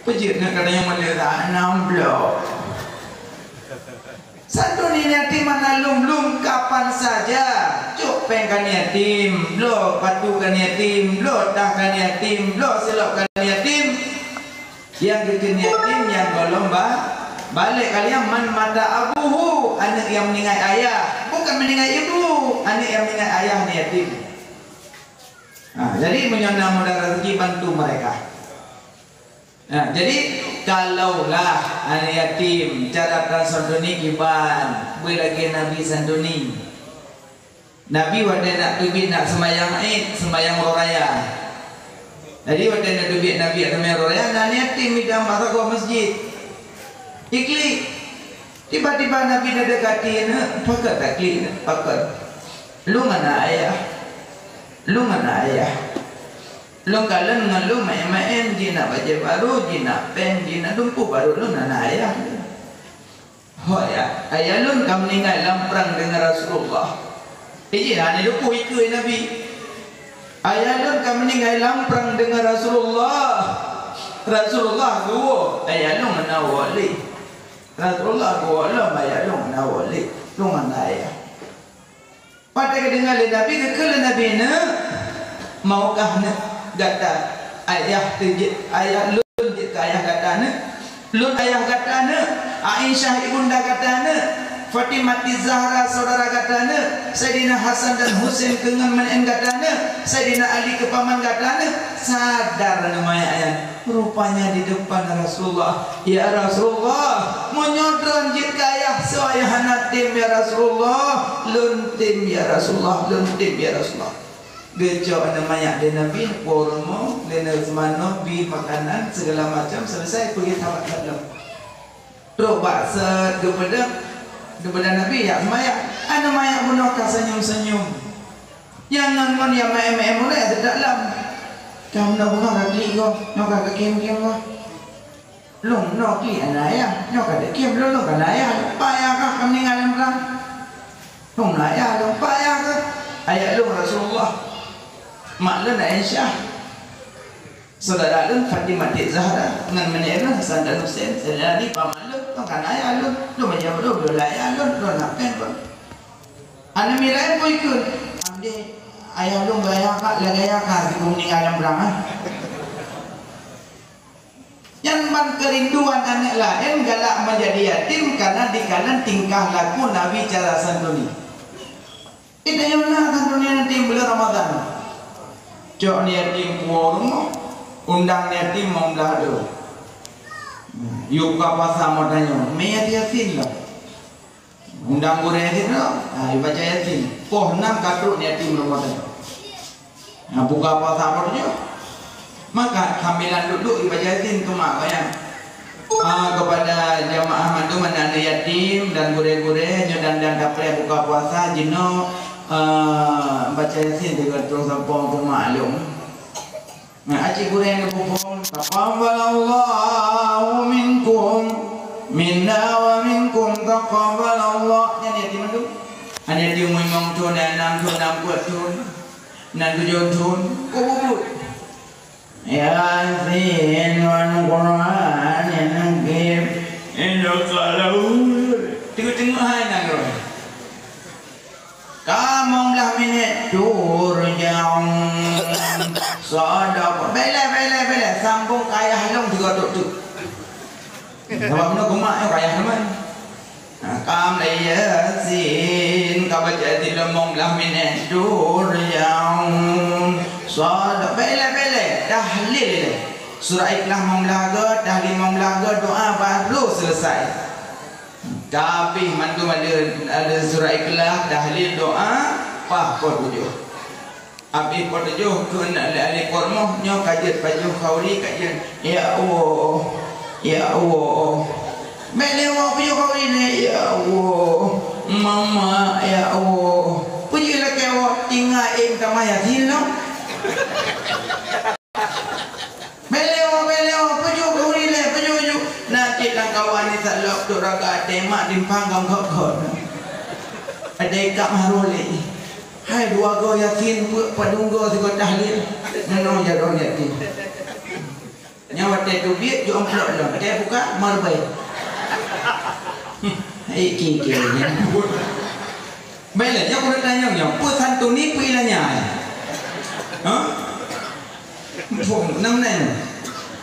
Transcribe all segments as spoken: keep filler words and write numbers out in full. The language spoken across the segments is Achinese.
Peujeuet na katanya model aneuk bloe. Santuni yatim hana lom-lom kapan saja. Cok péng keu yatim, bloe patu keu yatim, bloe tah keu yatim, bloe silop keu yatim. Nyang geukheun yatim nyang gohlom ba, balek kalian man mata abuhu, aneuk nyang meuninggai ayah, bukan meuninggai ibu, aneuk nyang meuninggai ayah ni yatim. Ha, jadi meunyoe na mudah rezeki, bantu mereka. Ha, jadi kalaulah aneuk yatim cara tan santuni kiban, beu lagèe Nabi santuni. Nabi watèe nak teubiet nak seumayang Id, seumayang uroe raya. Jadi watèe nak teubiet Nabi nak seumayang uroe raya, na aneuk yatim idang bak sagoe masjid. Iklik. Tiba-tiba Nabi neudekati aneuk, pakon taklik aneuk, pakon. Lôn aneuk ayah. Lôn aneuk ayah. Lôn kalon ngon lôn maén-maén, jinak bajèe barô, jinak péng, jinak dumpeue barô, lôn aneuk ayah. Ho ya, ayah lôn ka meuninggai lam prang deungon Rasulullah. Iji hana luput ikeue Nabi. Ayah lôn ka meuninggai lam prang deungon Rasulullah. Rasulullah geuwoe, ayah lôn hana woe lé. Rasulullah geuwoe lom, ayah lôn hana woe lé. Lôn hana ayah. Watèe geudeungoe lé Nabi, geukheun lé Nabi, "Neuk, maukah neuk gata ayah teujeuet, ayah lôn jeuet keu ayah gata neuk? Lôn ayah gata neuk, Aisyah ibunda gata neuk, Fatimah Zahra saudara gata neuk, Saidina Hasan dan Husein keungon meunan gata neuk, Saidina Ali keu paman gata neuk." Sadar aneuk manyak nyan. Rupanya di depan Rasulullah, "Ya Rasulullah, meunyoe droen jeuet keu ayah, soe ayah hana tem, ya Rasulullah?" "Lôn tem, ya Rasulullah, lôn tem, ya Rasulullah." Geucok aneuk manyak lé Nabi, po rumoh, lé Nabi seumanoe, bi makanan, segala macam, selesai, peugét sahabat laén. Trok bak set geupeudeuh, geupeudeuh Nabi jak seumayang. Aneuk manyak bunoe ka senyum-senyum. Nyang ngon-ngon nyang maén-maén mulai ata taklam. Ka meunoe beungoh ka klik goh, nyoe ka kakém-kém goh. Lôn meunoe klik hana ayah, nyoe ka takém lôn, lôn ka na ayah. Payah kah ka meuninggai lam prang? Lôn na ayah lôn, payah kah? Ayah lôn Rasulullah. Mak lôn Aisyah. Saudara lôn Fatimah Zahra ngon meunan lôn Hasan dan Husein, Saidina Ali, paman lôn, lôn ka na ayah lôn, lôn meujaweueb lôn, lôn na ayah lôn, lôn na péng lôn. Aneuk miet laén peue ikheun? Andé ayah lôn gaya ka, lagèe gaya ka, sigoe meuninggai lam prang, ah. Nyan ban keurinduan aneuk laén galak meujadi yatim karena dikalon tingkah laku Nabi cara santuni. Di tanyoe na santuni yatim buleuen Ramadhan. Cok aneuk yatim puwoe rumoh, undang aneuk yatim limong blah droe. Yue buka puasa mo tanyoe, mé Yasin lah. Undang gurèe Yasin tu, ha, ibaca Yasin. Poh nam ka trok aneuk yatim rumoh tanyoe. Ha, buka puasa poh tujoh. Maka sambilan duek-duek ibaca Yasin keu mak gobnyan. Ah, kepada jamaah mandum aneuk-aneuk yatim dan gurèe-gurèe nyoe dan, dan kapreh buka puasa jinoe, ah, baca Yasin tiga ratus sampung keu mak lôn. Nah, aci gurèe neupeugah, "Taqabbalallahu minkum, minna wa minkum, taqabbalallah." Nyan yatim mandum. Aneuk yatim umur limong thon, anam thon, nam peuet thon, nam tujoh thon. Kok bubut. Yasin wal Qur'anil hakim. Innaka lahul. Teungoh-teungoh hai nanggroe. Ka limong blah minèt turja'un. Sadaqah. Bèk lé, bèk lé, bèk lé. Sambông keu ayah lôn sigoe trok teuk. Sabab meunoe keu mak nyoe keu ayah teuma. Nah, ka mulai Yasin, ka baca Yasin limong blah minèt turja'un. Sadaqah. Bèk lé, bèk lé. Tahlil lé. Surah Ikhlas limong blah go, tahlil limong blah go, doa baru selesai. Ka abéh mandum ada, ada surah Ikhlas, tahlil, doa, paih poh tujoh. Abéh poh tujoh kheun ahli-ahli peurumoh nyoe ka jeuet pajoh khauri ka jeuet, "Ya Allah, ya Allah." Bèk lé woe pajoh khauri nyan, "Ya Allah, Mama, ya Allah." Peue jeuet lakèe woe tinggai ém tamah Yasin lom. Bèk lé woe, bèk lé woe, pajoh khauri lé, pajoh ju. Na cit lam kawan nyan salop tu raga até mak timpang gam khot-khot. Até kak maroh lé. Hai dua go Yasin peuet padum go sigoe tahlil. Meunoe jaroe nyan ti. Nyan watèe teubiet jeuet amplop lom, watèe buka, meureubai. Hai kike nyan. Baiklah, nyoe ulôn tanyong nyoe, peue santuni peue ilanya? Hah? Phôn, nam nyan.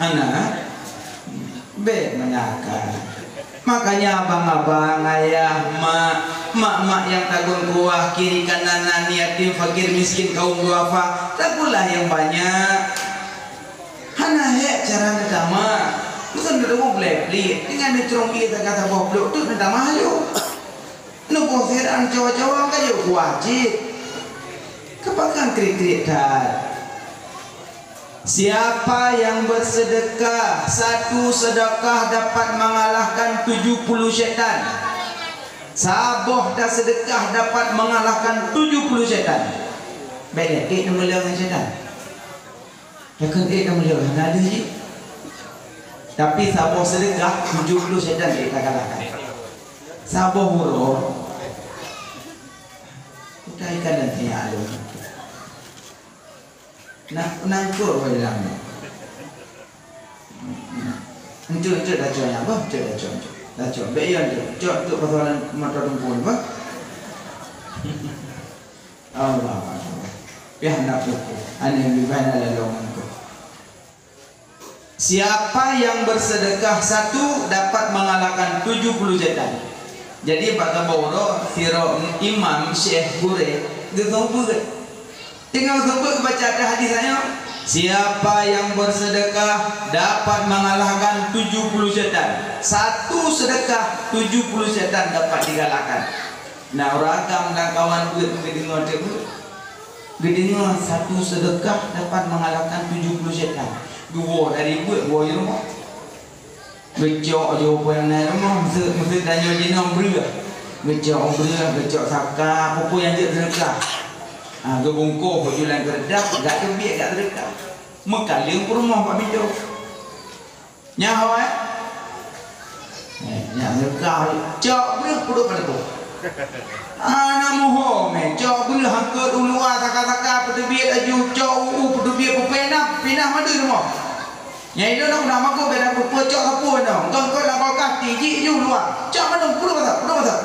Ana, bèk meunakal. Makanya abang-abang, ayah, mak, mak-mak nyang tagun kuah, kiri kanan na yatim, fakir, miskin, kaum duafa, tagunlah nyang banyak. Hana hék cara neutama. Meukeun neuteupeue bulèe pliek, deungon neucrông ié saga saboh plôk teuk neutama laju. Neuboh sira neucawa-cawa ka jeuet kuah cit. Keupakan kriet-kriet that. Siapa yang bersedekah, satu sedekah dapat mengalahkan tujuh puluh syaitan. Saboh taseudekah dapat mengalahkan tujuh puluh syaitan. Bèk lé, ék neumeuleueng ngon syaitan. Takheun ék neumeuleueng, hana deuh jih. Tapi saboh seudekah, tujoh ploh syaitan ék takalahkan. Saboh uroe, utai ka lôn tanya lôn. Nah, nangkok wai lam. Enteuk, enteuk dacok nyan, bah, enteuk dacok, enteuk. Dacok, bèk yo enteuk. Cok enteuk pasoe lam mata teungku nyan, bah. Allahu Akbar. Piah na pukul. Aneuk leubeh na lalong ngon kau. Siapa yang bersedekah satu dapat mengalahkan tujuh puluh setan. Jadi, bak saboh uroe, sidroe imam, syekh, gurèe, geuseumeubeuet. Teungoh geuseumeubeuet geubaca hadis nyoe, "Siapa yang bersedekah dapat mengalahkan tujuh puluh setan." Satu sedekah, tujuh puluh setan dapat dikalahkan. Na ureueng agam dan kawan beuet geudeungoe teuk beuet. Geudeungoe satu sedekah dapat mengalahkan tujuh puluh setan. Geuwoe dari beuet, woe i rumoh. Geucok jih peue nyang na i rumoh, meuseu-, meuseu tanyoe jinoe breueh. Geucok breueh, geucok saka, peue-peue nyang jeuet sedekah. Ha, geubungkôh bak julan keureudap, gak teubiet gak sedekah. Meukaleueng peurumoh bak pintoe. Nyan ho, eh? Eh, nyan sedekah. Cok breueh peuduek pada boh. Hana muphom, eh. Cok breueh angkot u luwa saka-saka peuteubiet laju, cok u-u peuteubiet peupinah, pinah mandum rumoh. Nyang ilôn na makot beda peucok sapeue nyoe. Engkon-kon lam kulkas tijik ju luwa. Cok mandum peuduek masa, peuduek masa.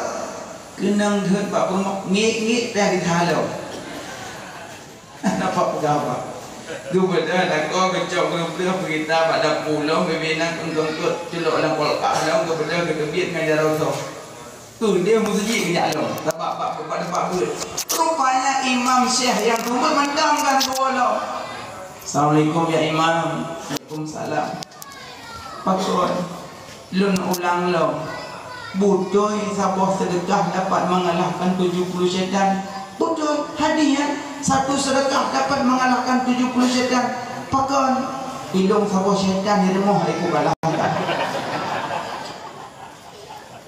Keunong deuet bak peurumoh, ngik-ngik pih di talo. Nampak peugah apa? Geubeudôh lakoe geucok geureubeudoh peugita bak dapu lom, bibi na eungkot-eungkot culok lam kulkas lom, geubeudôh geuteubiet ngon jaroe soe. Udeh meuseujid geujak lom, sabab bak, bak teumpat beuet. Rupanya imam syekh nyang seumeubeuet mantong ka geuwoe lom. "Assalamualaikum ya imam." "Waalaikumsalam." "Pakon?" "Lôn ulang lom. Beutôi saboh seudeukah dapat mengalahkan tujuh puluh syaitan?" "Beutôi, hadih nyan, satu seudeukah dapat mengalahkan tujuh puluh syaitan." "Pakon?" "Ilôn saboh syaitan di rumoh lé kukalahkan."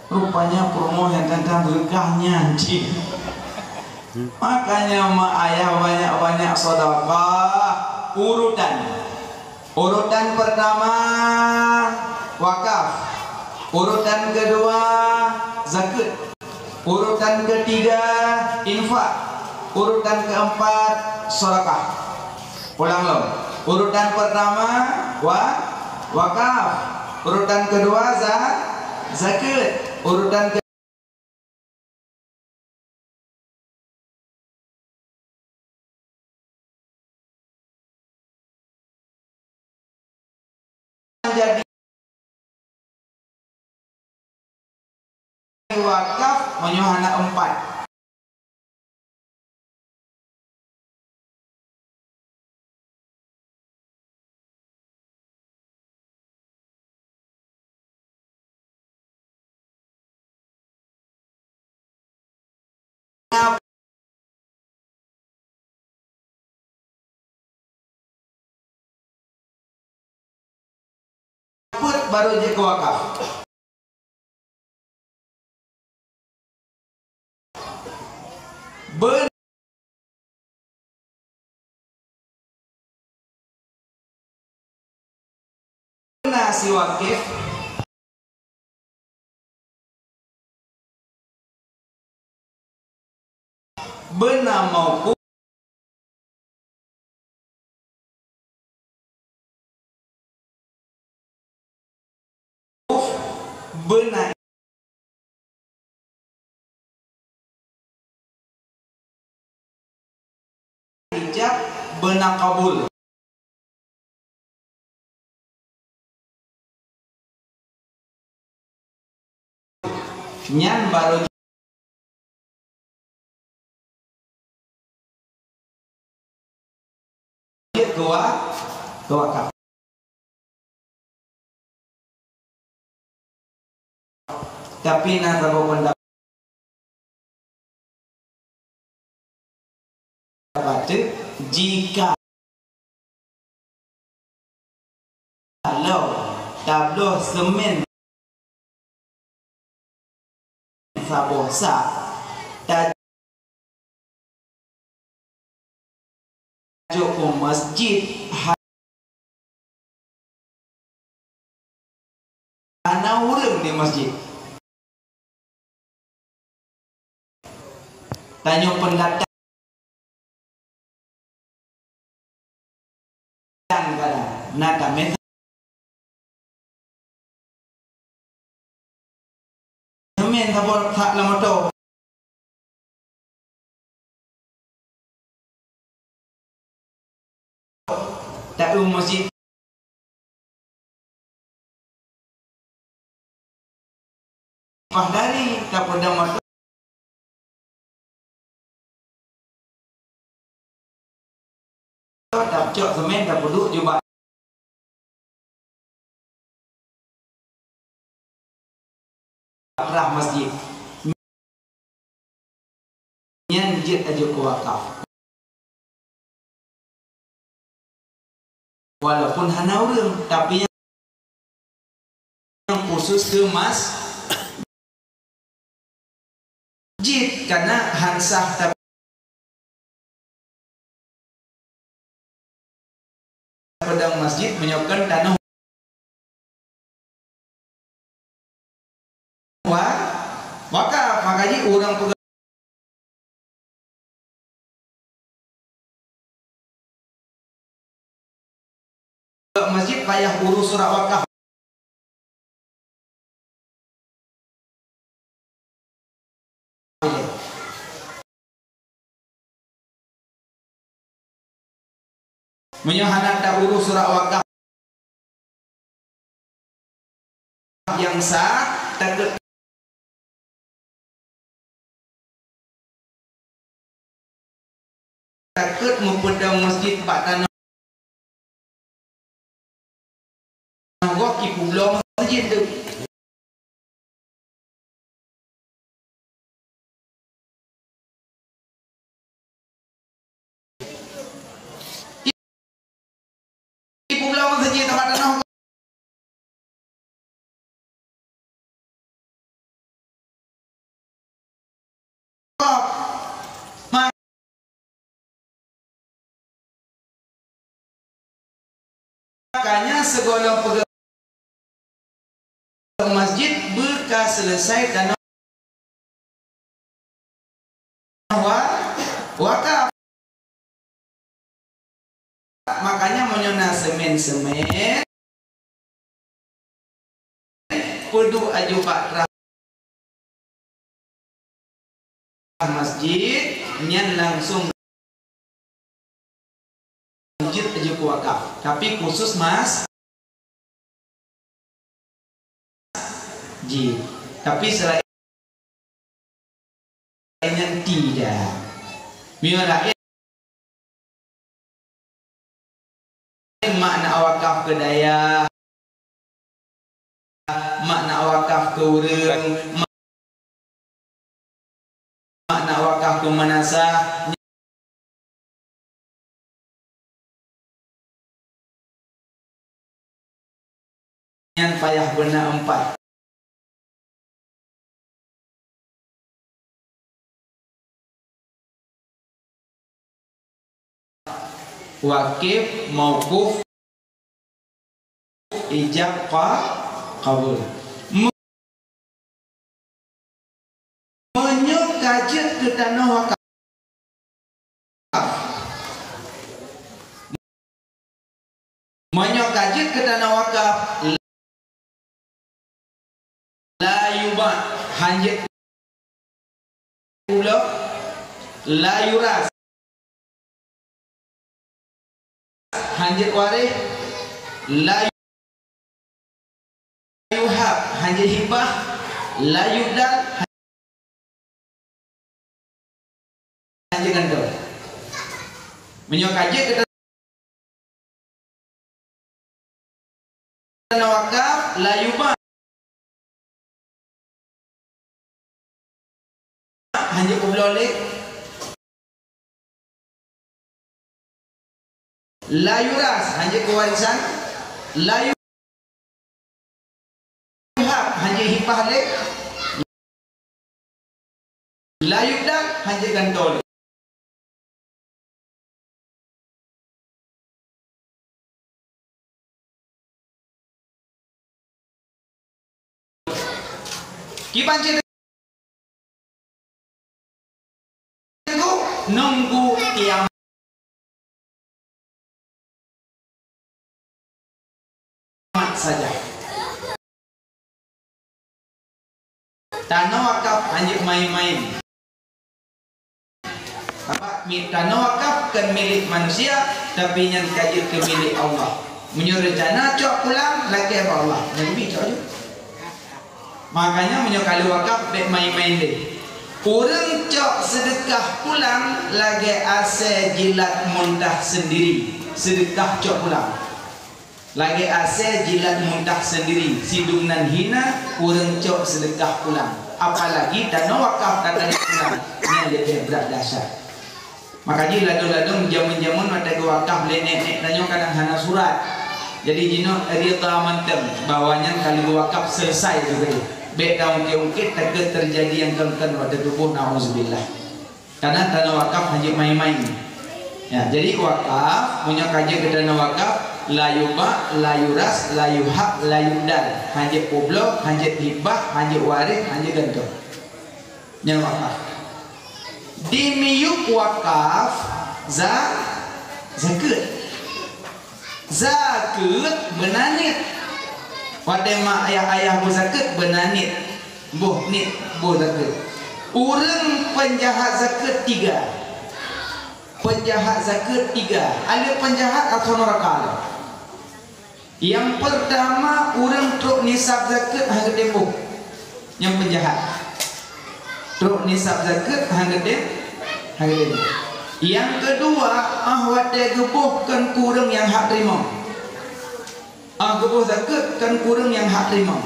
Rupanya peurumoh nyang tantang seudeukah nyan cit. Makanya mak ayah banyak-banyak sedekah. Urutan. Urutan pertama, wakaf. Urutan kedua, zakat. Urutan ketiga, infak. Urutan keempat, sedekah. Ulang lom. Urutan pertama, wa-, wakaf. Urutan kedua, za-, zakat. Urutan ke- Jadi wakaf meunyoe hana empat. Peuet baru jeuet keu wakaf. Beuna siwakif. Beuna mauquf. beuna ijab, beuna kabul. Nyan barô jeuet keu wa-, keu wakaf. Tapi na saboh peundapat, jika Kalau tabloe seumén saboh sak, tajok u masjid, hana ureuëng di masjid. Tanyoe pendatang kadang na tamé seumén saboh sak lam moto. Taeu masjid. Pahdari tapeudong moto. Tapeucok seumén tapeuduek jubah. Rah masjid. Nyan jeuet laju keu wakaf. Walaupun hana ureuëng, tapi nyang khusus keu masjid, kana hansah ta- peudong masjid meunyoe kon tanoh wa-, wakaf, maka jih ureuëng peugah masjid payah urus surat wakaf. Meunyoe hana taurus surat wakaf nyang sah, takot, takot meupeudong masjid bak tanoh gob, ipeubloe masjid tu. Ipeubloe masjid teumpat tanoh. Makanya sigohlom peugah masjid beu ka selesai tanoh wa-, wakaf. Makanya meunyoe na seumén-seumén, peuduek aju bak trah masjid, nyan langsung jeuet aju keu wakaf. Tapi khusus masjid. Tapi selain nyan tidak. Meunyoe laén makna wakaf keu dayah, makna wakaf keu ureuëng, makna wakaf keu meunasah, nyan payah beuna empat. Wakif, mauquf, ijab, qa-, qabul. Me-, meunyoe ka jeuet keu tanoh wakaf, meunyoe ka jeuet keu tanoh wakaf, Hanjeuet pulo, la yuras, hanjeuet waréh, la yuhab, hanjeuet hibah, la yubdal, hanjeuet gantoe. Meunyoe ka jeuet keu tanoh wakaf, la yuba', hanjeuet peubloe lé. La yuras, hanjeuet keuwarisan. La yuhab, hanjeuet hibah lé. La yubdal, hanjeuet gantoe lé. Kiban cit teungku, nunggu kiamat saja. Tanoh wakaf hanjeuet main-main. Sabab mi-, tanoh wakaf kon milék manusia, tapi nyan ka jeuet keu milék Allah. Meunyoe reuncana cok pulang, lakée bak Allah. Nyan leubeh cok jeuet. Makanya meunyoe ka lheueh wakaf, bék main-main deh. Ureuëng cok seudeukah pulang lagée asée jilat muntah seundiri. Seudeukah cok pulang. Lagée asée jilat muntah seundiri, sidum nan hina, ureuëng cok seudeukah pulang. Apalagi tanoh wakaf ka tajak pulang, nyan leubeh brat dahsyat. Maka jih ladôm-ladôm jameun-jameun watée geuwakaf lé nék-nék tanyoe kadang hana surat. Jadi jinoe ridha mantong bahwa nyan ka lheueh geuwakaf selesai juga. Bék taungkét-ungkét takot teujadi nyang kon-kon watée tuboh, nauzubillah. Karena tanoh wakaf hanjeuet main-main. Ya, jadi wakaf, meunyoe ka jeuet keu tanoh wakaf, la yuba', la yuras, la yuhab, la yubdal. Hanjeuet peubloe, hanjeuet hibah, hanjeuet waréh, hanjeuet gantoe. Nyan wakaf. Di miyueb wakaf, za-, zakeuet. Zakeuet beuna niet. Watée mak ayah-ayah boh zakeuet beuna niet. Boh niet, boh zakeuet. Ureuëng peunjahat zakeuet tiga. Peunjahat zakeuet tiga. Aleue peunjahat atau neuraka lom. Nyang peurtama, ureuëng trok nisab zakeuet han geutem boh. Nyang peunjahat. Trok nisab zakeuet han geutem, han geutem boh. Nyang keudua, ah watée geuboh kon keu ureuëng nyang hak teurimong. Ah geuboh zakeuet kon keu ureuëng nyang hak teurimong.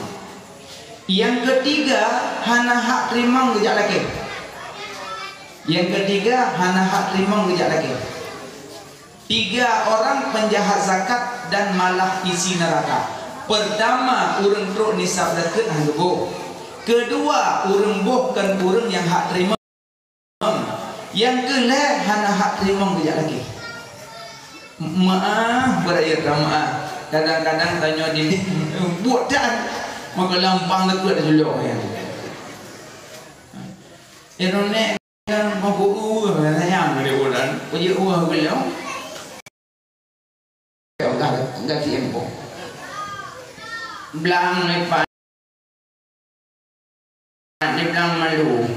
Nyang keutiga, hana hak teurimong geujak lakée. Nyang keutiga, hana hak teurimong geujak lakée. Tiga orang penjahat zakat dan malah isi neraka. Pertama, ureuëng trok nisab zakeuet han geuboh. Keudua, ureuëng boh kon ureuëng nyang hak teurimong. Nyang keulhée hana hak teurimong geujak lakée. Meu'ah, beuraya meu'ah. Kadang-kadang tanyoe di buet tan, maka lampang zakeuet juluek nyan. Inong nèk Kan meubuet ureueng sayang lé bulan, peujeuet ureueng geulong. Ka, ka, ka tiempo. Blang leupah, blang malu.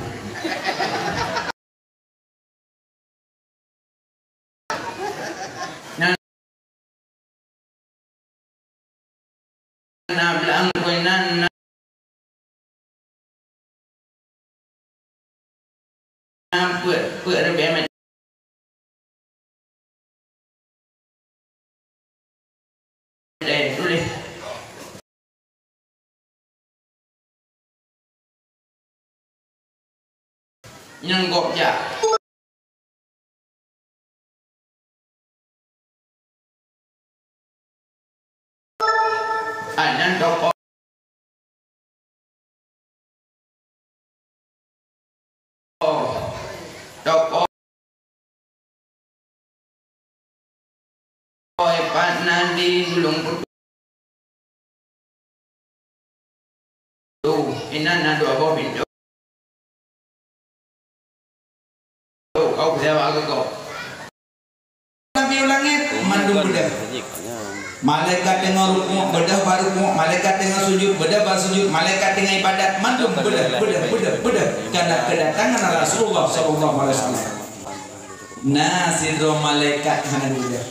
Na blang keunan na, na peuet, peuet ribèe mèt. Eh, tuléh. Nyang gop jak. Anyan toko. Toko. Oi, pat na di gulong putôh. Inan na dua boh pintoe. Kau keucewa keu kau. Nabi u langét, mandum beudôh. Malaikat teungoh rukuk, beudôh bak rukuk, malaikat teungoh sujud, beudôh bak sujud, malaikat teungoh ibadat, mandum beudôh, beudôh, beudôh, beudôh. Karena kedatangan Rasulullah sallallahu alaihi wasallam. Na sidroe malaikat hana beudôh.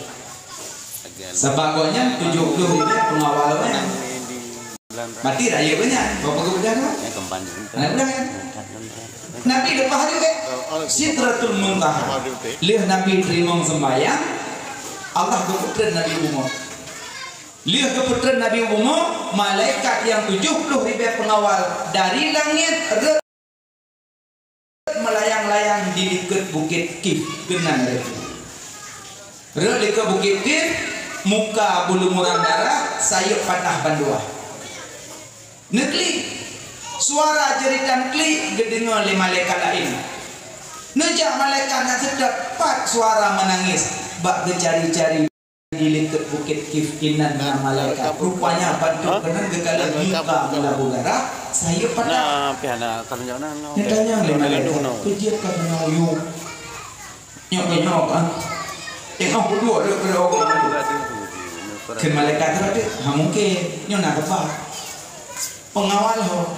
Sabab gobnyan tujoh ploh ribèe peungawal gobnyan. Berarti rayeuk gobnyan, berapa geubeudôh? Hana beudôh kan? Nabi leupah laju, eh? Sidratul Muntaha. Lheueh Nabi teurimong seumbahyang, Allah geupeutreun Nabi u bumoe. Lheueh geupeutreun Nabi u bumoe, malaikat nyang tujoh ploh ribèe peungawal dari langèt rhot meulayang-layang di likôt Bukét Kif keunan rhot. Rhot likôt Bukét Kif, muka bulu murang darah, sayeuep patah bandua. Neuklik. Suara jeuritan klik geudeungoe lé malaikat laén. Neujak malaikat nyang seutôt, pat suara meunangis, bak geucari-cari di likôt Bukét Kif inan na malaikat. Rupanya bantuk keunan geukalon muka meulabu darah, sayeuep patah. Neutanyong lé malaikat, "Peue jeuet ka keunoe yue?" Nyoe keuh nyoe, ah. Teungoh peuduek rot keudroe. Kheun malaikat tu, "Hana mungken, nyoe na teupah. Peungawal ho.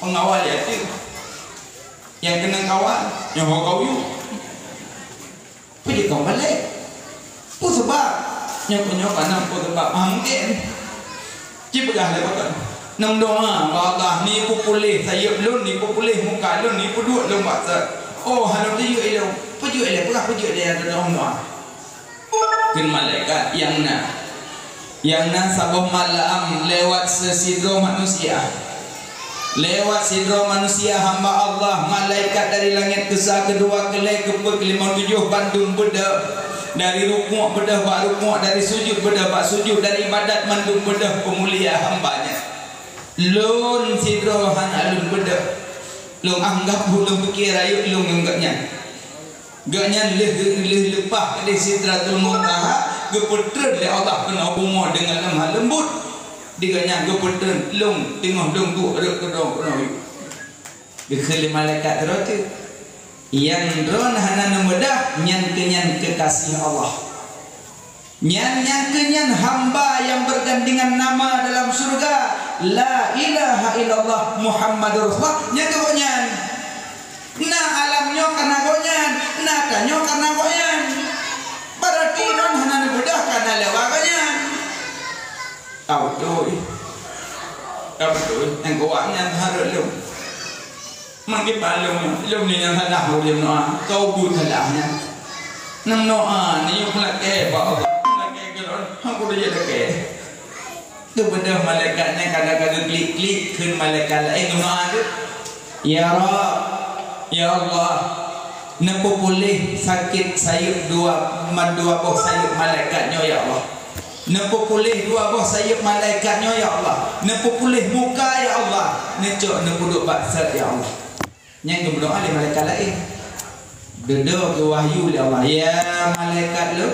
Peungawal yatim. Nyang keuneuk kawal, nyoe ho kau yue. Peue jeuet kau balek? Peue sabab?" Nyoe keuh nyoe, "Hana peue sabab, hana mungken." Ci peugah lé pakon, "Neumeudoa bak Allah, neupeupuléh sayeuep lôn, neupeupuléh muka lôn, neupeuduek lôn bak sat." "Oh, hana jeuet ilôn." "Peue jeuet ilèe? Peugah peue jeuet ilèe nyang droe meudoa." Kheun malaikat, "Nyang na, nyang na saboh malam lewat seusidroe manusia. Lewat sidroe manusia hamba Allah, malaikat dari langèt keusa, keudua, keulhèe, keupeuet, keulimong, tujoh, bandum beudôh. Dari rukuk beudôh bak rukuk, dari sujud beudôh bak sujud, dari ibadat mandum beudôh peumulia hamba nyan. Lôn sidroe hana lôn beudôh. Lôn anggab, lôn pike rayeuk lôn ngon gobnyan. Gobnyan lheueh, lheueh leupah di Sidratul Muntaha, geupeutreun lé Allah keunoe bumoe deungon lemah leumbut. Di gobnyan geupeutreun lôn teungoh lôn duek rot keudroe keunoe." Geukheun lé malaikat droe teuh, "Nyang droen hana neumeudah, nyan keuh nyan keukaséh Allah. Nyan, nyan keuh nyan hamba nyang bergandengan nama dalam syurga, la ilaha illallah Muhammadur Rasulullah, nyan keuh gobnyan. Na alam nyoe kareuna gobnyan, na tanyoe kareuna gobnyan. Berarti droen hana neumeudah kareuna lewat gobnyan." Ka beutôi. Ka beutôi. Nyang geuwak nyan hareuem lôn. Mangke palong lôn ni nyang salah ulôn meudoa. Kau bu salah nyan. Neumeudoa ni yue lakèe bak Allah. Lakèe keu lôn. Hang kudu jeuet lakèe. Teubeudôh malaikat nyan kadang-kadang klik-klik kheun malaikat laén meudoa tu. Ya Rabb, ya Allah, neupeupuléh sakét sayeuep dua, mandua boh sayeuep malaikat nyoe, ya Allah. Neupeupuléh dua boh sayeuep malaikat nyoe, ya Allah. Neupeupuléh muka, ya Allah. Neucok neupeuduek bak sat, ya Allah. Nyang geumeudoa lé malaikat laén. Dudoe geuwahyu lé Allah, "Ya malaikat lôn,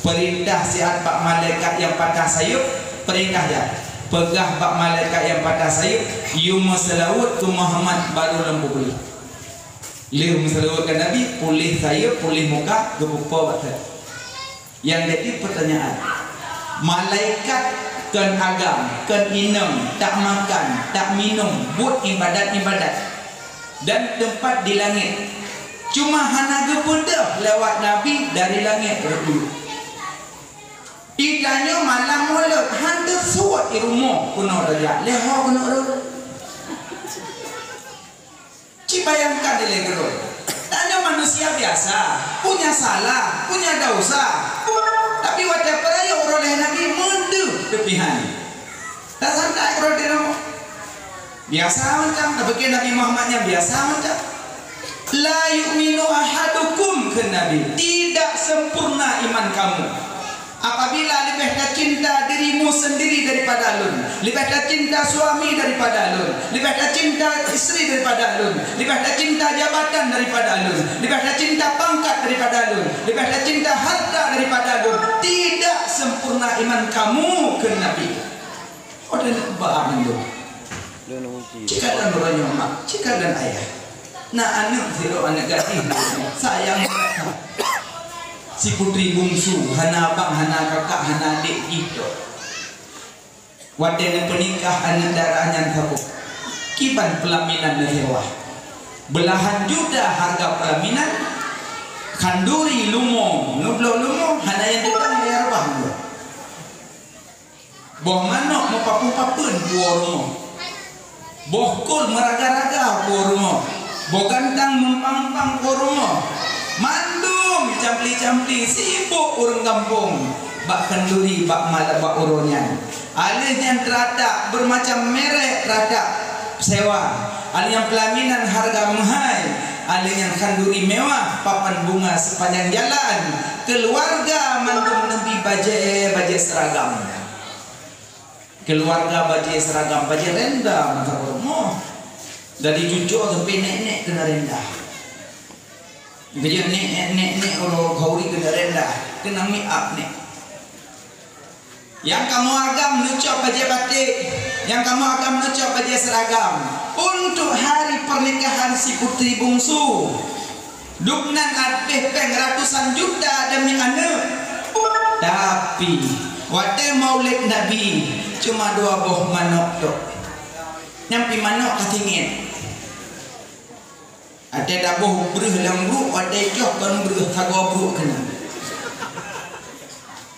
peurintah siat bak malaikat nyang patah sayeuep, peurintah jak. Peugah bak malaikat nyang patah sayeuep, yue meuseulaweuet keu Muhammad, barô lôn peupuléh." Lheueh meuseulaweuet keu Nabi, puléh sayeuep, puléh muka, geupeupo bak sat. Nyang jadi peutanyaan, malaikat kon agam, kon inong, tak makan, tak minong, buet ibadat-ibadat, dan teumpat di langét. Cuma hana geupeudeuh lewat Nabi dari langét rot. Itanyoe malam Molot, han teusuet i rumoh keunoe tajak, lhèe ho keunoe rot. Ci bayangkan ilèe keudroe. Tanyoe manusia biasa, punya salah, punya dosa. Tapi watèe peurayeuk uroe lahé Nabi, meudeuh teupihan. Tasantai keudroe di rumoh. Biasa mantong, tapike Nabi Muhammad nyan biasa mantong. "La yu'minu ahadukum," kheun Nabi, "tidak sempurna iman kamu." Apabila leubeh tacinta dirimu sendiri daripada lôn, leubeh tacinta suami daripada lôn, leubeh tacinta isteri daripada lôn, leubeh tacinta jabatan daripada lôn, leubeh tacinta pangkat daripada lôn, leubeh tacinta harta daripada lôn, tidak sempurna iman kamu, kheun Nabi. Oh, dan ba lôn. Cit kalon uroe nyoe mak, cit kalon ayah. Na aneuk sidroe aneuk gadih, sayang. Si putri bungsu, hana abang, hana kakak, hana adék jih tok. Watée neupeunikah aneuk dara nyan saboh, kiban peulaminan neusewa. Beulahan juta hareuga peulaminan, khanduri lumo, neubloe lumo, hana nyang teudong lé abang. Boh manok meupapeuen-papeuen puwoe rumoh. Boh kol meuraga-raga puwoe rumoh. Boh gantang meumpang-mpang puwoe rumoh. Mandum campli-campli sibok ureuëng gampông bak khanduri bak malam bak uroe nyan. Aleh nyan teuratak beureumacam merek teuratak sewa. Aleh nyan peulaminan hareuga meuhai. Aleh nyan khanduri mewah, papan bunga sepanjang jalan. Keuluwarga mandum neubi bajée-bajée seuragam. Keuluwarga bajée seuragam, bajée renda masa peurumoh. Dari cucoe sampoe nek-nek keuneuk renda. Bajée nek-nek, nek-nek uroe khanduri keuneuk renda, keuneuk make up nek. Nyang kamoe agam neucok bajée batik, nyang kamoe agam neucok bajée seuragam. Untuk hari pernikahan si putri bungsu, Dubnan abéh péng ratusan juta demi aneuk. Tapi, watée maulid Nabi, cuma dua boh manok tok. Nyang pih manok ka singét. Watée taboh breuh lam bruek, watée coh kon breuh, sagoe bruek keunan.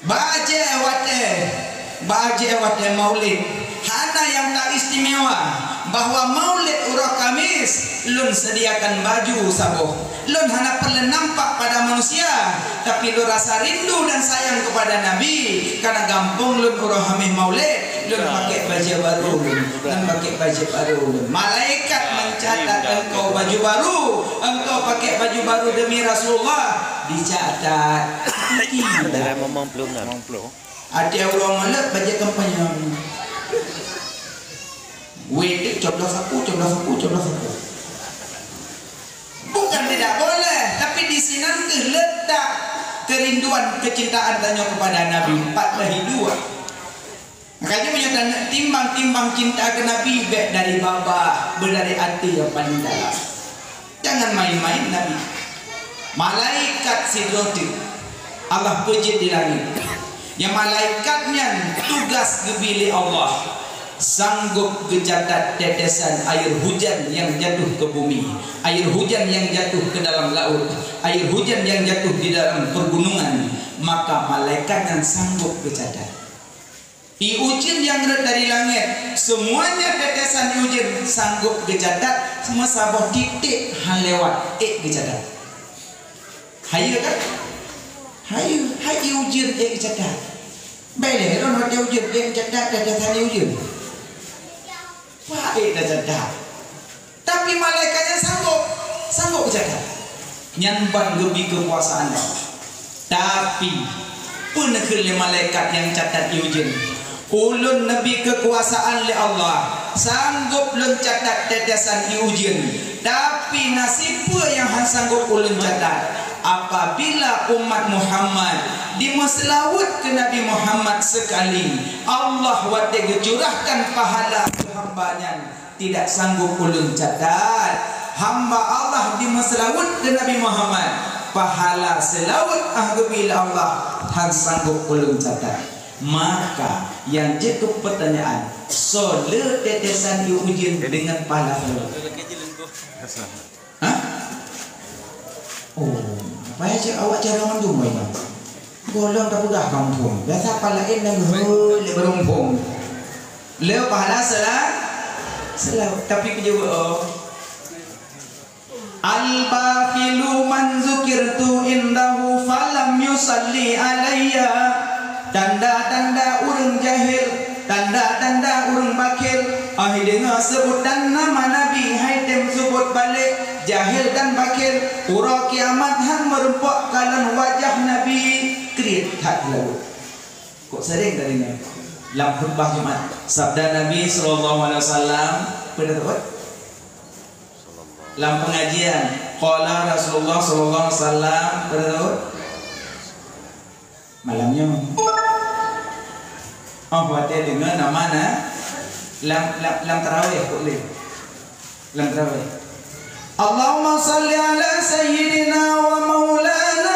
Bajée watée, bajée watée maulid, hana nyang ka istimewa bahwa maulid uroe Kamis lôn sediakan baju saboh. Lôn hana peureulée nampak pada manusia, tapi lôn rasa rindu dan sayang kepada Nabi, karena gampông lôn uroe Hamih maulid, lôn pakai baju baru, lôn pakai baju baru. Malaikat mencatat engkau baju baru, engkau pakai baju baru demi Rasulullah, dicatat. Dalam ngomong belum dah. Até uroe maleuek bajée kampanye. Weh, coblos aku, coblos aku, coblos aku. Bukan tidak boleh, tapi di sinan keuh letak kerinduan, kecintaan tanyoe kepada Nabi. Empat bagi dua. Makanya meunyoe tanyoe timbang-timbang cinta ke Nabi, bèk dari babah, beudari até nyang paling dalam. Jangan main-main Nabi. Malaikat sidroe teuk Allah peujeuet di langét. Nyang malaikat nyan tugas geubi lé Allah, sanggob geucatat tetesan air hujan nyang jatuh ke bumi, air hujan nyang jatuh ke dalam laut, air hujan nyang jatuh di dalam pergunungan, maka malaikat nyan sanggob geucatat. Ie ujeuen nyang rhot dari langét, seumuanya tetesan ie ujeuen sanggob geucatat, meusaboh titek han lewat, ék geucatat. Hayeue kan? Hayeue, hai ie ujeuen ék geucatat. Bèk lé droeneuh watèe ujeuen ék geucatat, tetesan ie ujeuen. Wah, ék geucatat. Tapi malaikat nyan sanggob, sanggob geucatat. Nyan ban geubi keukuasaan Allah. Tapi, peue neukheun lé malaikat nyang catat ie ujeuen? Ulôn neubi keukuasaan lé Allah, sanggob lôn catat tetesan ie ujeuen. Tapi na sipeue nyang han sanggob ulôn catat? Apabila umat Muhammad dimeuseulaweuet keu Nabi Muhammad seukali, Allah watèe geucurahkan pahala keu hamba nyan, tidak sanggob ulôn catat. Hamba Allah dimeuseulaweuet keu Nabi Muhammad, pahala seulaweuet ah geubi lé Allah han sanggob ulôn catat. Maka, nyang jeuet keu peutanyaan, soe le tetesan ie ujeuen deungon pahala seulaweuet? Hah? Oh, payah cit awak cara mandum, wai bang. Gohlom tapeugah kampung. Biasa pat laén nyang geuhôi lé barô muphom. Le pahala sela-, sela-, tapi peujeuet, oh. Al-bakhilu man zukirtu indahu falam yusalli alayya. Tanda-tanda ureuëng jahil, tanda-tanda ureuëng bakhil, ai deungoe seubutan nama Nabi, hai tem seubut balek, jahil dan bakhil, uroe kiamat han meurumpok kalon wajah Nabi, kriet that lalu. Kok sering tadi nyan? Lam khutbah Jumat, sabda Nabi sallallahu alaihi wasallam, peue na teuôt? Lam pengajian, qala Rasulullah sallallahu alaihi wasallam, peue na teuôt? Malam nyoe. Oh, watèe deungoe nama na lam, lam, lam tarawih, kok lé. Lam tarawih. Allahumma salli ala sayyidina wa maulana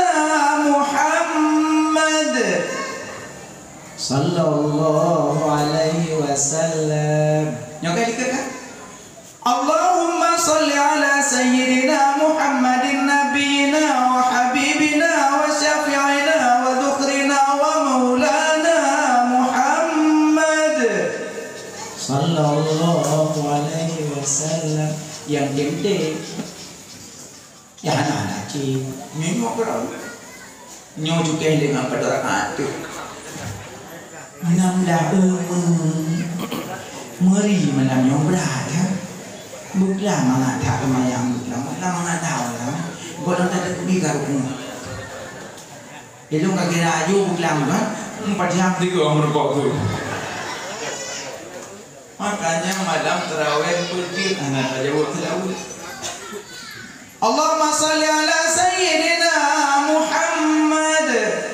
Muhammad. Sallallahu alaihi wasallam. Nyoe ka dikeue kan? Allahumma salli ala sayyidina Muhammadin nabiyyina wa habibina wa syafi'ina wa dhukhrina wa maulana Muhammad. Sallallahu alaihi wasallam. Nyang tem-tem. Ya, hana, hana cit. Nyoe, nyoe beurangkat. Nyoe cukai lima padum rakaat tu. Enam dah, eh, meuri malam nyoe brat, ya. Beuklam mangat that seumayang, beuklam, beuklam mangat that malam. Gohlom teubiet ka rukun. Ilôn ka kira aju beuklam kan, empat jam tiga meurukok tu. Makanya malam tarawih beujeuet hana tajaweueb seulaweuet. Allahumma salli ala sayyidina Muhammad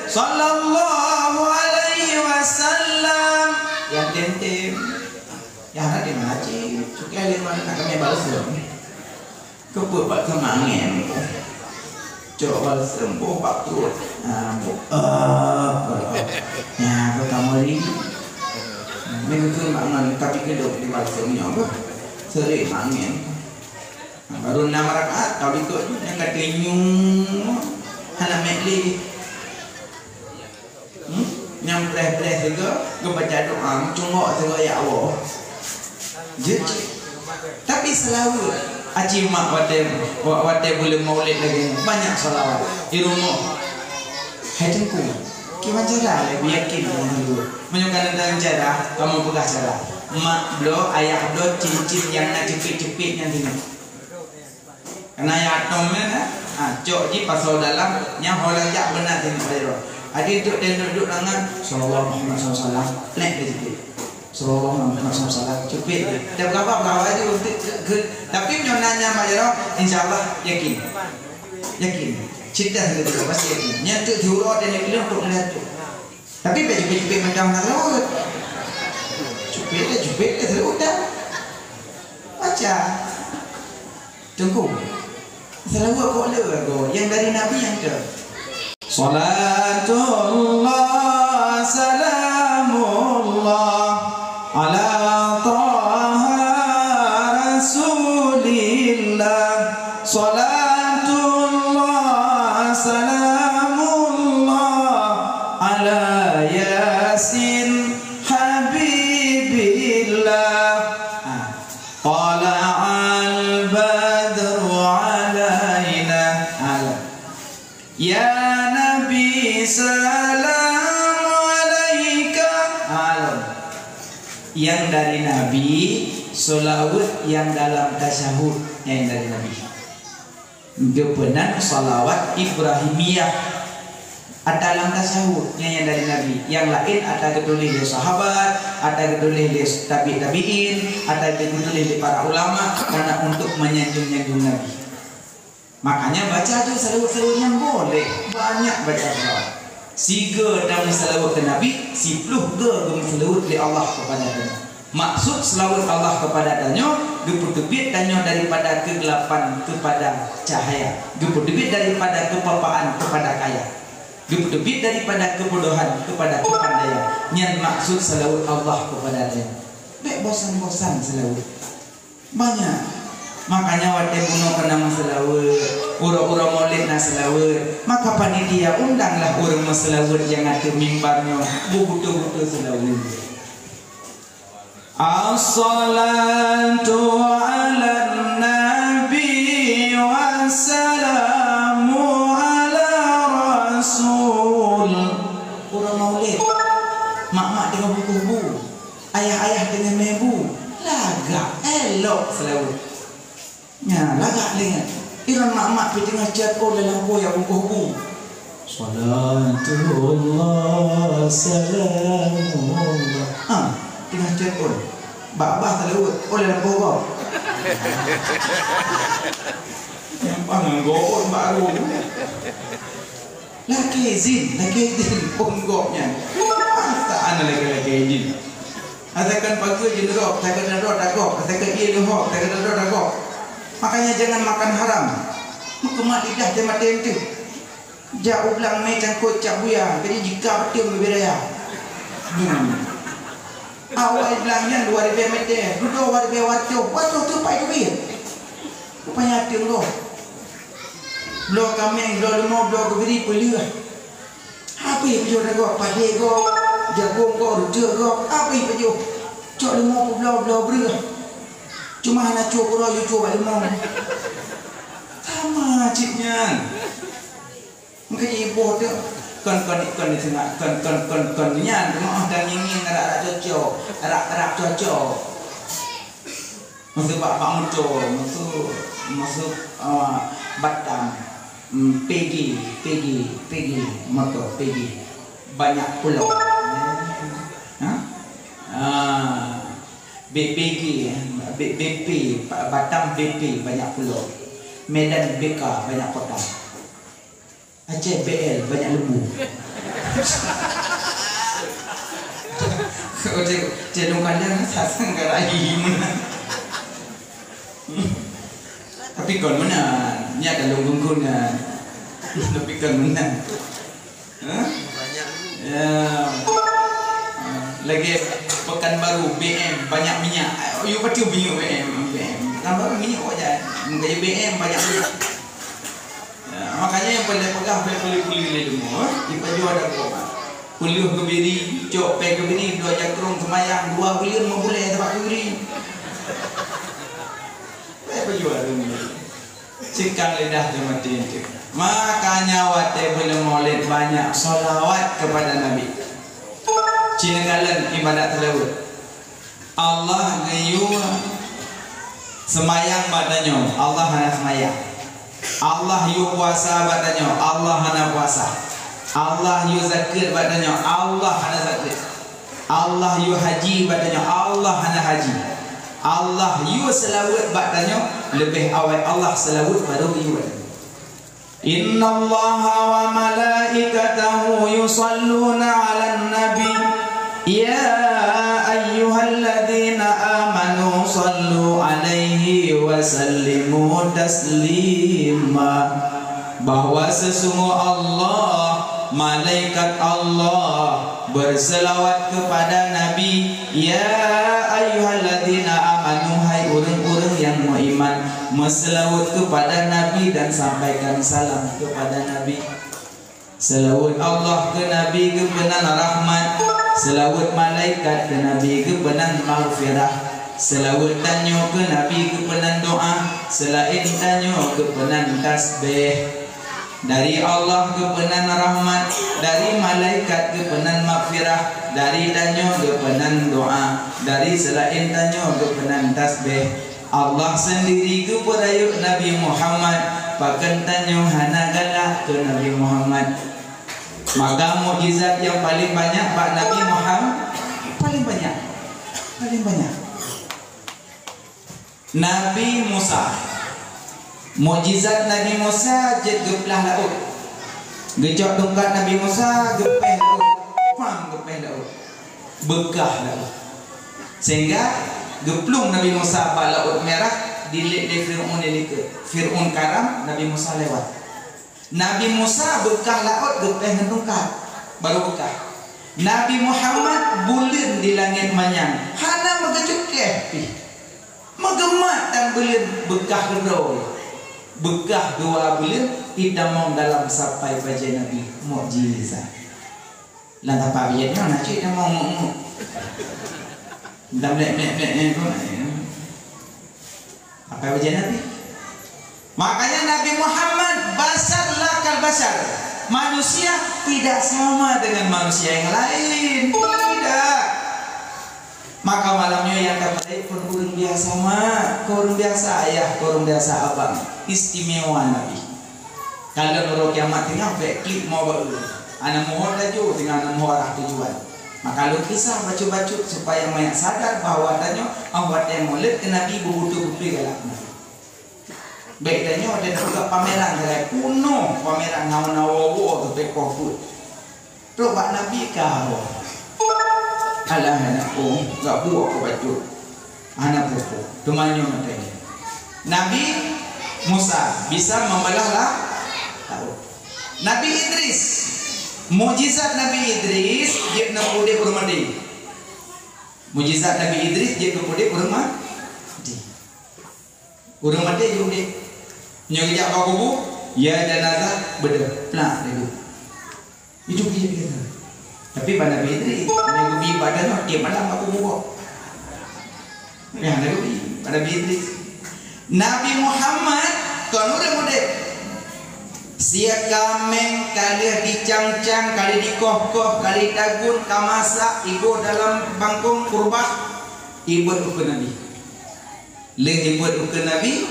sallallahu alaihi wasallam. Nyang tem-tem. Nyang hana tem-tem, cukai lima nak kami balas dong. Keupeue bak keumangén? Cok balsem boh bak pruet. Ah, boh. Ah, boh. Nya, boh tamori. Meukeusut bak ngon, tapi keudok di balsem nyoe, boh. Seurik mangén. Baru enam rakaat, tahu ikut tu, nyang kata nyung. Hana mek lé. Hmm? Nyang preh-preh sigoe geubaca doa, meucungok sigoe, "Ya Allah." Jeuet cit. Tapi seulaweuet, aci mak watèe, wa-, watèe buleuen Maulid lagèe nyoe, banyak seulaweuet di rumoh. Hai Teungku, kiban cara lé beuyakin ngon seulaweuet? Meunyoe ka teuntang cara, kamoe peugah cara. Mak bloe, ayah bloe, cicém nyang na ceupet-ceupet nyan singoh. Kana ya atom nyan, ha, cok jih pasoe dalam, nyan ho lagak beuna teuh Pak Jero. Adak duek dan duek-duek tangan, "Sallallahu Muhammad sallallahu alaihi wasallam." Lek dia jepit. "Sallallahu Muhammad sallallahu alaihi wasallam." Jepit. Dia berapa, berapa aja untuk ke, ke, tapi nyonya Pak Jero, insya Allah yakin. Yakin. Cinta dengan dia, pasti yakin. Nyan tu diurut dan dia bilang untuk melihat tu. Tapi bèk jepit-jepit macam nak laut. Jepit dia, jepit dia, terus dah. Baca. Teungku, seulaweuet kok le lagu nyang dari Nabi nyang ke? Salatullah salamullah ala Taha Rasulillah. Salatullah salamullah ala Yasin Habibillah. Ah. Tala'al badru alaina. Halo. Ya Nabi, salamu alaika. Halo. Nyang dari Nabi, seulaweuet nyang dalam tasyahud nyang dari Nabi. Geupeunan salawat Ibrahimiyah ata lam tasyahud, nyan nyang dari Nabi. Nyang laén ata geutuléh lé sahabat, ata geutuléh lé tabi' tabi'in, ata geutuléh lé para ulama, karena untuk menyanjung-nyanjung Nabi. Makanya baca tu salawat-salawat nyang boleh, banyak baca salawat. Sigoe tameusalawat keu Nabi, siploh goe geumeusalawat lé Allah kepada Nabi. Maksud seulaweuet Allah kepada tanyoe, geupeuteubiet tanyoe daripada keugelapan kepada cahaya, geupeuteubiet daripada keupapaan kepada kaya, geupeuteubiet daripada keubodohan kepada keupandaian. Nyan maksud seulaweuet Allah kepada tanyoe. Bèk bosan-bosan seulaweuet. Banyak. Makanya watèe bunoe keunan meuseulaweuet, uroe-uroe Maulid na seulaweuet, maka panitia undanglah ureueng meuseulaweuet nyang ateueh mimbar nyoe beubutoe-butoe seulaweuet. Assalatu ala nabi wassalamu ala rasul. Uroe Maulid, mak-mak teungoh bungkôh bu, ayah-ayah teungoh mè bu, lagak elok seulaweuet. Nya, lagak lé nyan. Iran mak-mak pi teungoh chat phone lam lampôh nyang bungkôh bu. Salatullah salamullah. Ha, teungoh chat phone. Bak babah seulaweuet, oh lam lampôh gob. Nyang pah ngon gob baru. Lakèe izin, lakèe izin phôn gob nyan. Masa hana lakèe-lakèe izin. Asakan pageue jeuet gob, asakan daroe tagob, asakan ié leuhob, asakan daroe tagob. Makanya jangan makan haram. Meukeumah lidah dan maté eunteuk. Jak u blang mè cangkot cap buya, jadi jika beutôi meubiraya. Hmm. Awai blang nyan dua ribèe mètè, dudoe dua ribèe watèe, watèe teuh pai teubiet. Rupanya ateueng gob. Bloe kaméng, bloe leumô, bloe geubri peuleueh. Habéh pajoh dah gob, padé gob, jagong gob, reuteuek gob, habéh pajoh. Cok leumô peubloe, bloe breueh. Cuma hana cue uroe, yue cue bak leumô. Sama cit nyan. Mungkin iboh tu kon, kon, kon di tengah, kon, kon, kon, kon nyan teuma dan ngieng-ngieng arak-arak cocok, arak-arak cocok. Masa bak, bak motor, masa, masa, ah, Batam, hmm, P G, P G, P G, motor P G. Banyak pulau. Ha? Ah, B P G, eh, B-, B P, Ba-, Batam B P, banyak pulau. Medan B K, banyak kota. Aceh B L, banyak lembu. Cek, cek dong kandang, sasang ka rahi meunan. Tapi kon meunan, nyak ka lôn gunggun nyan. Tapi kon meunan. Hah? Ya. Lagi Pekanbaru, B M, banyak minyak. Yuk pati minyak B M, B M. Pekanbaru minyak wajar. Mungkin B M banyak minyak. Ya, makanya nyang paleng peugah bèk puli-puli lé leumô, eh? Ipajoh dah gob. Peuleueh geubiri, cok pèng geubiri, dua jakrong seumayang, dua buleuen, lima buleuen sabab geubiri. Bèk pajoh dah leumô. Seukang lidah teuh maté teuh. Makanya watèe buleuen Maulid banyak shalawat kepada Nabi. Ci neukalon ibadat seulaweuet. Allah geuyue seumayang bak tanyoe, Allah hana seumayang. Allah yue puasa bak tanyoe, Allah hana puasa. Allah yue zakeuet bak tanyoe, Allah hana zakeuet. Allah yue haji bak tanyoe, Allah hana haji. Allah yue seulaweuet bak tanyoe, leubeh awai Allah seulaweuet baru geuyue bak tanyoe. Innallaha wa malaikatahu yusalluna 'alan nabi. Ya ayyuhalladzina amanu sallu 'alaihi wa sallimu taslima. Bahwa sesungguh Allah, malaikat Allah berselawat kepada Nabi. Ya ayyuhalladzina amanu, hai ureuëng-ureuëng nyang meuiman, meuseulaweuet kepada Nabi dan sampaikan salam kepada Nabi. Seulaweuet Allah keu Nabi geupeunan rahmat, seulaweuet malaikat keu Nabi geupeunan maghfirah, seulaweuet tanyoe keu Nabi geupeunan doá, seulaén tanyoe geupeunan tasbeh. Dari Allah geupeunan rahmat, dari malaikat geupeunan maghfirah, dari tanyoe geupeunan doá, dari seulaén tanyoe geupeunan tasbeh. Allah seundiri geupeurayeuk Nabi Muhammad, pakon tanyoe hana galak keu Nabi Muhammad. Maka mukjizat nyang paleng banyak bak Nabi Muhammad, paleng banyak, paleng banyak. Nabi Musa. Mukjizat Nabi Musa jeuet geuplah laôt. Geucok tungkat Nabi Musa, geupéh laôt. Pam, geupéh laôt. Beukah laôt. Sehingga geuplueng Nabi Musa bak Laôt Mirah, dilét lé Fir'aun di likot. Fir'aun karam, Nabi Musa lewat. Nabi Musa beukah laôt geupéh ngon tungkat, barô beukah. Nabi Muhammad buleuen di langét manyang, hana meukeujut kèe pih. Meugeumat tan buleuen beukah keudroe, beukah dua buleuen itamong dalam sapai bajèe Nabi, mukjizat. Lam tapak bijèe nyoe na cit nyang meu'uk-meu'uk. Dam lek-lek-lek nyan tu na. Apa bijèe Nabi? Makanya Nabi Muhammad basar la kal basar. Manusia tidak sama dengan manusia yang lain. Tidak. Maka malam nyoe nyang tapeulét kon ureuëng biasa, mak. Kon ureuëng biasa, ayah. Kon ureuëng biasa, abang. Istimewa Nabi. Kalau uroe kiamat teungoh bèk klik mo bak ureuëng. Hana muhor laju teungoh hana muhor arah tujuan. Maka lôn kisah bacut-bacut supaya manyak sadar bahwa tanyoe 'oh watèe Maulid keu Nabi beubutoe-butoe galak Nabi. Bèk tanyoe dan buka pameran sagai kunoh pameran hawa-hawa wo tu pekoh put. Trok bak Nabi ka hawa. Alah aneuk, oh, gak buok keu bacut. Hana peue-peue. Teuma nyoe meuteumé. Nabi Musa bisa membelah la-, laôt. Nabi Idris Mukjizat Nabi Idris, jeuet neupeuudép ureuëng maté. Mukjizat Nabi Idris, jeuet neupeuudép ureuëng maté. Ureuëng maté jeuet udép. Nyoe geujak bak kubu, ya janazah, beudôh, plak, hidup. Hidup dia biasa. Tapi bak Nabi Idris, nyoe geubi bak tanyoe, tiep malam bak kubu gob. Nyan lagée Nabi Idris. Nabi Muhammad kon ureuëng udép. Sie kaméng ka lheueh dicang-cang, ka lheueh dikoh-koh, ka lheueh dagun, ka masak, iboh dalam bangkong kurbah, ibeuet ukeue Nabi. Lheueh ibeuet ukeue Nabi,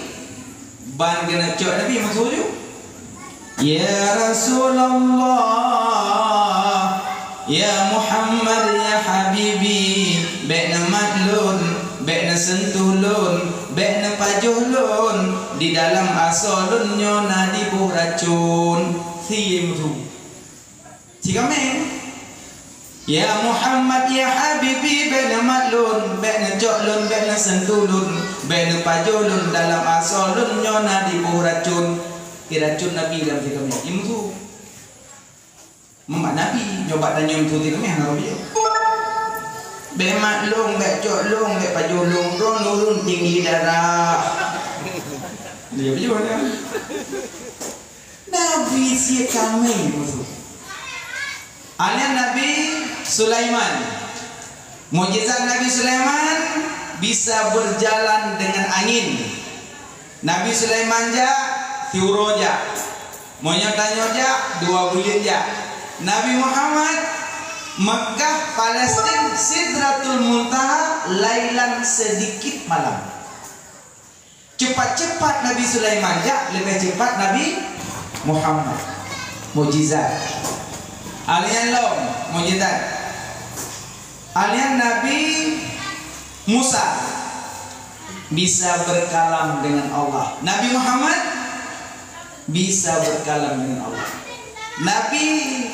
ban keuneuk cok Nabi meusuju. Ya Rasulullah, ya Muhammad, ya Habibi, bék neumat lôn, bék neuseuntuh lôn, bék neupajoh lôn, di dalam asoe lôn nyoe na diboh racun. Si musuh. Si kaméng. Ya Muhammad, ya Habibi, bék neumat lôn, bék neucok lôn, bék neuseuntuh lôn, bék neupajoh lôn, dalam asoe lôn nyoe na diboh racun. Iracun Nabi lam si kaméng. Imusu. Muhammad Nabi, nyoe bak tanyoe imusu si kaméng hana roh. Bék mat lôn, bék cok lôn, bék pajoh lôn, droeneuh ureuëng tinggi darah. Dia beujeuet nyan. Nabi sie kaméng musuh. Aneuk Nabi Sulaiman. Mukjizat Nabi Sulaiman bisa berjalan dengan angin. Nabi Sulaiman jak, siuroe jak. Meunyoe tanyoe jak, dua buleuen jak. Nabi Muhammad, Mekah, Palestin, Sidratul Muntaha, lailan sedikit malam. Cepat-cepat Nabi Sulaiman jak, leubeh cepat Nabi Muhammad. Mukjizat. Alien lom, mukjizat. Alien Nabi Musa bisa berkalam dengan Allah. Nabi Muhammad bisa berkalam dengan Allah. Nabi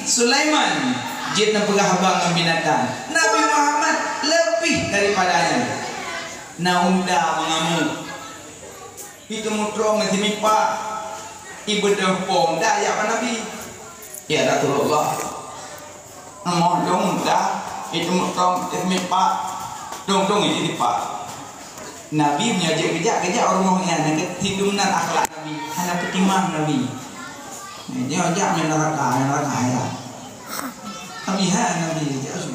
Sulaiman jeuet neupeugah haba ngon binatang. Nabi Muhammad lebih daripada nyan. Na unta meungamuk. Itu mutrong ngon simipak. Ibeudôh pom dak jak bak Nabi. Ya Rasulullah. Amoh dong dah, itu mutrong, itu mipak. Dong-dong itu dipak. Nabi meunyoe jeuet geujak, geujak rumoh nyan, nyan keuh hidung nan akhlak Nabi. Hana peutimang Nabi. Nyoe jak nyan neraka, nyan neraka ya. Nabi ha, Nabi jak su.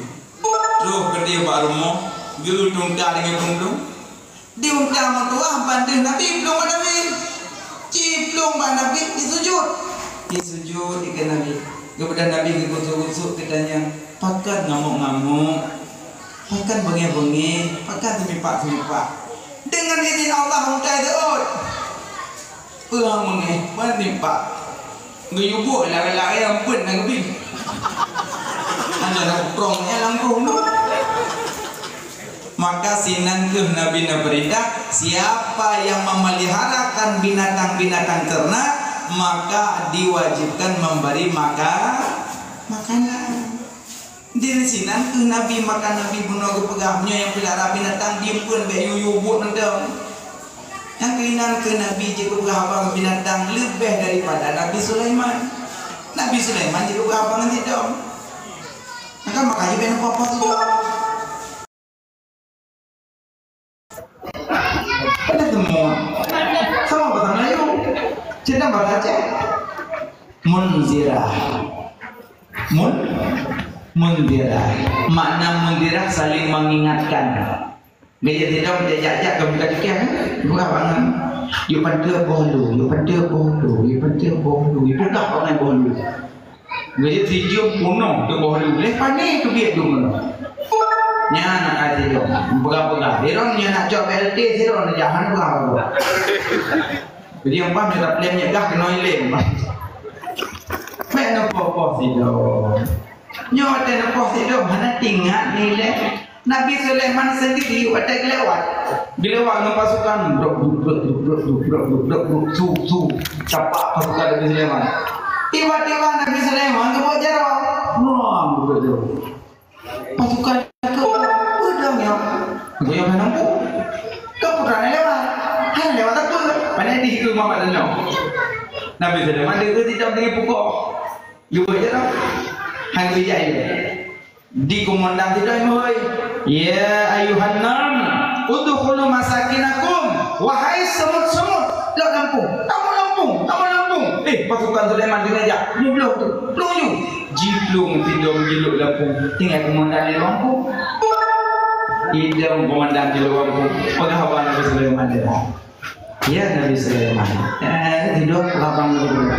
Troh keudeh bak rumoh, geuleutung ka deungon dong-dong. Di unta meutuah bandeh Nabi plueng bak Nabi. Ciplueng bak Nabi disujut. Disujut dikeue Nabi. Geubeudôh Nabi geugusok-gusok geutanyong, "Pakon ngamuk-ngamuk? Pakon beungéh-beungéh? Pakon seumipak-seumipak?" Deungon idhin Allah unta jeuet. Peue nyang beungéh, peue nyang seumipak? Geuyue buet lagée-lagée nyang peuet na geubi. Hana na uprong nyang lam krueng. Maka sinan keuh Nabi neupeurintah, siapa yang memeliharakan binatang-binatang ternak, maka diwajibkan memberi maka-, makanan. Di sinan keuh Nabi, maka Nabi bunoe geupeugah, "Meunyoe nyang peulihara binatang dieumpeuen bék yue-yue buet mantong." Nyang keunan keuh Nabi jeuet geupeugah haba ngon binatang leubeh daripada Nabi Sulaiman. Nabi Sulaiman jeuet geupeugah haba ngon sidom. Maka, maka jih bék neupoh-poh sidom. Ada semua. Sama bahasa Melayu. Cerita bahasa Aceh. Munzirah. Mun, munzirah. Makna munzirah saling mengingatkan. Geujak sidom, jak-jak ka buka tiket, buka bangan. Yuk panteue boh lu, yuk panteue boh lu, yuk panteue boh lu, yuk peugah bangan boh lu. Geujak sijeuem punoh teuh boh lu, leh pané teubiet dum nyoe. Nyan akai sidom, peugah-peugah. Sidom nyan nak cok B L T sidom, jangan peugah-peugah. Jadi, umpah nyoe tapleng nyoe gah keunoe ileng. Bék neupoh-poh sidom. Nyoe watée neupoh sidom, hana tingat nilai. Nabi Sulaiman sendiri watée geulewat. Geulewat ngon pasukan, brok, brok, brok, su, su, capak pasukan Nabi Sulaiman. Tiba-tiba Nabi Sulaiman geubuet jaroe. Wah, geubuet jaroe. Pasukan keu peudong nyoe. Geuyong hana mampu. Keu putra na lewat. Hana lewat takue. Pandai dih keu Muhammad Zainal. Nabi Sulaiman dia keu sidom tinggi pukok. Dua je lah. Hai bijak ilée. Di kumandan sidroe meuhôi, "Ya ayuhan naml, udkhulu masakinakum." Wahai semut-semut, lok lampung. Tamong lampung, tamong lampung. Eh, pasukan Sulaiman teungoh jak. Mubloh tu. Plueng ju. Jiplueng sidroe jilok lampung. Tinggai kumandan di lampung. Idong kumandan di lampung. Peugah haba Nabi Sulaiman dia. Ya Nabi Sulaiman. Eh, hidup lapang dulu.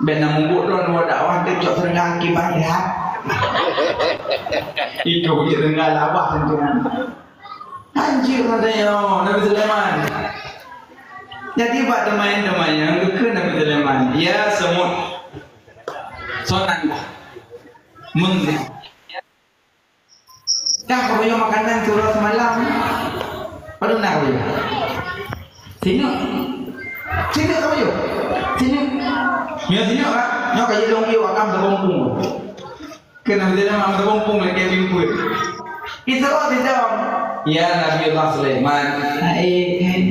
Bèk na mubuet droe dua dakwah teucok seureuga akibat lihat. Itu bukit seureuga labah tentu. Anjir, katanya Nabi Sulaiman. Jadi bak teumanyong-teumanyong geukheun Nabi Sulaiman, "Ya semut, sonan dah. Meng dah." Kah kabayoe makanan siuroe seumalam? Padum na kabayoe? Sineuk. Sineuk kabayoe. Sineuk. Nyoe sineuk, Kak. Nyoe ka jilong piôh akam teugompung. Keunan jilong akam teugompung lagèe bimpeuen. Iseuôt sidroe. Ya Nabi Allah Sulaiman. Hai, hai.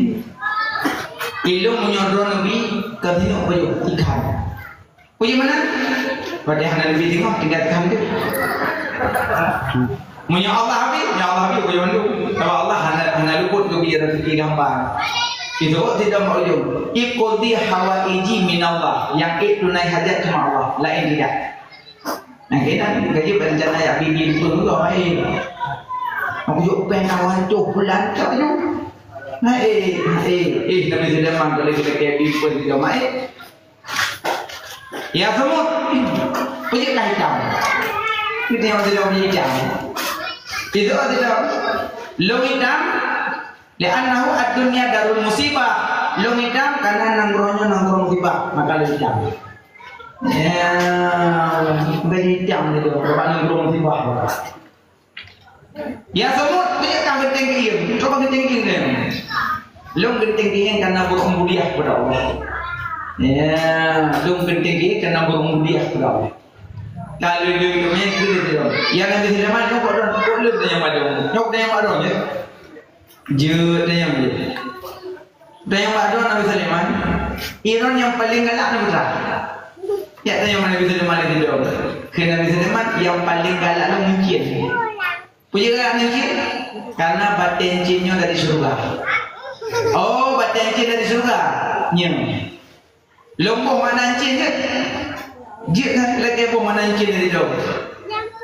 Ilôn meunyoe droeneuh bi, ka sineuk kabayoe ikan. Peue meunan? Padahai hana leubeh teungoh tinggai keu han teuh. Meunyoe Allah habéh, nyoe Allah habéh peue mandum. Sabab Allah hana, hana luput geubri raseuki gampang. Disebut sidang mak ujong, "Iqdi hawaiji minallah." Nyang ék tunai hajat cuma Allah, laén tidak. Nah, kita gaji berencana ya bibi pun juga main. Aku jok pèng kawan tu bulan tu. Nah, eh, eh, eh, tapi sudah mang kalau kita kayak bibi pun juga main. Ya semut, peue jeuet ka itam? Kita yang sudah itam. Itu sudah. Lôn itam, li'annahu ad-dunya darul musibah. Lôn itam karena nanggroe nyoe nanggroe musibah, maka lôn itam. Ya, bukan itam gitu, bukan nanggroe musibah. Ya semut, peue ka geunteng keu ié? Coba geunteng keu ié. Lôn geunteng keu ié karena beureu'ubudiah kepada Allah. Ya, lôn geunteng keu ié karena beureu'ubudiah kepada Allah. Kalau lôn geunteng keu ié, ya Nabi Sulaiman, kok lôn, kok lôn tanya pada Allah? Kok tanya pada Allah, ya? Jeuet tanyong jeuet. Tanyong bak droe Nabi Sulaiman, droeneuh nyang paleng galak na putra. Jak tanyong Nabi Sulaiman lé sidroe. Kheun Nabi Sulaiman, nyang paleng galak lôn cien. Peue jeuet galak lôn cien? Karena batèe cien nyoe dari syeuruga. Oh, batèe cien dari syeuruga. Nyoe. Lôn boh makanan cien jeuet? Jeuet kan? Lagèe boh makanan cien di dalam.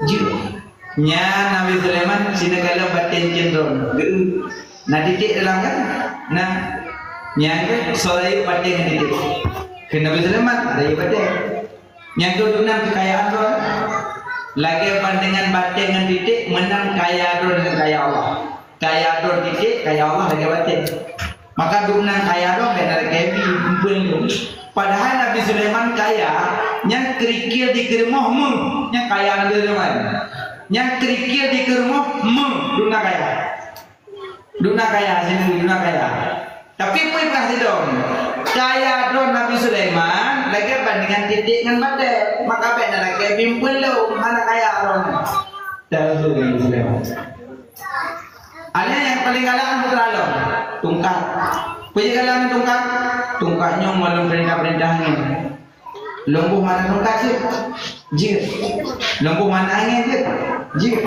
Jeuet. Nyan Nabi Sulaiman sineuk kalon batèe cien droeneuh. Geu-, na titék dalam kan? Nah. Nyan kan soe rayeuk batèe ngon titék. Kheun Nabi Sulaiman, rayeuk batèe. Nyan keuh dum nan keukayaan droeneuh. Lagèe ban dengan batèe ngon titék, meunan kaya droeneuh ngon kaya Allah. Kaya droe titék, kaya Allah lagèe batèe. Maka dum nan kaya droe bèk na lagèe bi, empeuen lom. Padahai Nabi Sulaiman kaya, nyan keurikil di keurumoh meuh, nyan kaya Nabi Sulaiman. Nyan keurikil di keurumoh meuh, dum nan kaya. Dum nan kaya, sinan dum nan kaya. Tapi peue peugah sidong, kaya droe Nabi Sulaiman lagèe ban dengan titék ngon batèe, maka bèk na lagèe bi empeuen lom, hana kaya droe. Dan Nabi Sulaiman. Aneuk nyang paleng galak nyan putra lôn, tungkat. Peue jeuet galak ngon tungkat? Tungkat nyoe ngon lôn peurintah-peurintah angén. Lôn boh mata tungkat jeuet? Jeuet. Lôn boh mata angén jeuet? Jeuet.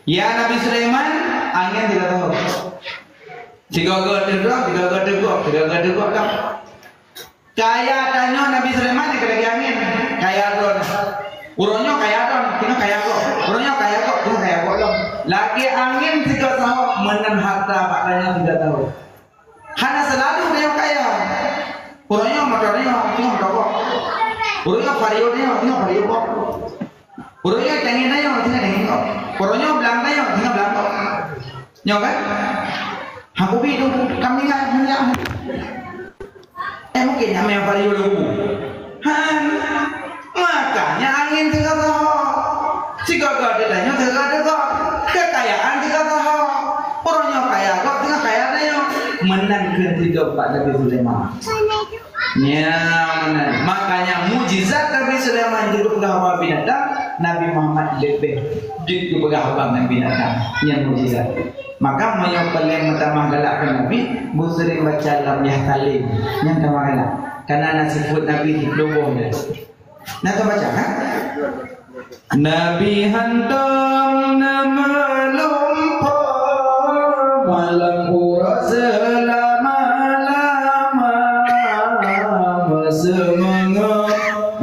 Ya Nabi Sulaiman, angén tiga tahun. Tiga-tiga teugok, tiga-tiga teugok, tiga-tiga teugok dah. Kaya tanyoe Nabi Sulaiman nyang lagèe angén, kaya droe. Uroe nyoe kaya droe, teungoh kaya gob. Uroe nyoe kaya gob, teungoh kaya gob lom. Lagèe angén sigoe saho, meunan harta bak tanyoe sigoe saho. Hana seulalu tanyoe kaya. Uroe nyoe moto tanyoe, teungoh moto gob. Uroe nyoe vario tanyoe, teungoh vario gob. Uroe nyoe tangieng tanyoe, teungoh tangieng gob. Uroe nyoe blang tanyoe, teungoh blang gob. Nyoe kan? Hana kubi tu, kami nyan, nyan. Eh, mungkin nyan memang vario lagu. Han. Makanya angén sigoe saho. Sigoe-goe di tanyoe sigoe-goe. Kekayaan sigoe saho. Uroe nyoe kaya gob, teungoh kaya tanyoe. Meunan keuh sidong bak Nabi Sulaiman. Ya, meunan. Makanya mukjizat Nabi Sulaiman jeuet geupeugah haba binatang, Nabi Muhammad leubeh jeuet geupeugah haba ngon binatang. Nyan mukjizat. Maka meunyoe paleng meutamah galak keu Nabi, beuseuring baca lam yah salim. Nyan tamah galak. Karena na sifeut Nabi siplôh boh nyan. Na tabaca kan? Nabi hantom na meulumpoe malam uroe seulama-lama. Meuseumeungeut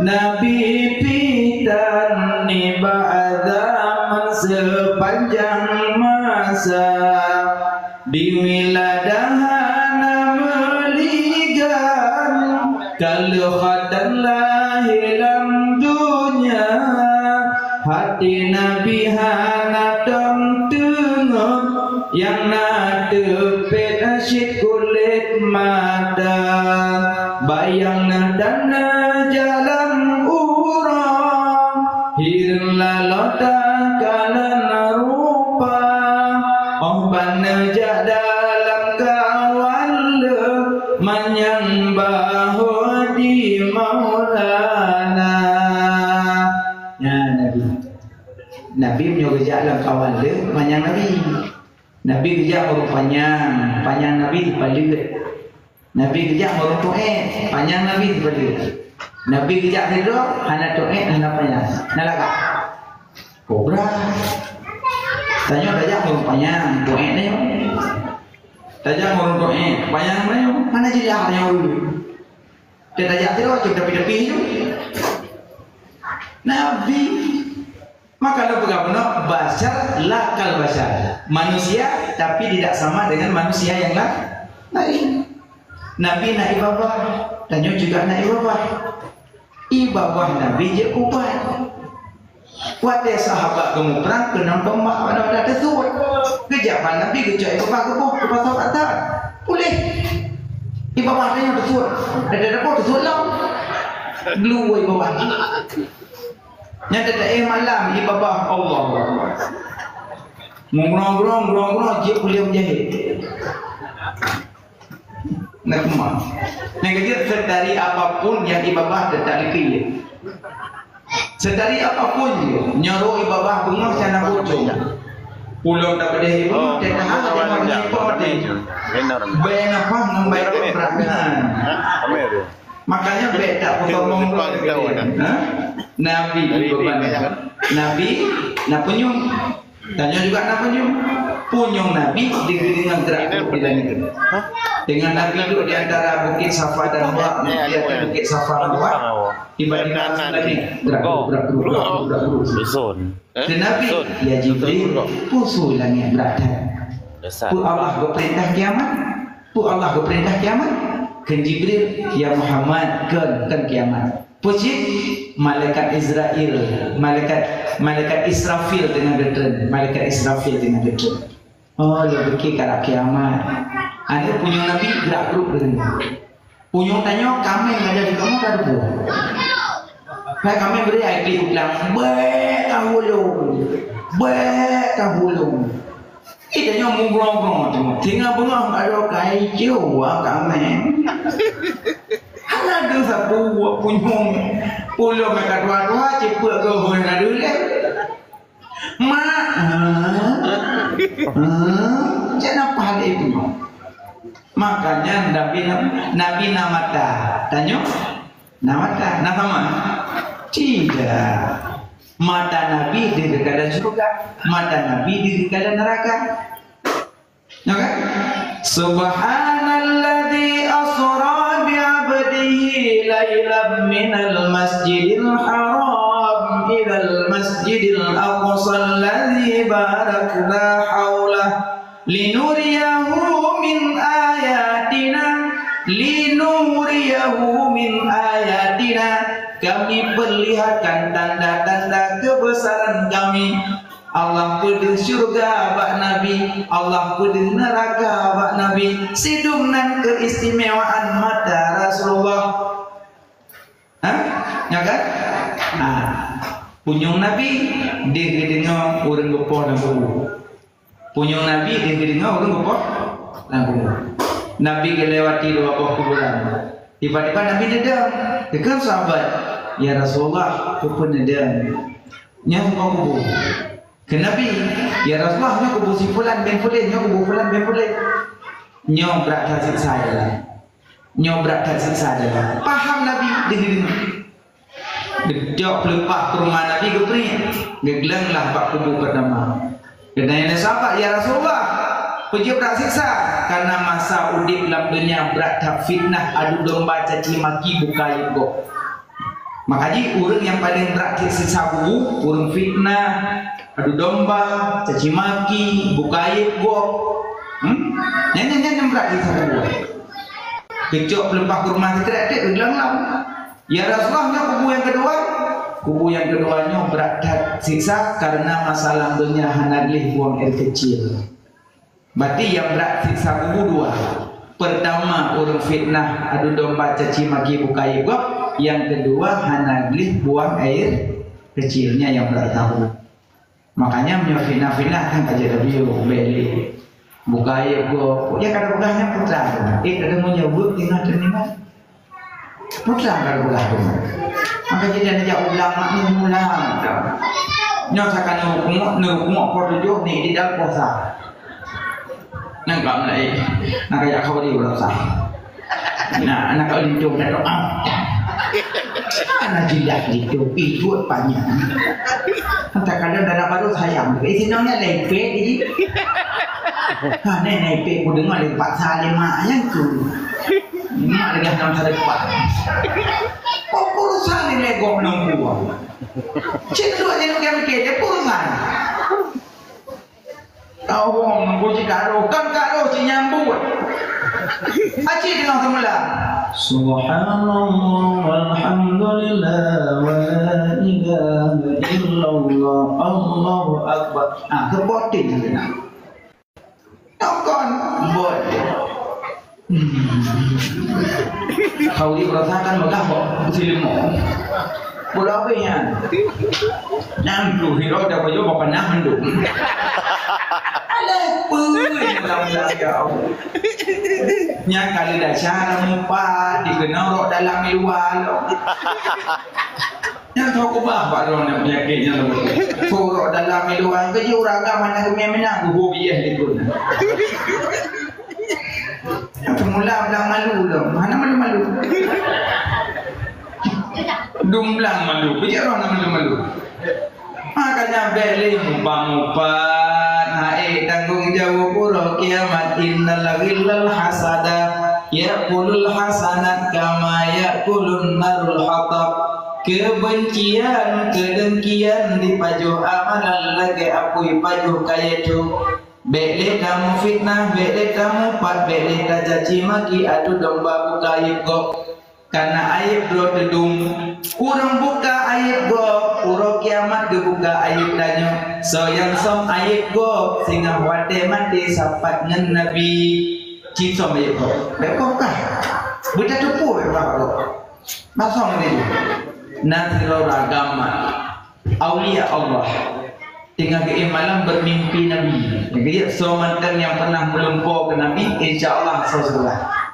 Nabi pih tan nibak zaman seupanjang masa. Di wiladah hana meuligan, ka lheueh khatan lahé lam donya. Até Nabi hana tom teungeut, nyang na teupet cit kulét mata. Bayang na dan na jalan uroe, hireuen laloe takalon rupa. Óh ban neujak dalam kawan lé, manyang bahô di Maulana. Nyan Nabi. Nabi meunyoe geujak lam kawan lé, manyang Nabi. Nabi geujak ureueng panyang, panyang Nabi dipaleuet. Nabi geujak ureueng toet, panyang Nabi dipaleuet. Nabi geujak sidroe, hana toet, hana panyang. Na lagak. Kobra. Tanyoe tajak ureueng panyang, toet na nyoe. Tajak ureueng toet, panyang na nyoe. Hana jeulaih tanyoe ureueng. Tajak sidroe, cok tapi-tapi nyoe. Nabi. Maka lôn peugah bunoe, basyar la kal basyar. Manusia, tapi tidak sama dengan manusia yang la-, lain. Nabi na ie babah, tanyoe juga na ie babah. Ie babah Nabi jeuet ubat. Watée sahabat geumuprang, keunong tombak pada-pada teusuet. Geujak bak Nabi geucok ie babah geuboh, geupasoe rata. Puléh. Ie babah tanyoe teusuet. Dari dapur teusuet lom. Gelu ie babah. Nyan teuka éh malam, ie babah, Allahu Akbar. Meungrong-grong, grong-grong, jeuet puléh meujahét. Nah, keumah. Nyang keujeuet, seutari apapun nyang ie babah teutap likot. Seutari apapun jih, nyoe rôh ie babah beungoh, hana bocong. Pulo tabeudeh ie babah, teuka hana teuka nyoe. Bèk na pah ngon bèk beurangkat. Makanya bèk tapeusomong droe. Ha? Nabi iboban. Nabi na punyueng. Tanyoe juga na punyueng. Punyueng Nabi digeudeungoe gerak di langét. Dengan Nabi duduk di antara Bukit Safa dan Marwah, di atas Bukit Safa dan Marwah, tiba-tiba langsung lagi gerak, gerak, gerak, gerak, gerak. Dan Nabi, "Ya Jibril, peue su langét brat that?" Peue Allah geupeurintah kiamat? Peue Allah geupeurintah kiamat? Kheun Jibril, "Ya Muhammad, kon, kon kiamat." Peue cit? Malaikat Izrail, malaikat, malaikat Israfil teungoh geutreun, malaikat Israfil teungoh geutreun. Oh, lôn pike karab kiamat. Aneuk punyueng Nabi gerak grup deungon. Punyueng tanyoe kaméng ada di kamoe ka teupeue. Hai kaméng bri ai klik u klang, bèk ka hulông, bèk ka hulông. Ih, tanyoe mugrong-grong teungoh. Singoh beungoh ka droe kai ciu wa kaméng. Hana deuh sapeue punyueng. Pulo meuka dua-dua cipeuet geuh na deuh lé. Mak, eh, eh, cak na paléh punyueng. Makanya Nabi, Nabi na mata. Tanyoe na mata, na sama? Tidak. Mata Nabi di keukalan syurga, mata Nabi di keukalan neraka. Ya kan? Subhanalladzi asra bi 'abdihi lailan minal masjidil haram ilal masjidil aqsa alladzi barakna haulah linuriyahu min ayatina, linuriyahu min ayatina. Kami perlihatkan tanda-tanda kebesaran Kami. Allah peudeuh syurga bak Nabi, Allah peudeuh neuraka bak Nabi. Sidum nan keistimewaan mata Rasulullah. Ha? Nyo kan? Ha. Punyueng Nabi deuh geudeungoe ureueng geupoh lam kubu. Punyueng Nabi deuh geudeungoe ureueng geupoh lam kubu. Nabi geulewati dua boh kuburan. Tiba-tiba Nabi neudong. Geukheun sahabat, "Ya Rasulullah, keupeue neudong?" Nyan bunoe kubu. Kheun Nabi, "Ya Rasulullah, nyoe kubu si fulan bin fulan, nyoe kubu fulan bin fulan." Nyoe brat that siksa dalam. Nyoe brat that siksa dalam. Paham Nabi deuh geudeungoe. Geucok peuleupah keu rumoh Nabi geupriek, geugleng lah bak kubu peurtama. Geutanyong lé sahabat, "Ya Rasulullah, peue jeuet brat siksa?" Karena masa udeb lam donya brat that fitnah, adu domba, caci maki, buka aib gob. Maka jih ureuëng nyang paleng brat siksa kubu, ureuëng fitnah, adu domba, caci maki, buka aib gob. Hmm? Nyan, nyan, nyan, nyan brat siksa kubu. Geucok peuleupah keu rumoh sikrek, geugleng lah. "Ya Rasulullah, nyoe kubu nyang keudua?" "Kubu nyang keudua nyoe brat that siksa karena masa lam donya hana gleh buang air kecil." Berarti nyang brat siksa kubu dua. Pertama, ureuëng fitnah, adu domba, caci maki, buka aib gob. Nyang keudua, hana gleh buang air kecil. Nyan nyang brat siksa kubu. Makanya meunyoe fitnah-fitnah kan ka jeuet tabiôh, bèk lé. Buka aib gob. Ya, ka tapeugah nyan putra. Eh, ka deungoe nyoe buet tinggai teuningai. Putra ka tapeugah tu. Maka jadi dan jak ulang mak ni ulang. Nyoe sakan neurukuk, neurukuk poh tujoh ni di dalam puasa. Nang ka mulai. Nang ka jak khauri ulang sah. Nah, anak kau lintung dah doa. Mana jilat lintung, pijot banyak. Entah kadang darah baru sayang. Eh, sini nya lepek ni. Ha, ni lepek ku dengar dari Pak Salim mak yang tu. Mak lagi dalam sadepan. Kok urusan ni legok nunggu. Cik tu aja nak mikir dia urusan. Kawom, ku cikaroh, kan karoh cik nyambut. Aci dengan semula. Subhanallah, walhamdulillah, wa la ilaha illallah, Allahu Akbar. Ah, kebotin yang kena. Tokon, bot. Kau ni merasakan megah kok, silimong. Bola apa nyan? Nyan tu hiro dah baju apa pernah mendung. Alah, pui dalam belakang. Nyan kali dah cara mupat, dikenal rok dalam luar lo. Nyan tho kubah bak droeneuh penyakit nyan lom. Surok dalam di luwa, keujeuet ureueng agam hana geumè meunan, geuhue bieh likot. Nyan teumula blang malu lom, hana malu-malu. Dum blang malu, keujeuet droe hana malu-malu. Makanya bèk lé mupat-mupat, hai tanggong jaweueb uroe kiamat, innal ghillal hasada ya'kulul hasanat kama ya'kulun narul hatab. Keubencian, keudengkian dipajoh amalan lagèe apui pajoh kayèe tôh. Bèk lé tameufitnah, bèk lé tamupat, bèk lé tacaci maki ateueh domba buka aib gob. Kareuna aib droe teudum. Ureueng buka aib gob, uroe kiamat geubuka aib tanyoe. Soe nyang som aib gob, singoh watèe maté sapat ngon Nabi. Cit som aib gob. Bèk gob kah? Beutateupeue bèk gob. Masa ngon itu, na sidroe ureueng agam, aulia Allah, teungoh geuéh malam beumimpi Nabi. Jadi, soe mantong nyang pernah meulumpo keu Nabi, insya Allah soe sebelah.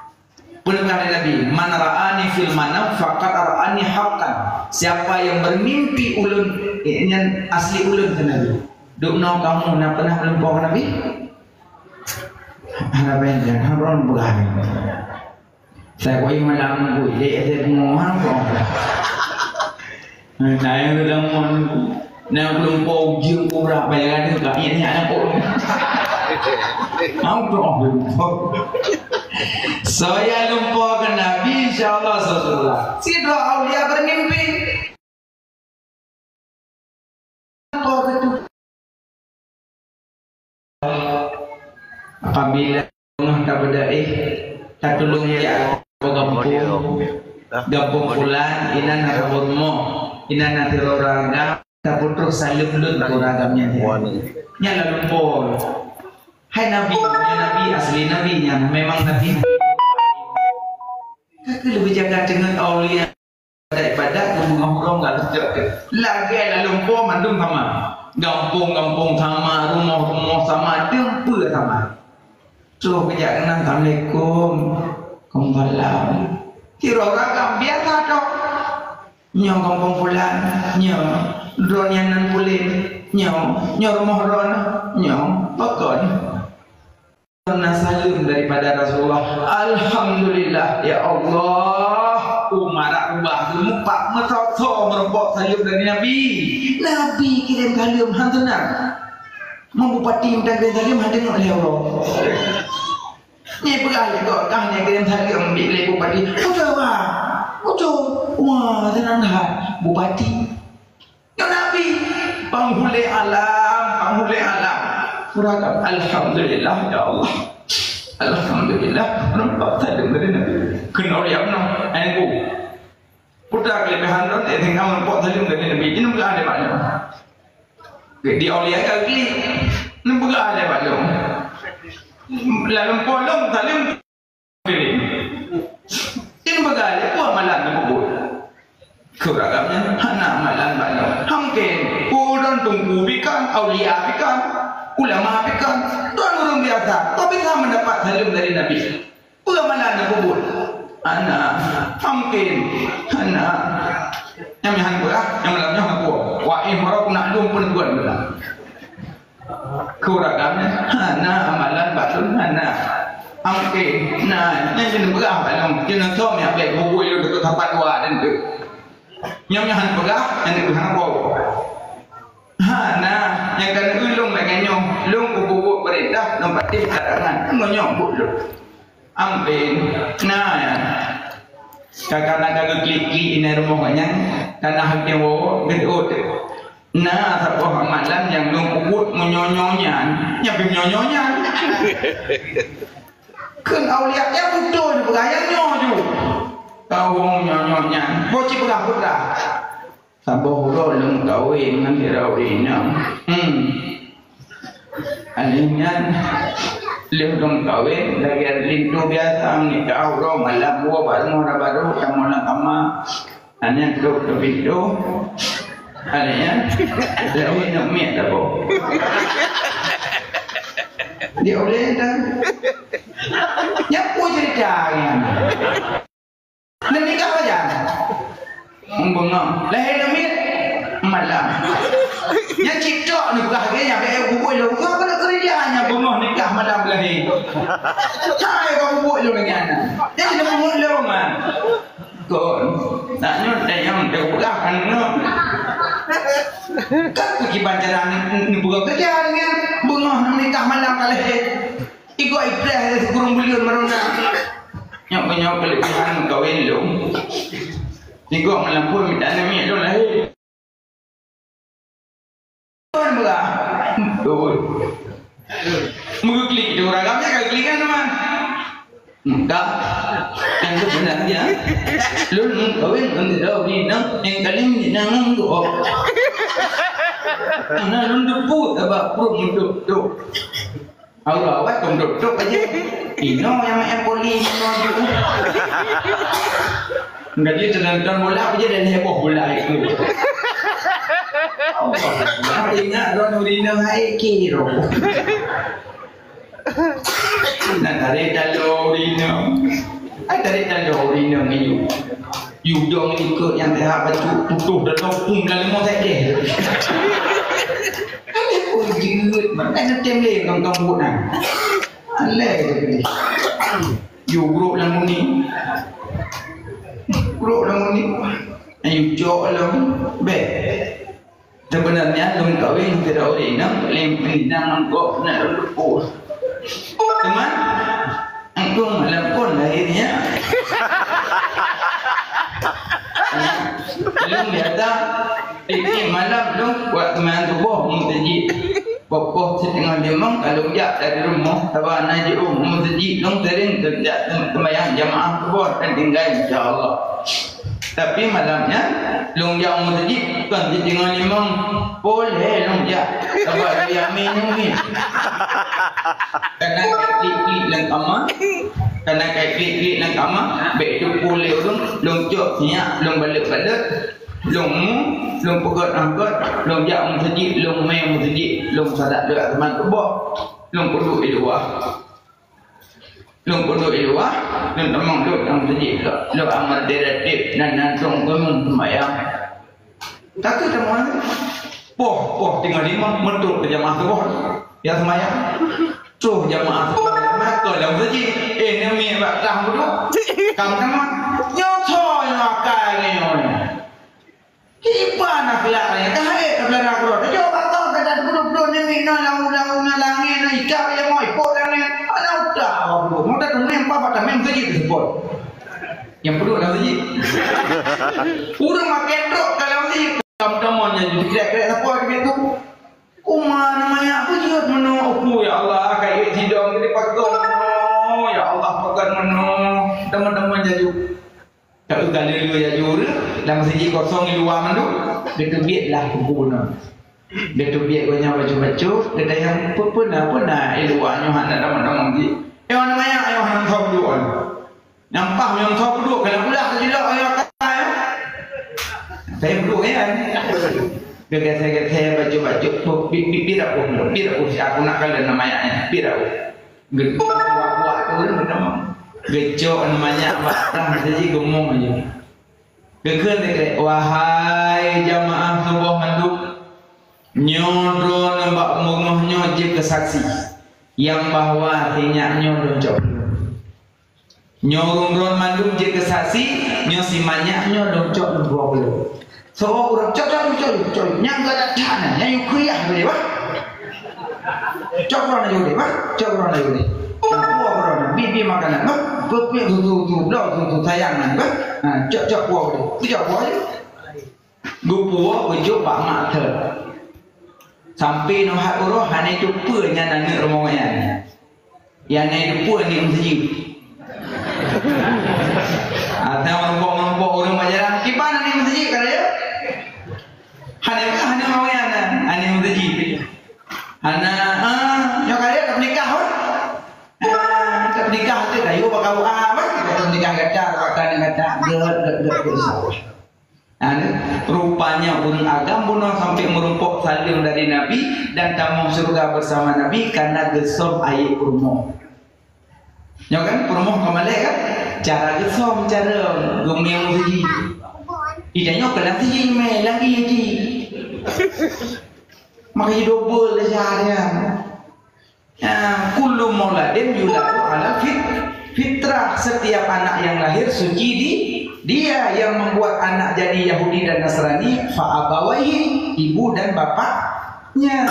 Peugah lé Nabi, "Man ra'ani fil manam faqad ra'ani haqqan." Siapa yang bermimpi ulôn, eh, nyan asli ulôn keu Nabi. Dum noe kamoe na pernah meulumpo keu Nabi? Hana benteng, hana ureueng peugah. Saya koi malam ku, dek saya bungo ha ko. Nah, saya tu dah mon. Nah, belum pau jeng kubra bayaran tu kami ni anak kau. Mau tu oh belum pau. Saya lumpa ke Nabi, insya Allah sesudah. Si doa aulia bermimpi. Apabila teungoh tabeudaéh, tatulông jak gampông, gampông pulan, inan na rumoh, inan na sidroe ureueng agam, taputroh saleuem lôn keu ureueng agam nyan. Nyan lalumpo. Hai Nabi, nyan Nabi, asli Nabi nyan, memang Nabi. Ka keuh leubeh jaga teungeut aulia. Ibadat-ibadat keu meungoh-ngoh ngon leucok teuh. Lagèe lalumpo mandum sama. Gampông-gampông sama, rumoh-rumoh sama, dum peue sama. Troh geujak keunan, "Assalamualaikum." "Waalaikumsalam." Sidroe ureueng agam biasa tok. "Nyoe gampông pulan, nyoe. Droeneuh nan puléh, nyoe. Nyoe rumoh droeneuh, nyoe. Pakon?" Na saleuem daripada Rasulullah. Alhamdulillah, ya Allah, umat Bah, geumupak meusoe-soe meurumpok saleuem dari Nabi. Nabi kirém saleuem, han seunang. Meubupati meutan kirém saleuem, han teungoh lé uroe. Nyan peugah lé gob, kah nyan kirém saleuem lé bupati. Beutôi, Bah. Beutôi. Wah, seunang that. Bupati. Nyoe Nabi, panghulée alam, panghulée alam. Surah Al-, Alhamdulillah, ya Allah. Alhamdulillah, nampak saleuem dari Nabi. Keunoe riam nyoe, ayah bu. Peue keuleubiehan droen, eh, tinggai nampak saleuem dari Nabi. Ini bukan ada maklum. Di aulia ka klik. Ini bukan ada maklum. Lalu polong saleuem. Ini bagaimana? Peue amalan teupeubuet? Keu ureueng agam nyan, hana amalan bak lôn. Hamken, peue ulôn teungku pikan, aulia pikan, ulama pikan, droen ureueng biasa, kok bisa mendapat saleuem dari Nabi? Peue amalan teupeubuet? Hana, hamken, hana. Nyang meuhan peugah, nyang malam nyoe hana peue. Wah, eh, mara ku nak lôn pun buat beuna. Keu ureueng agam nyan, hana amalan bak lôn, hana. Oke, na, nyan jeuneuh peugah bak lôn, jeuneuh som nyang bèk bubui lôn deungon sapat dua dan tu. Nyang nyan han peugah, nyan tu hana po. Hana, nyang ka neueu lôn lagèe nyoe, lôn kububuet peurintah, lôn patéh cadangan, ngon nyoe buet lôn. Amben, na, ya. Kakana ka geuklik-klik inan rumoh nyan, kana hakém woe, geuôt. Na saboh amalan nyang lôn peubuet meunyoe-nyoe nyan, nyang pih meunyoe-nyoe nyan. Kheun aulia nyan beutôi neupeugah nyang nyoe ju. Kawöng meunyoe-nyoe nyan, boh ci peugah peugah. Saboh uroe lôn kawén ngon sidroe ureueng inong. Hmm. Alèh nyan, lheueh lôn kawén, lagèe linto biasa, nikah uroe malam, woe bak rumoh na barô, tamong lam kama. Aneuk trok keu pintoe. Aneuk nyan, laju neuk miet saboh. Di ulèe dah. Nyan peue cerita nyan? Neunikah pajan? Beungoh. Lahé neuk miet? Malam. Nyan cit trok neupeugah lagèe nyan, bèk bubui lôn. Kau keuneuk keureuja nyan beungoh nikah malam lahé. Hai, kau bubui lôn lagèe nyan. Nyan keuneuk bubui lôn, man. Kon, tanyoe tanyong teupeugah kan nyoe. Kan kiban cara neupeugah keureuja nyan, beungoh neumeukah malam ka lheueh. Igoe ipreh lé sikureueng buleuen meurona. Nyoe meunyoe keulebihan meukawen lôn. Igoe malam phôn mita aneuk miet lôn lahé. Kon meulah. Beutôi. Meuklik di ureueng agam nyan ka klik kan, teuma? Enggak. Nyang seubeunarnya, lôn meukawen ngon sidroe ureueng inong nyang ka lheueh meunan ngon gob. Karena lôn teupeu sabab pruet meuduek-duek. Awai-awai kon dok-dok aja. Inoe nyang main voli inoe ju. Enggak dia tendang bola aja dan heboh bola itu. Allah, ingat ron urina hai kiro. Nak tarik talo urina. Ai tarik talo urina ngiyu. Yu dong ikut nyang teuhah bacut putôh dan dong pum dalam limong sekeh. Alah, oh, jeuet, mana tem lé kong-kong buet nah. Alah, yu grok lam muni. Grok lam muni. Ayu cok lam bek. Sebenarnya lôn kawin sidroe ureueng inong, lôn pinang anggok na lôn leupah. Teuma, anggong malam kon lahirnya. Lôn biasa, tiep-tiep malam lôn buat seumayang suboh meuseujid. Poh-poh siteungoh limong ka lôn jak dari rumoh, saban na jiôh meuseujid lôn sering teujak seumayang jamaah suboh dan tinggai, insya Allah. Tapi malam nyan, lôn jak u meuseujid, kon siteungoh limong, poleh lôn jak, sabab lôn jak minum ni. Kana ka klik-klik lam kama, kana ka klik-klik lam kama, bèk teupeu lé ulôn, lôn cok sinyak, lôn balot-balot, lôn mu, lôn peugöt-peugöt, lôn jak u meuseujid, lôn mé u meuseujid, lôn salat lôn teuma suboh, lôn peuduek di luwa. Lôn peuduek di luwa, lôn tamong duek lam meuseujid lôn, lôn amat diratib nan langsong keuneuk seumayang. Takheun tamong, poh, poh teungoh limong, meutrok keu jamaah suboh, ya seumayang. Troh jamaah seumayang, maka lam meuseujid, eh, neumi bak tah meuduek, kam tamong, nyoe soe nyoe akai nyoe. Kami meuseujid seupôt. Nyang peuduek lam seujid. Ureueng makai trok ka lam seujid. Kamoe tamong nyan jeuet krek-krek sapeue di pintoe. Kuma na manyak peujeuet meunoe, "Oku, ya Allah, kayèe sidong teudipakeue meunoe, ya Allah, pakeue meunoe." Teuma-teuma jaju. Tapi ka lheueh-lheueh jaju ureueng, lam seujid kosong di luwa mandum, geuteubiet lah buku bunoe. Geuteubiet gobnyan bacut-bacut, geutanyong, "Peue-peue na, peue na di luwa nyoe hana tamong-tamong jih?" "Ayo na manyak, ayo hana soe peuduek." Nyan paih nyang soe peuduek, kana ulah teujeulok ayah kata, ya. Saya peuduek, ya. Geugeser-geser baju-baju, bu-, bi-, bi-, birak bu, birak bu, si aku nak kalian nama ayahnya, birak bu. Geukuak-kuak tu, dia bertemu. Geucok nama nyak, batang saja gemuk aja. Geukheun diklik, "Wahai jamaah suboh mandum, nyoe droeneuh bak beungoh nyoe jeuet keu saksi, nyang bahwa si nyak nyoe lôn cok peuduek." Nyoe ureueng droen mandum jeuet keu saksi, nyoe si manyak nyoe lôn cok lôn puwoe keu lôn. Soe ureueng cok, cok, cok, cok, nyang galak that nyan, nyang yue keu yah teuh, bah. Cok droen laju deh, bah. Cok droen laju deh. Nyang puwoe keu droen, bi, bi makanan, bah. Peuet, peuet, tu, tu, tu, bloe, tu, tu, sayang nyan, bah. Ha, cok, cok puwoe keu lôn. Cok puwoe laju. Geupuwoe geujok bak mak thon. Sampoe nyoe hat uroe hana teupeue nyan aneuk rumoh nyan. Nyang na teupeue aneuk meuseujid. Ada meurumpok-meurumpok ureueng bak jalan, "Kiban aneuk meuseujid?" kata dia. Hana peugah aneuk rumoh nyan, aneuk meuseujid. Hana, ah, nyoe kali tapeunikah, weh. Ah, tapeunikah tu kayu bak K U A, weh. Tapeunikah gata, bak aneuk gata. Gèt, gèt, gèt, gèt, insya Allah. Nah, rupanya ureueng agam bunoe sampai meurumpok saleuem dari Nabi dan tamong syurga bersama Nabi karena geusöm ayeb peurumoh. Nyoe kan peurumoh ka malèe kan? Cara geusöm, cara geumè meuseujid. Ida nyoe keu lam seujid mè, lam ie jih. Maka jidobel cara dia. Ya, kullu mauladin yuladu ala fit-, fitrah. Setiap anak yang lahir suci di dia. Yang membuat anak jadi Yahudi dan Nasrani, fa abawaihi, ibu dan bapaknya.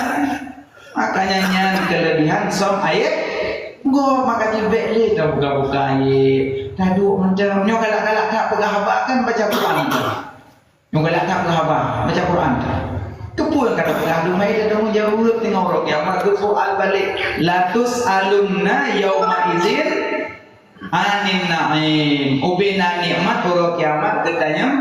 Makanya nyan kelebihan söm ayeb gob, maka jibek lé tabuka-buka ayeb. Taduek macam nyoe galak-galak that peugah haba kan baca Quran tu. Nyoe galak that peugah haba, baca Quran. Keupeue ka tapeugah, aduhai, tatanggong jaweueb teungoh uroe kiamat, geusoal balek. Latus'alunna yauma idzin anin na'im. Ubena nikmat uroe kiamat geutanyong,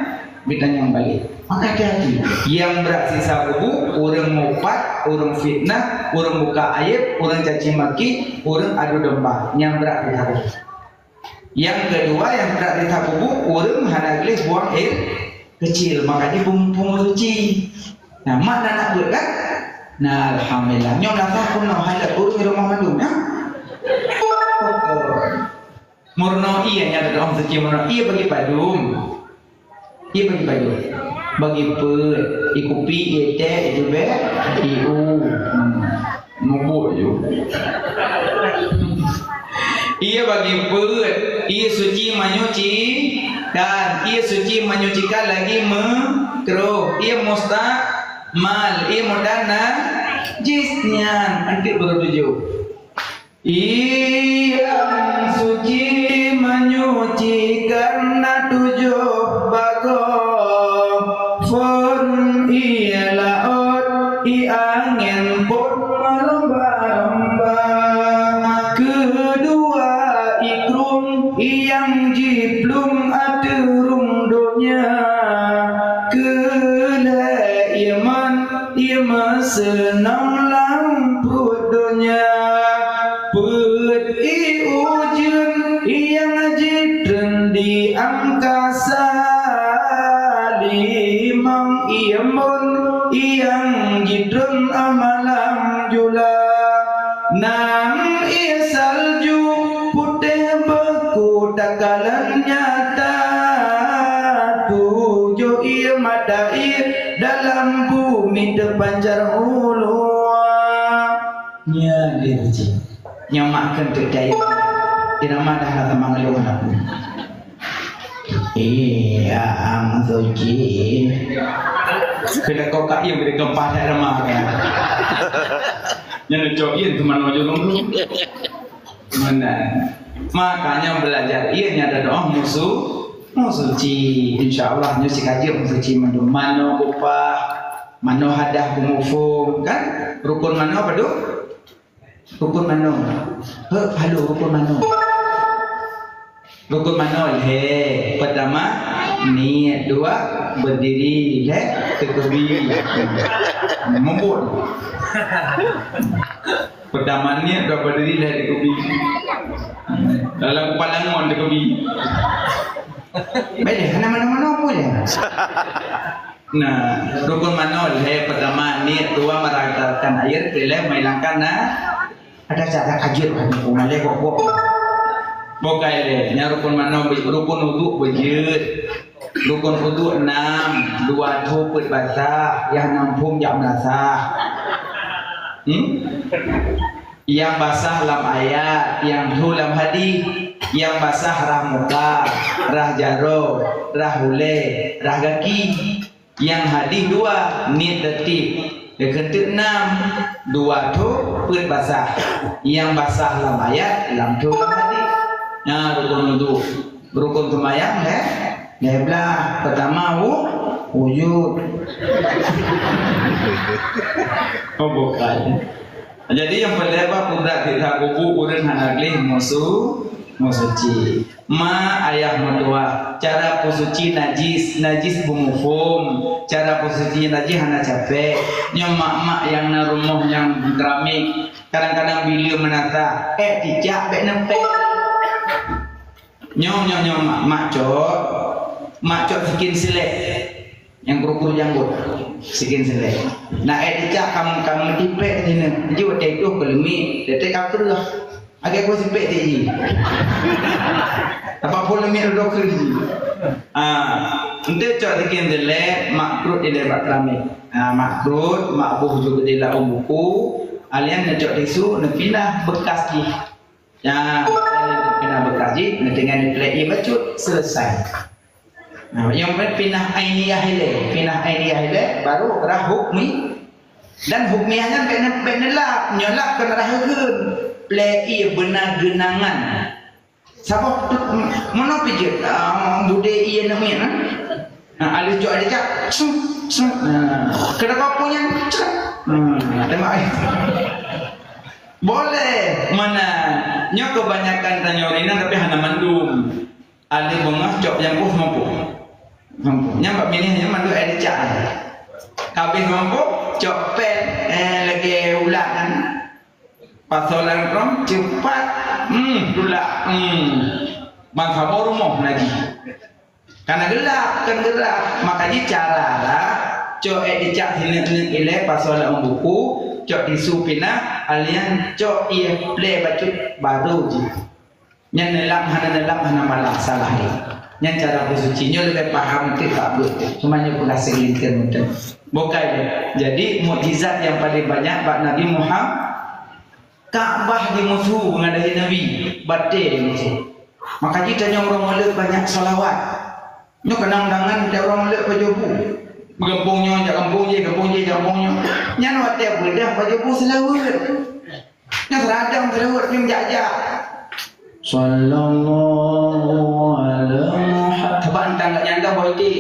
geutanyong balek. Maka hati-hati. Nyang brat siksa kubu, ureueng mupat, ureueng fitnah, ureueng buka ayeb, ureueng caci maki, ureueng adu domba. Nyang brat siksa kubu. Nyang keudua, nyang brat siksa kubu, ureueng hana gleh buang air kecil, maka jih pung-, pungo suci. Nah, mak na aneuk beuet kan? Nah, alhamdulillah. Nyoe na sah peunoh hajat ureueng di rumoh mandum, ya? Meurunoe ie nyang teuka suci meurunoe ie bagi padum. Ie bagi padum. Bagi peuet, ie kupi, ie teh, ie tubèe, ie u. Hmm. Mubuk ju. Ie bagi peuet, ie suci menyucikan, ie suci menyucikan lagi meukrôh, ie mustakmal, ie mudah najis nyan, anteuk baru tujoh. Ie nyang suci menyucikan na tujoh bagoe, phôn ie laôt, ie angén phôn meulumba-lumba. Keudua ie krueng, ie nyang jiplueng ateueh rhueng donya. Keulhèe ie mön, ie meuseunang lam pruet donya. Peuet ie ujeuen nyang jitreun di angkasa, limong ie embôn nyang jitreun malam jula, nam ie salju putéh beuku takalon nyata, tujoh ie mata ie dalam bumi teupancar u luwa. Nyan lé cit. Nyoe mak keuneuk teucaya. Irama dah rasa mangat lôn aku. Iya, ang suci. Kena kau kak iya beri gempa tak ramah kan. Nyan cok iya tu mana jolong tu. Mana? Makanya belajar ianya dan doa musu, musuci. Insya Allah nyoe sikajeuk musuci mandum. Manoe upah, manoe hadah bumuphom, kan? Rukun manoe apa tu? Rukun manoe. He, halo rukun manoe. Rukun manoe lhèe. Pertama, niet, dua, berdiri, lhèe, teukeubie. Muphom. Pertama niet, dua, berdiri, lhèe, teukeubie. Dalam kepala ngon teukeubie. Baik deh, hana manoe-manoe pun ya. Nah, rukun manoe lhèe, pertama niet, dua meratakan air, keulhèe menghilangkan na-, ada cara kajeut kan, malèe bok-bok. Bukai lé, nyan rukun manoe, rukun uduk beujeuet. Rukun uduk enam, dua tho peuet basah, nyang nam phom jak meunasah. Hmm? Nyang basah lam ayat, nyang tho lam hadih, nyang basah rhah muka, rhah jaroe, rhah ulèe, rhah gaki. Nyang hadih dua, niet teutik. Dikeue teuk nam, dua tho peuet basah. Nyang basah lam ayat, lam tho lam hadih. Nyan rukun uduk. Rukun seumayang lhèe, lhèe blah. Pertama, wu-, wujud. Oh, bukan. Jadi nyang peureulèe bak kudrat siksa kubu ureueng hana gleh musu-, musuci. Ma, ayah meutuwah, cara peusuci najis, najis beumuphom, cara peusuci najis hana capek. Nyoe mak-mak nyang na rumoh nyang keramik, kadang-kadang bila meunasah, eh, cicak bèk neupèl. Nyoe, nyoe, nyoe, mak, mak cok, mak cok sikin silek. Nyang kru-kru janggot, sikin silek. Na ék cicak kam, kam meutipék sineuk. Jeuet watèe itu keuleumik, watèe ka kreueh. Agak ku sipék ti jih. Apa pun leumik duduk kreueh jih. Ah, enteuk cok sikin silek, mak krut di lebat keramik. Ah, mak krut, mak boh juga di laum buku. Alian neucok tisu, neupinah bekas jih. Ya, pinah beukajih, neutinggai neuplek ie bacut, selesai. Nah, nyang pinah ainiah ilée, pinah ainiah ilée, baru rhah hukmi. Dan hukmiah nyan bèk ne-, bèk neulap, nyoe lap keu rhah heugeuen. Plek ie beuna geunangan. Saboh tu, meunoe pih jeuet, ah, budé ie neuk miet, eh? Nah, aleuh cok, aleuh cak, sung, sung. Nah, keuneuk peue nyan, cek. Nah, tembak. Boleh, mana? Nyoe kebanyakan tanyoe rinang tapi hana mandum. Ada beungoh cok nyang boh mampu. Mampu. Nyang bak minéh nyan mandum ada cak. Habéh mampu, cok pet, eh, lagèe ulat kan. Pasoe lam drom, cepat. Hmm, tulak. Hmm. Ban saboh rumoh lagi. Kana geulap, kan geurah. Maka jih cara lah. Cok ék dicak sineuk-neuk ilée, pasoe lam buku, cok tisu pinah, alian cok ie plek bacut, baru jih. Nyan neulap hana neulap hana malah, salah jih. Nyan cara peusuci. Nyoe leubeh paham teuk bak buet teuk. Cuma nyoe peugah seugelintir mantong. Bukai. Jadi, mukjizat nyang paleng banyak bak Nabi Muhammad. Ka'bah dimusu ngon lahé Nabi, batée dimusu. Maka jih tanyoe ureueng Meuleuek banyak shalawat. Nyoe keunong dangan lé ureueng Meuleuek pajoh bu. Gampông nyoe jak gampông jéh, gampông jéh jak gampông nyoe. Nyan watée beudôh pajoh bu seulaweuet. Nyan seuradang seulaweuet nyoe jak-jak. Sallallahu ala Muhammad. Sabab entang gak nyang ka boh iték.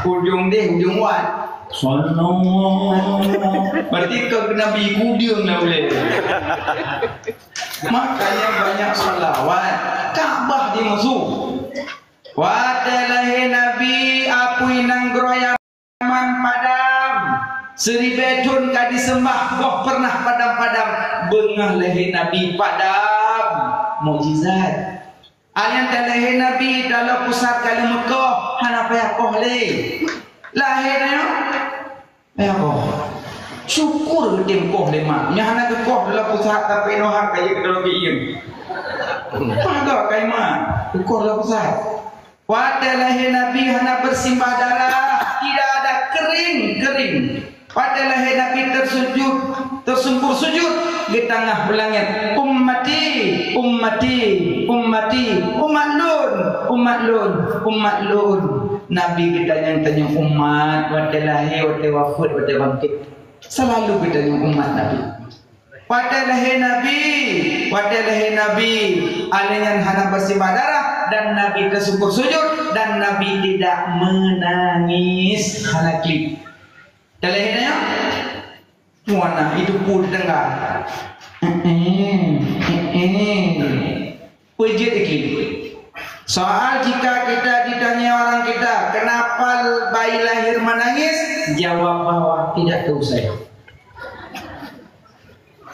Ujong deh, ujong wat. Sallallahu. Berarti keu Nabi kudeueng dah ulée. Makanya banyak salawat. Ka'bah dimusu. Watée lahé Nabi, apui nanggroe Yaman padam. Siribée thon ka diseumbah, goh peureunah padam-padam. Beungoh lahé Nabi padam. Mukjizat. Alian talahé Nabi, taloe pusat ka lheueh meukoh, hana payah koh lé. Lahé nyoe, payah koh. Syukur geutem koh lé mak. Nyoe hana geukoh taloe pusat, tapi noh hak kajeuet keudroe keu iem. Paga kai mak, geukoh taloe pusat. Watée lahé Nabi hana beusimbah darah, tidak ada kering, kering. Watée lahé Nabi teusujud, teusungkur sujud, geutangah u langét, "Ummati, ummati, ummati, umat lôn, umat lôn, umat lôn." Nabi geutanyong-tanyong umat, watée lahé, watée wafeuet, watée bangkét. Seulalu geutanyong umat Nabi. Watée lahé Nabi, watée lahé Nabi, alèh nyan hana beusimbah darah, dan Nabi tersungkur sujud, dan Nabi tidak menangis. Hana klik. Talahé nyan? Muana itu pun dengar. Eh, eh, eh, eh. Peujeuet iklik. Soal jika kita ditanya orang kita, "Kenapa bayi lahir menangis?" Jawab bahwa tidak tahu saya.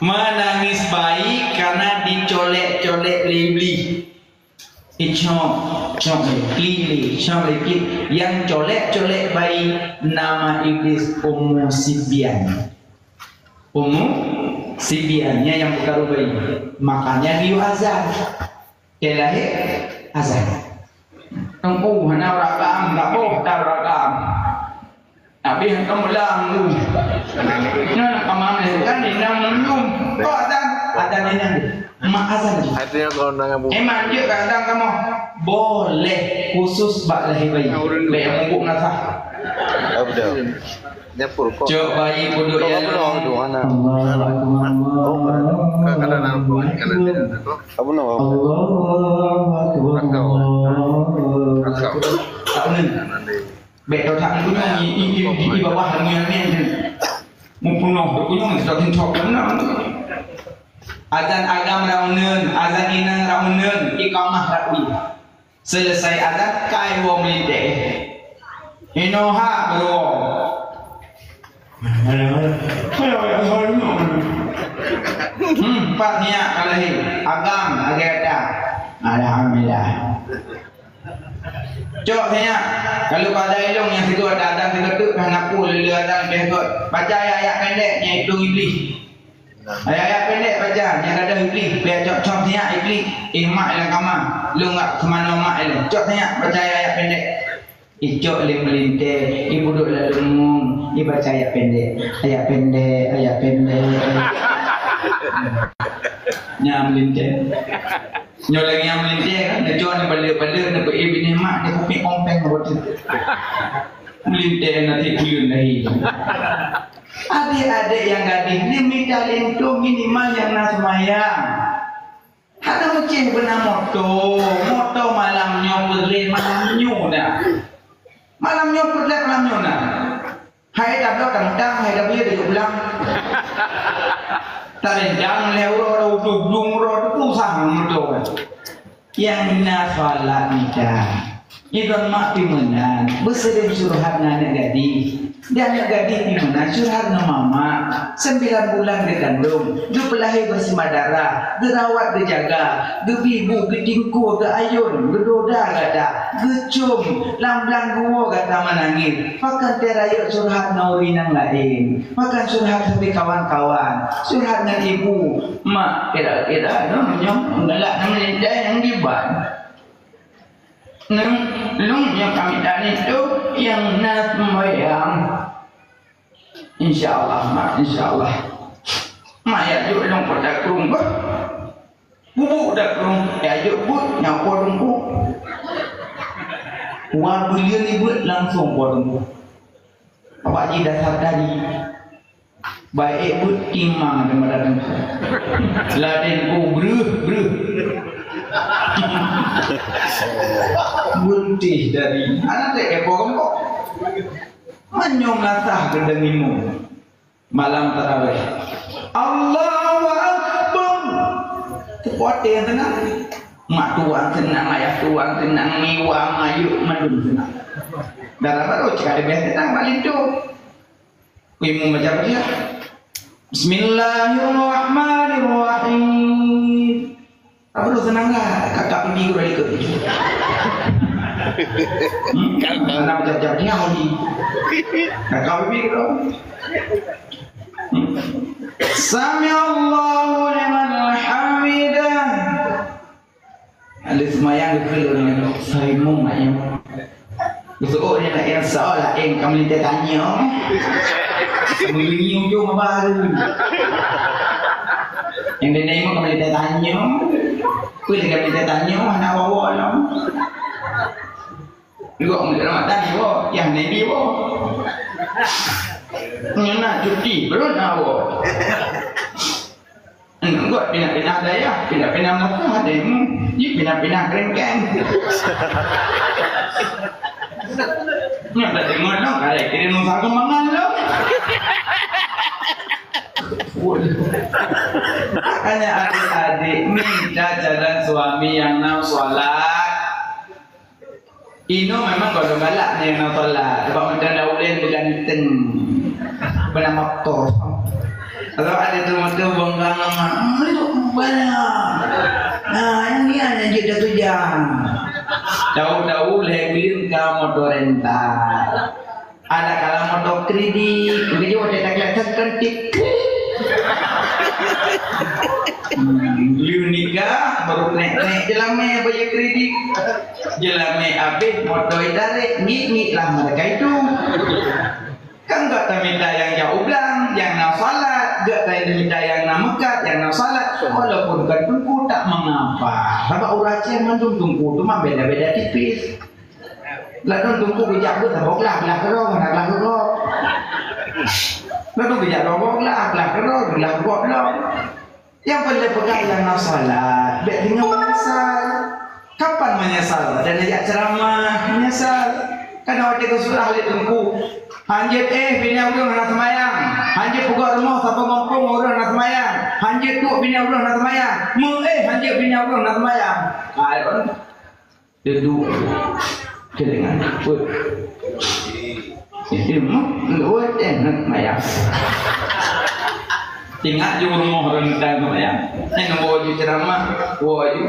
Menangis bayi karena dicolek-colek lé iblis. Icok, cok lé, klik lé, cok lé, klik. Yang colek-colek bayi nama iblis Ummu Sibyan. Ummu Sibyan, nyan nyang peukaru bayi. Makanya geuyue azan. Keu lahé azan. Teungku hana ragam, gaboh dan ragam. Tapi hana meulang lu. Nyan ka mameh kan inong lom. Kok azan? Azan inong. Mak azan. Artinya kalau dengan bu- Emang jeuet ka azan kamoe. Boleh khusus bak lahé bayi. Bèk mubuk nasah. Oh, betul. Dapur kok. Cok bayi puduk. Kok ya. Apa nama tu? Mana? Allahu Akbar. Oh, kadang-kadang apa? Kadang-kadang apa? Apa nama? Allahu Akbar. Rakau. Allahu Akbar. Rakau. Tak benar. Bèk teutak kunyong i, i, i, i bawah angén-angén tu. Meupunoh kunyong, tak teutak kunyong. Azan agam rauneueng, azan inong rauneueng, iqamah rapi. Selesai azan, kai woe meulintèe. Inoe ha baroe. Hmm, pat nyak ka lahé. Agam lagèe gata. Alhamdulillah. Cok sinyak, kalau pada ilong nyang sigoe ada, ada sigoe tu, kan aku lele ada lebih kot. Baca ayat-ayat pendek, nyang itu iblis. Ayat-ayat pendek baca, nyang ada iblis, biar cok-cok sinyak iblis. Eh, mak dalam kamar, lu enggak kemana mak lu. Cok sinyak, baca ayat-ayat pendek. Icok lé meulintèe, ibu duduk lam leumoh, ibaca ayat pendek. Ayat pendek, ayat pendek. Nyang meulintèe. Nyoe lagèe nyang meulintèe kan, neucok neubalek-balek, neupeuék binéh mak, neupeupiek kompeng roti. Meulintèe nanti buyun lagi. Adik-adik nyang gadih, neumita linto minimal nyang na seumayang. Hana meucéh beuna moto, moto malam nyoe peureulèe malam nyoe na. Malam nyoe peureulèe malam nyoe na. Hai tabloe tang-tang, hai tabloe duduk pulang. Tarencang lé uroe, uroe utoe, blung uroe, teupeue usah moto kan. Nyang na salat nida. Idon mak pi meunan, beuseudeh curhat ngon aneuk gadih. Di aneuk gadih pi meunan curhat ngon mamak. Sembilan bulan geukandong, geupeulahé beusimbah darah, geurawat geujaga, geubi bu, geutingkue, geuayôn, geudoda gata, geucôm, lam blang geuwoe gata meunangis. Pakon teuh rayeuk curhat ngon ureueng nyang laén. Pakon curhat sabe kawan-kawan. Curhat ngon ibu, mak, kira-kira nyoe, nyoe galak ngon meulintèe nyang diban. Nang lôn nyang kami tani tu nyang na sembahyang. Insya Allah, mak, insya Allah. Mak ya juk lôn pada krung bah. Bubuk dah krung, ya juk buet nyang po dungku. Wa belian ibu langsung po dungku. Apa ji dasar tadi? Baik buet imang dan badan. Laden ku breuh, breuh. Buntih dari anak dek kepo kempok. Manyong lasah gendeng imum. Malam tarawih. Allahu Akbar. Kuat yang tenang. Mak tuan tenang, ayah tuan tenang, miwa mayuk madun tenang. Dalam baru cakap lebih tenang balik tu. Imum baca Fatihah. Bismillahirrahmanirrahim. Apa tu senang lah? Kakak pipi ke balik ke? Hmm? Kakak. Anak baca Fatihah lagi. Kakak pipi ke tu? Hmm? Sami Allahu liman hamidah. Ada semayang ke kelu ni, saya mau mayang. Besok ni nak yang salah, eh, kamu minta tanya. Bunyi ujung apa hari ni? Yang dia nengok kamu minta tanya. Boleh kamu minta tanya, anak bawa lah. Juga orang Ramadan ni, bawa. Yang Nabi, bawa. Yang nak cuti, belum nak bawa. Enggak, pindah-pindah dayah, pindah-pindah masalah deh. Hmm, ji pindah-pindah kerengkeng. Nyoe tak tengok dong, ada kira nusa kembangan dong. Makanya adik-adik minta calon suami yang nak sholat. Inoe memang kalau galak ni yang nak sholat. Sebab macam dah uleng berganteng. Bernama Tos. Kalau ada tu motor bongkang, banyak. Nah, yang ni hanya je dah tu jam. Tahu-tahu leh ka motor rental. Ada kala motor kredit, begitu ada tak kelihatan kan tik. Hmm, liu nikah baru nek-nek jelamé bayar kredit. Jelamé habis motor tarik, ngik-ngik lah mereka itu. Kan gata minta yang jauh blang, yang na salat, gata minta yang na meukat, yang na salat. Walaupun kan tungku tak mengapa. Sabab urang Aceh mandum tungku tu mah beda-beda tipis. Ladôm tungku geujak beuet saboh glah, glah keudroe, glah keudroe. Ladôm geujak saboh glah, glah keudroe, glah keudroe. Nyang peureulée peugah nyang na salat, bék deungon meunyeusal. Kapan meunyeusal? Dan jak ceuramah, meunyeusal. Kan watée geusurah lé tungku, "Hanjeuet éh binéh ureuëng hana seumayang. Hanjeuet peugot rumoh saboh gampông ureuëng hana seumayang. Hanjeuet duek binéh ureuëng hana seumayang. Meu éh hanjeuet binéh ureuëng hana seumayang." Hai, Teuduk. Keudengan. Put. Itu mah luwat eh nak maya. Ingat ju rumoh orang datang ke maya. Yang nombor ju ceramah, wo ju.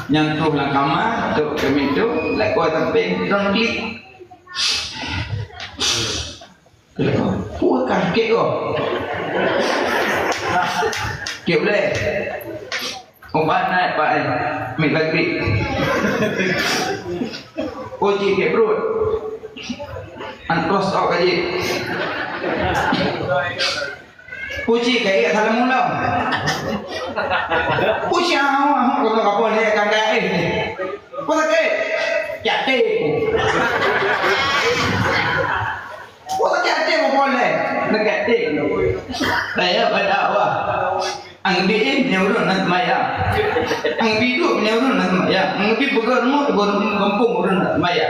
Yang tu lah kamar, tu kami tu, lakukan samping, dong klik. Peue kah kek oh? Kek ulée. Ubat naik pak eh. Mik lagi. Oh cik kek perut. An prostok kaji. Puji kaya salam ulang. Puji awak kalau kapal ni akan gaib. Kau sakit? Jatuh. Kau sakit hati mau boleh? Negatif. Saya pada awak. Ang diin ni urun nak maya. Ang biduk ni urun nak maya. Ang bi begar mu, begar kampung urun nak maya.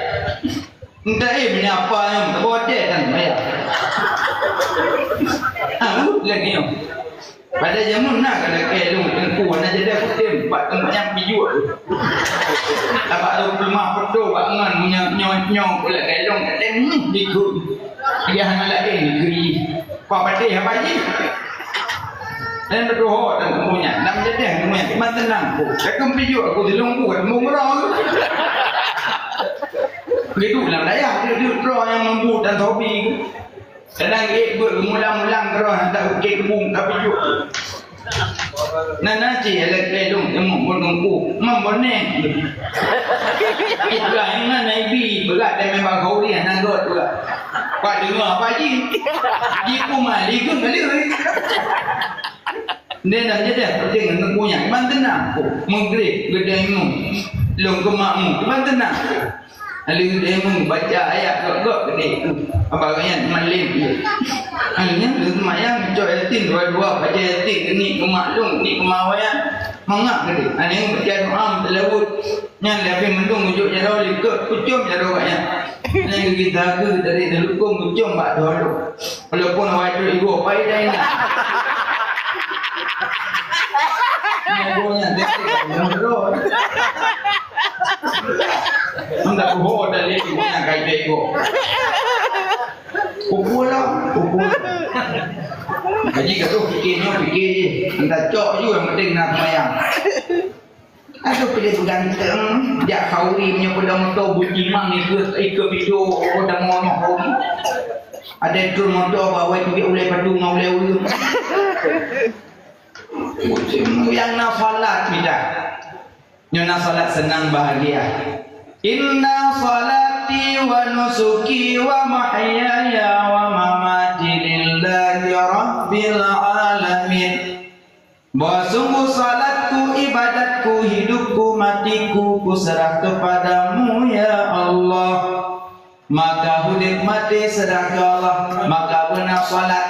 Entah eh menyapa yang bodoh dan maya. Ah, lagi yang. Pada zaman nak kena kelong tengku, nak jadi aku tem, buat tempat yang pijuk. Dapat tu rumah foto, buat ngon, nyong, nyong, nyong, pula kelong, tem, hmm, ikut. Dia hana lagi negeri. Kau patih apa ji? Dan berdoa dan punya, dan menjadi punya, iman tenang. Aku, saya kan pijuk, aku di lungku, aku murah. Hidup dalam dayah, hidup, hidup, yang mampu dan hobi. Kadang ék beuet geumolang-molang keudroe hantar ukét keubung ka pijuk. Na na cit lagèe lôn teumeung bonong ku, mam boneng. Ibrahim na ibi, beurat dan memang khauri hana gèt beurat. Pat deungö apa jih? Jipuma ligeung ka lheueh. Nyan na jadeh peuting aneuk kuyang, ban teunang ku. Meugreb geudeh mu. Lôn keumak mu, ban teunang ku. Aleuh deh mu baca ayat gok-gok geudeh ku. Abang ayat malem je. Aleuh nyan lôn seumayang, cok yatim dua-dua, baca yatim, ni keumak lôn, ni keumak awak nyan. Mangat geudeh. Aleuh baca doa, meuteuleubut. Nyan lé abéh mandum ujuk jaroe likot, kucom jaroe gobnyan. Nyan geugisa geuh dari teulukong kucom bak dua lôn. Walaupun awai trok igoe, pai dai na. Nyan igoe nyan, tek-tek, nyan terus. Entah kuho dari igoe nyan kai igoe. Pukul lah, pukul. Jadi, gadoh pikir nyoe, pikir jih. Entah cok ju, yang penting na seumayang. Aduh, pilih beuganteng, jak khauri meunyoe peudong moto butimang ikeu, ikeu pido, oh, dan monoh khauri. Ada trun moto bak awai teubiet ulèe padu ngon ulèe uleueng. Nyang na salat mida. Nyang na salat senang bahagia. Inna salati wa nusuki wa mahyaya wa mamati lillahi rabbil alamin. Bahwa sungguh salatku, ibadatku, hidupku, matiku, kuserah kepadamu, ya Allah. Maka udép maté serah keu Allah, maka beuna salat.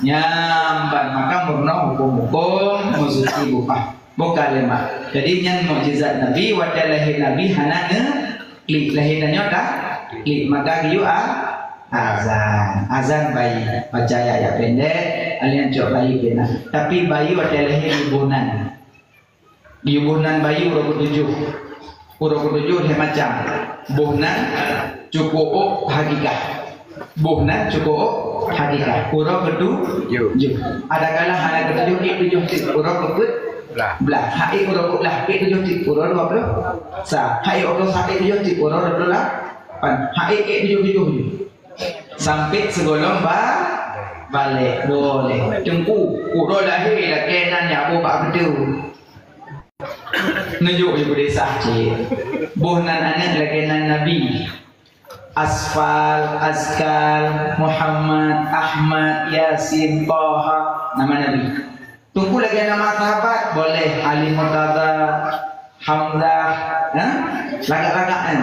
Nyan ban maka meurunoe huköm-huköm meusuci bupah. Bukan lé mak. Jadi nyan mukjizat Nabi, watée lahé Nabi hana neuklik. Lahé tanyoe dah klik. Maka geuyue a-, azan. Azan bayi. Baca ayat-ayat pendek, alèh nyan cok bayi keunan. Tapi bayi watée lahé di boh nan. Di boh nan bayi uroe keutujôh. Uroe keutujôh lhèe macam. Boh nan cukôp ôk hakikah. Boh nan cukôp ôk hakikah. Uroe keutujôh. Adakala hana keutujôh, ék tujôh cit. Uroe keupeuet blah. Blah. Hak ék uroe keupeuet blah, ék tujôh cit. Uroe dua ploh sa. Hak ék dua ploh sa, ék tujôh cit. Uroe dua ploh lapan. Hak ék, ék tujôh tujôh jih. Sampai sigohlom ba-, balek. Boleh. Teungku, uroe lahé lakée nan nyang boh bak keudeuh. Neujok ju beudesah cit. Boh nan aneuk lagée nan Nabi. Asfal, Azkal, Muhammad, Ahmad, Yasin, Toha, nama Nabi. Teungku lagée nama sahabat, boleh. Ali Murtada, Hamzah, ha? Lagak-lagak, eh.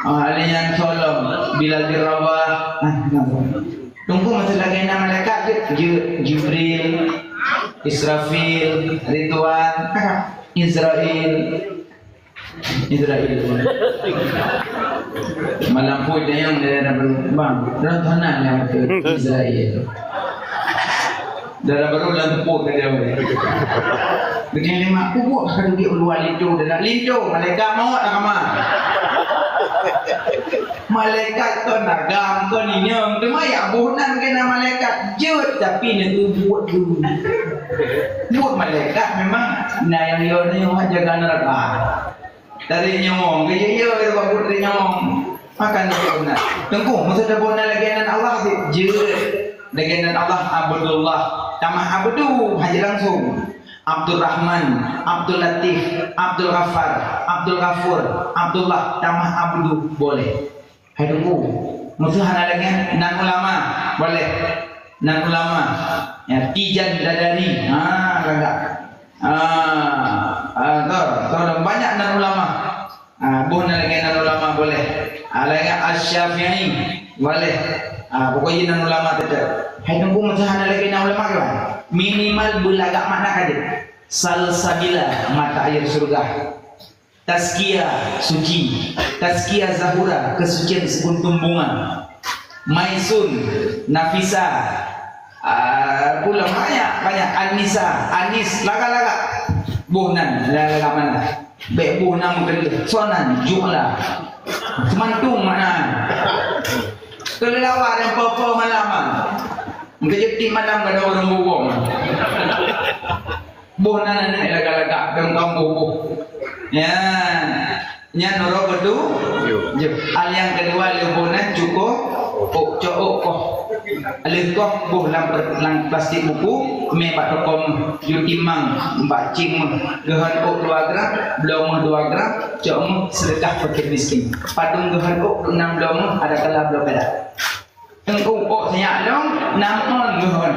Ah, Ali nyan solom, Bilal bin Rabah. Ah, kenapa? Teungku masa lagée nama malaikat, je, je, Jibril, Israfil, Ridwan, Israel. Israel. Malam pun tayang dia dah berubah. Dah tanah yang betul. Israel. Dah dah baru dalam tepuk ke dia. Begini lima kubur akan duduk luar linto. Dah nak linto. Malaikat maut dah kamar. Malaikat kon agam, kon inyong. Cuma ya boh nan kena malaikat jut, tapi nak buet dulu. Buet malaikat memang na nyang yo ni jaga neraka. Dari nyawong, ke yo yo buat dari nyawong. Makan boh nan. Teungku, maksud boh nan lagée nan Allah sih. Jut. Lagée nan Allah Abdullah. Tamah Abdu haji langsung. Abdul Rahman, Abdul Latif, Abdul Ghaffar, Abdul Ghafur, Abdullah, tamah Abdu, boleh. Hai teungku, musoh hana lagée nan ulama, boleh. Nan ulama, ya, Tijan Dadari, ha, lagak. Ah, ah, tu, tu, banyak nan ulama. Ah, boh nan lagée nan ulama boleh. Ah, lagée Asy-Syafi'i boleh. Ah, pokoknya nan ulama tetap. Hai teungku, musoh hana lagée nan ulama ke, Bang? Minimal beulagak makna kaje. Salsabila, mata air surga. Tazkiyah, suci. Tazkiyah Zahura, kesucian sekuntum bunga. Maisun, Nafisa, ah, pula banyak, banyak. Anisa, Anis, laga-laga. Boh nan, laga-laga mana? Bek boh nan meukeuleuh. Sonan, Ju'la. Seumantung mana? Keuleuh lawa dan popo malam, ah. Meukeujeuti malam kada ureueng bubong. Boh nan aneuk lagak-lagak dan kaum boh-boh. Ya. Nyan uroe keudua. Yo. Hal nyang keudua lheuh boh nan cukôp, ôk cok ôk koh. Lheuh koh boh lam per-, lam plastik buku, mé bak toko meuh, ju timang bak cing meuh. Geuhon ôk dua gram, bloe meuh dua gram, cok meuh seudeukah fakir miskin. Padum geuhon ôk, nam bloe meuh, ada kala bloe perak. Teungku ôk sinyak lom, nam ôn geuhon.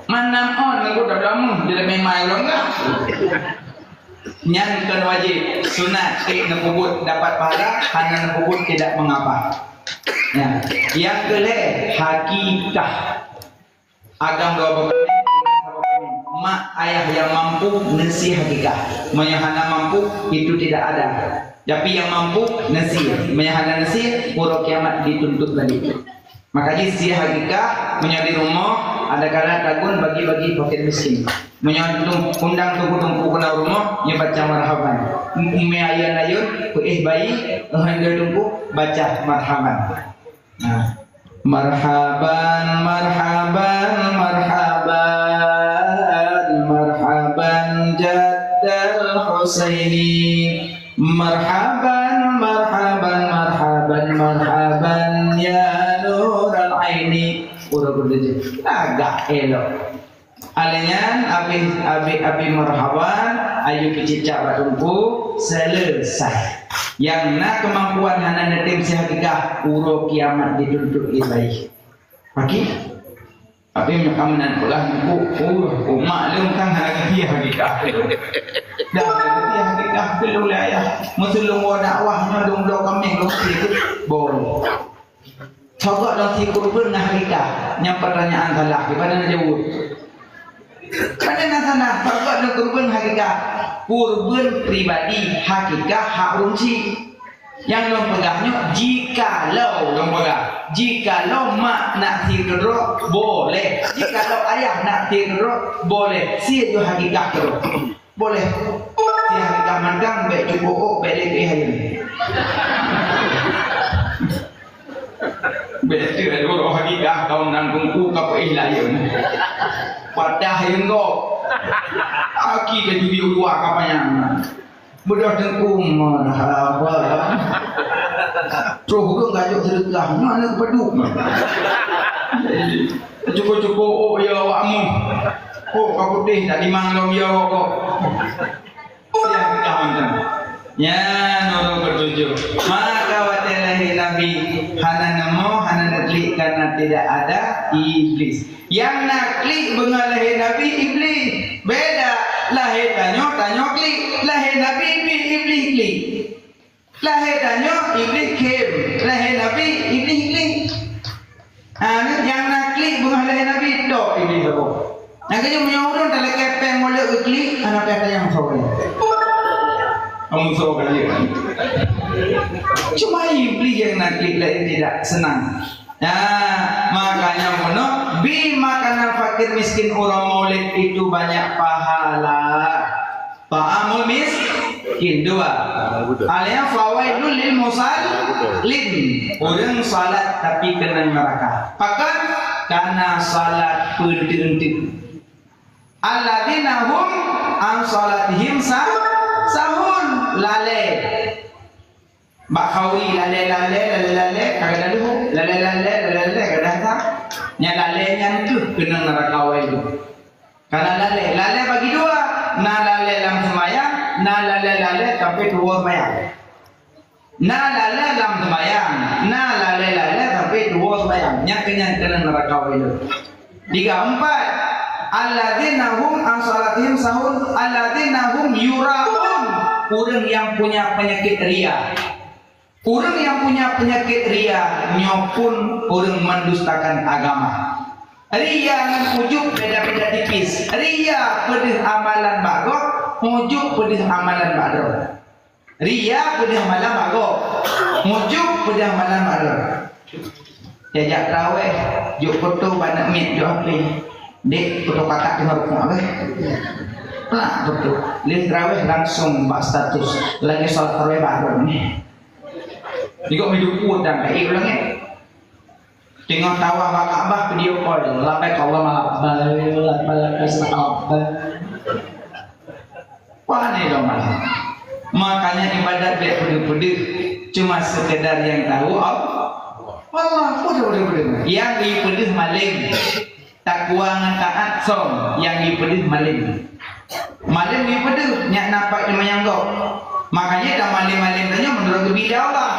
Man nam ôn teungku dah lama, dia lebih mai ulôn lah. Nyan kon wajéb, sunat, ék neupeubuet dapat pahala, hana neupeubuet tidak mengapa. Ya. Nyang keulhèe, hakikah. Agam dua boh kaméng, mak ayah nyang mampu neusie hakikah. Meunyoe hana mampu, itu tidak ada. Tapi nyang mampu neusie. Meunyoe hana neusie, uroe kiamat dituntut balik. Maka jih sie hakikah, meunyoe di rumoh, ada kala tagun bagi-bagi fakir miskin. Meunyoe undang teungku-teungku keunan rumoh, nyoe baca marhaban. Mé ayôn-ayôn, peuéh bayi, hana teungku, baca marhaban. Nah. Marhaban, marhaban, marhaban, marhaban jaddal Husaini. Marhaban, marhaban, marhaban, marhaban ya nural aini. Uroe keudua jih. Agak elok. Alèh nyan, abéh, abéh, abéh marhaban, ayu keucicak bak teungku, selesai. Nyang na keumampuan hana neutem sie hakikah, uroe kiamat dituntut lé bayi. Paki? Tapi meunan pula teungku, oh, umat lôn kan hana keutie hakikah. Dah hana keutie hakikah, keu lôn lé ayah. Meuseuleueng dakwah nyoe dong dok kaméng lôn keutie. Boh. Sogok lom sie kurban ngon hakikah. Nyan pertanyaan salah. Di mana nak jawab? Mana nak salah? Sogok lom kurban hakikah. Kurban pribadi, hakikah hak ureueng chik. Nyang lôn peugah nyoe, jikalau lôn peugah, jikalau mak nak sie keudroe, boleh. Jikalau ayah nak sie keudroe, boleh. Sie ju hakikah keudroe. Boleh. Sie hakikah mantong, bèk cupo ôk, bèk lé pih ayeueng. Bèk teuh lôn hakikah, kaum nan kungku ka peuéh layeueng. Padah ayeueng gob. Aki ka judi u luwa ka panyang. Beudôh teungku, marhaba. Troh ureueng ka jok seudeukah, nyoe aneuk padub. Cuko-cuko, oh, ya awak amuh. Oh, ka putéh, tak limang lom ya awak kok. Siap, kita hantam. Nyan ureueng ketujoh. Maka watèe lahé Nabi, hana neumoe, hana neuklik, karena tidak ada Iblis. Nyang na klik beungoh lahé Nabi, Iblih. Beda, lahé tanyoe, tanyoe klik. Lahé Nabi, Iblih, Iblih klik. Lahé tanyoe, Iblih khém. Lahé Nabi, Iblih klik. Ha, nyang na klik beungoh lahé Nabi, tok Iblih saboh. Nyang keujeuet meunyoe ureueng talakèe pèng mulod geuklik, hana payah tanyong soe. Kamu soe kali. Cuma Iblih nyang na klik laén tidak senang. Nah, makanya bunoe, bri makanan fakir miskin uroe Maulid itu banyak pahala. Ta'amul miskin, dua. Alias fawaidul lil musallin. Ureueng salat tapi keunong neuraka. Pakon? Karena salat peudeundeuk. Alladzina hum an salatihim sa-, sahun, lalè. Bak khauri lalè-lalè, lalè-lalè, ka gadang leuhô, lalè-lalè, lalè-lalè, ka gadang sa. Nyang lalè nyan keuh keunong neuraka awai lheuh. Karena lalè, lalè bagi dua, na lalè lam seumayang, na lalè-lalè sampai tuwoe seumayang. Na lalè lam seumayang, na lalè-lalè sampai tuwoe seumayang. Nyan keuh nyang keunong neuraka awai lheuh. Tiga, empat. Alladzina hum an salatihim sahun, alladzina hum yura'un. Ureueng nyang punya penyakit ria. Ureueng nyang punya penyakit ria nyoe pun ureueng mendustakan agama. Ria ngon ujub beda-beda tipis. Ria peudeuh amalan bak gob, ujub peudeuh amalan bak droe. Ria peudeuh amalan bak gob, ujub peudeuh amalan bak droe. Jajak traweh, jok foto bak aneuk miet jok H P. Dek, foto kakak teungoh rukuk weh. Plak foto. Lheuh traweh langsung bak status. Lagèe salat traweh baru ni. Jikok meuduku dan kaik ulang eh. Teungoh tawaf bak Ka'bah video call. Labbaik Allahumma labbaik, labbaik, labbaik. Wah, ni dong malam. Makanya ibadat bèk peudeuh-peudeuh. Cuma sekedar yang tahu Allah. Allah, peudeuh-peudeuh. Yang dipeudeuh malém. Takwa ngon taat song, yang dipeudeuh malém. Malém dipeudeuh, nyak na pat nyang gob. Makanya tamalém-malém tanyoe meunurot geubri lé Allah.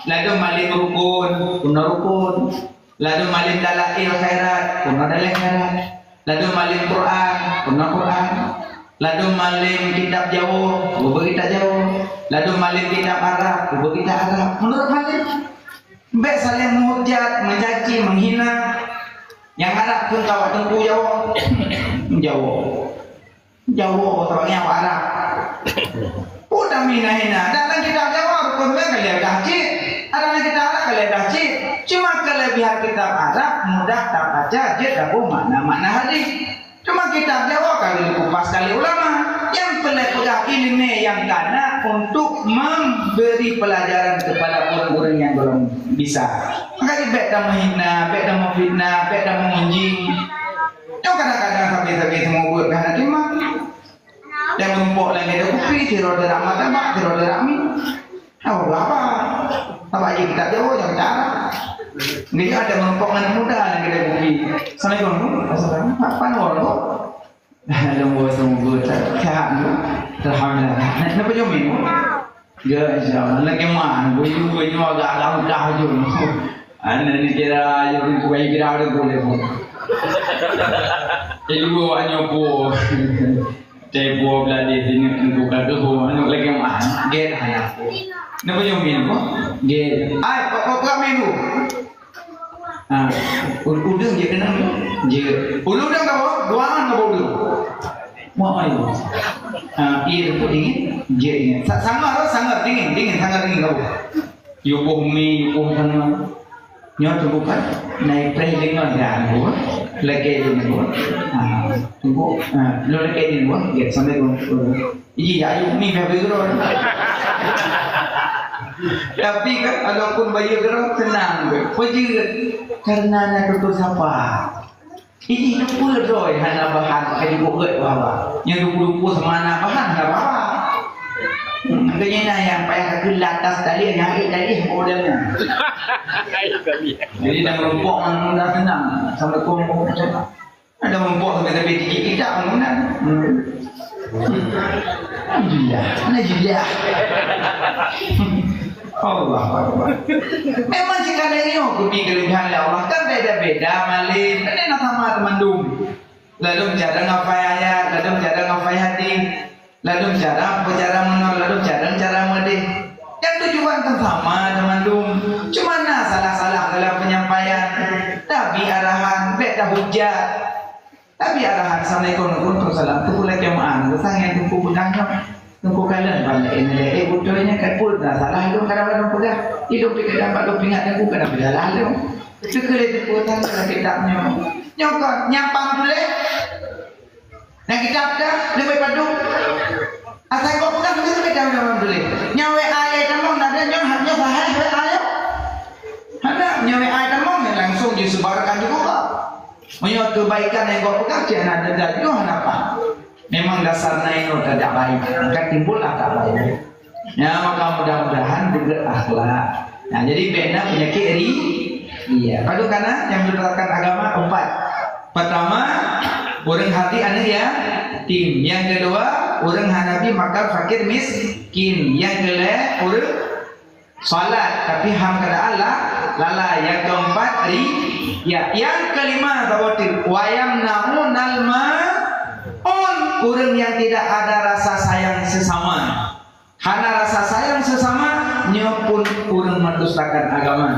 Ladôm malém rukun, keunoe rukun. Ladôm malém dalail khairat, keunoe dalail khairat. Ladôm malém Quran, keunoe Quran. Ladôm malém kitab Jawoe, keunoe kitab Jawoe. Ladôm malém kitab Arab, keunoe kitab Arab. Meunurot malém. Bèk saléng meuhujat, meucaci, meuhina. Nyang Arab pun ka awak teungku Jawoe. Jawoe. Jawoe, sabab nyan awak Arab. Peue tameuhina-hina. Dak lam kitab Jawoe rukun bèk ka lheueh dah cit. Dak lam kitab Arab ka lheueh dah cit. Cuma keulebihan kitab Arab mudah tabaca, jeuet tapeue makna-makna hadis. Cuma kitab Jawoe ka lheueh kupas ka lé ulama. Nyang peureulèe peugah ileumèe nyang kana untuk memberi pelajaran kepada ureueng-ureueng nyang belum bisa. Maka bèk tameuhina, bèk tameufitnah, bèk tameugunjing. Nyoe kadang-kadang sabe-sabe seumeubeuet ka hana teurimong. Dan meurumpok lam keudè kupi, sidroe teurak martabak, sidroe teurak mi. Apa apa? Apa aja kita jauh yang cara. Jadi ada meurumpok anak muda lam keudè kupi. Assalamualaikum. Assalamualaikum. Apa nama lo? Lôn buat seumeubeuet sehat tu. Alhamdulillah. Nak, nak peunyoe minum? Ya, insya Allah. Lagi mana? Buyu, buyu agak agak mudah je. Anak ni kira, je bukan kira ada boleh pun. Jadi dua awak nyopo. Cai buah belah di sini untuk kata buah anu lagi mana? Get hanya aku. Nak peunyoe minum? Get. Ai, kok kok kok minum? Ah, u-, udeueng jeuet keunan, jeuet. Ulôn dang ka bôh, dua an ka bôh udeueng. Wah, ayo. Ah, ié teupeu dingin, jeuet dingin. Sa-, sangar, sangar dingin, dingin, sangar dingin ka bôh. Yue bôh mi, yue bôh sangar. Nyoe teungku kan, na ipreh lima gram, Bu. Lagèe nyoe, Bu. Ah, teungku, ah, lôn lagèe nyoe, Bu. Ya, sampai, Bu. Iya, ayo mi dah bergerak. Tapi kan, walaupun bayi gerak, tenang, Bu. Peujeuet. Karena na tutur sapa. Ini peue droe hana bahan, pakai jibuk gét baba. Nyang duku-duku seumana bahan hana baba. Hmm, makanya na nyang payah takheun lantas tali, nyang hareuk tali model nyan. Jadi dah meureumpok ngon muda senang. Assalamualaikum. Ada meureumpok sampai-sampai titik tidak bangunan. Hmm. Alhamdulillah. Alhamdulillah. Allahu Akbar. Memang cit kadang nyoe geubi keuleubehan lé Allah. Kan beda-beda malem. Kan na sama teumandum. Ladôm cara ngafai ayat, ladôm cara ngafai hadis, ladôm cara, cara meunoe, ladôm cara, cara meudeh. Nyang tujuan kan sama teumandum. Cuma na salah-salah dalam penyampaian. Tabi arahan, bèk tahujat. Tabi arahan, "Assalamualaikum, waalaikumsalam." Teungku lakèe meu'ah, peusang nyang teungku peugah nyoe. Teungku kalon ban laén lé, eh, beutôi nyan ka peue na salah lôn kadang-kadang peugah. Idong pih kadang bak lôn pingat teungku kadang beusalah lôn. Teukeu lé teungku tangga kitab nyoe. Nyoe kon, nyang paham tuléh? Nyang kitab ka, leubeh padum. Asai kok peugah, leubeh padum nyang paham tuléh. Nyang W A nyang tamong, na ada nyoe, nyoe sahih W A nyoe. Hana, nyoe W A tamong, nyan langsung disebarkan juga. Meunyoe kebaikan nyang gop peugah, cit hana denda, nyoe hana pah. Memang dasar na inoe tajak baik, maka timbullah tak baik. Ya, maka mudah-mudahan beugét akhlak. Nah, jadi bèk na penyakit ri-, iya. Padum kana nyang meunurunkan agama empat. Pertama, ureueng hati aneuk yatim. Yang kedua, ureueng hana bi makan fakir miskin. Yang kelima, ureueng salat, tapi ham keadaan la-, lalai. Yang keempat, ri-, ya. Yang kelima, saboh teuk, "Wa yamna'unal ma'un," ureueng yang tidak ada rasa sayang sesama. Hana rasa sayang sesama, nyoe pun ureueng mendustakan agama.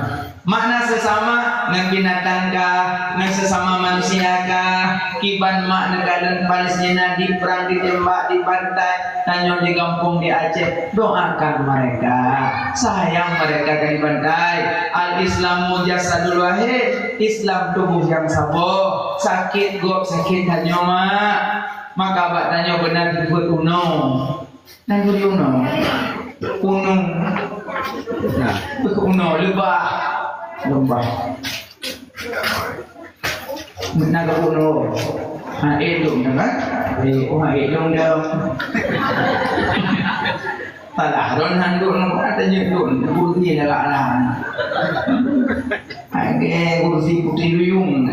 Makna sesama, ngon binatang kah, ngon sesama manusia kah, kiban mak neukalon Palestina diperang, ditembak, dibantai, tanyoe di gampông di Aceh, doakan mereka, sayang mereka kan dibantai. Al-Islamu jasadul wahid, Islam tubuh yang saboh. Sakét gob, sakét tanyoe, mak. Maka bak tanyoe beuna teupeuet unoe. Nanggroe unoe. Unoe. Nah, unoe leubah. Leubah. Meunan ka bunoe. Ha, eh, dong dah, kan? Eh, oh, ha, eh, dong dah. Salah, don handuk nang, ada je don. Kursi dah lah, lah. Ada kursi putih luyung.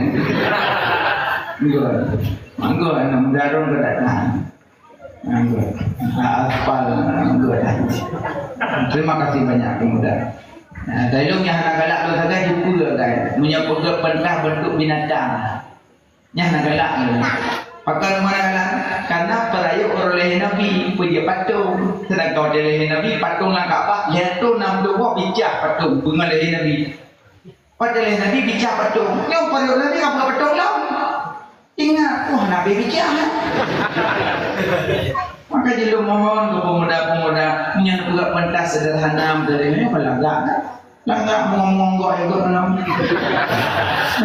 Enggak. Enggak, nak mendarung ke datang. Anggur. Aspal anggur. Terima kasih banyak, pemuda. Nah, dari lôn nyang hana galak lôn sagai, jumpa lôn sagai. Meunyoe peugöt peurintah bentuk binatang, nyan hana galak lôn. Pakon hana galak? Karena peurayeuk uroe lahé Nabi, peujeuet patong. Seudangkan watèe lahé Nabi, patong lam Ka'bah, lhèe reutôh nam ploh boh bicah patong, beungoh lahé Nabi. Watèe lheueh Nabi bicah patong, nyoe padub Nabi ka buka patong lom. Ingat, wah, Nabi bicah, eh? Maka jih lôn mohon keu pemuda-pemuda, meunyoe peugah peurintah sederhana, dari nyoe lagak, kan? Lagak mongong-mongong gok ikot lom.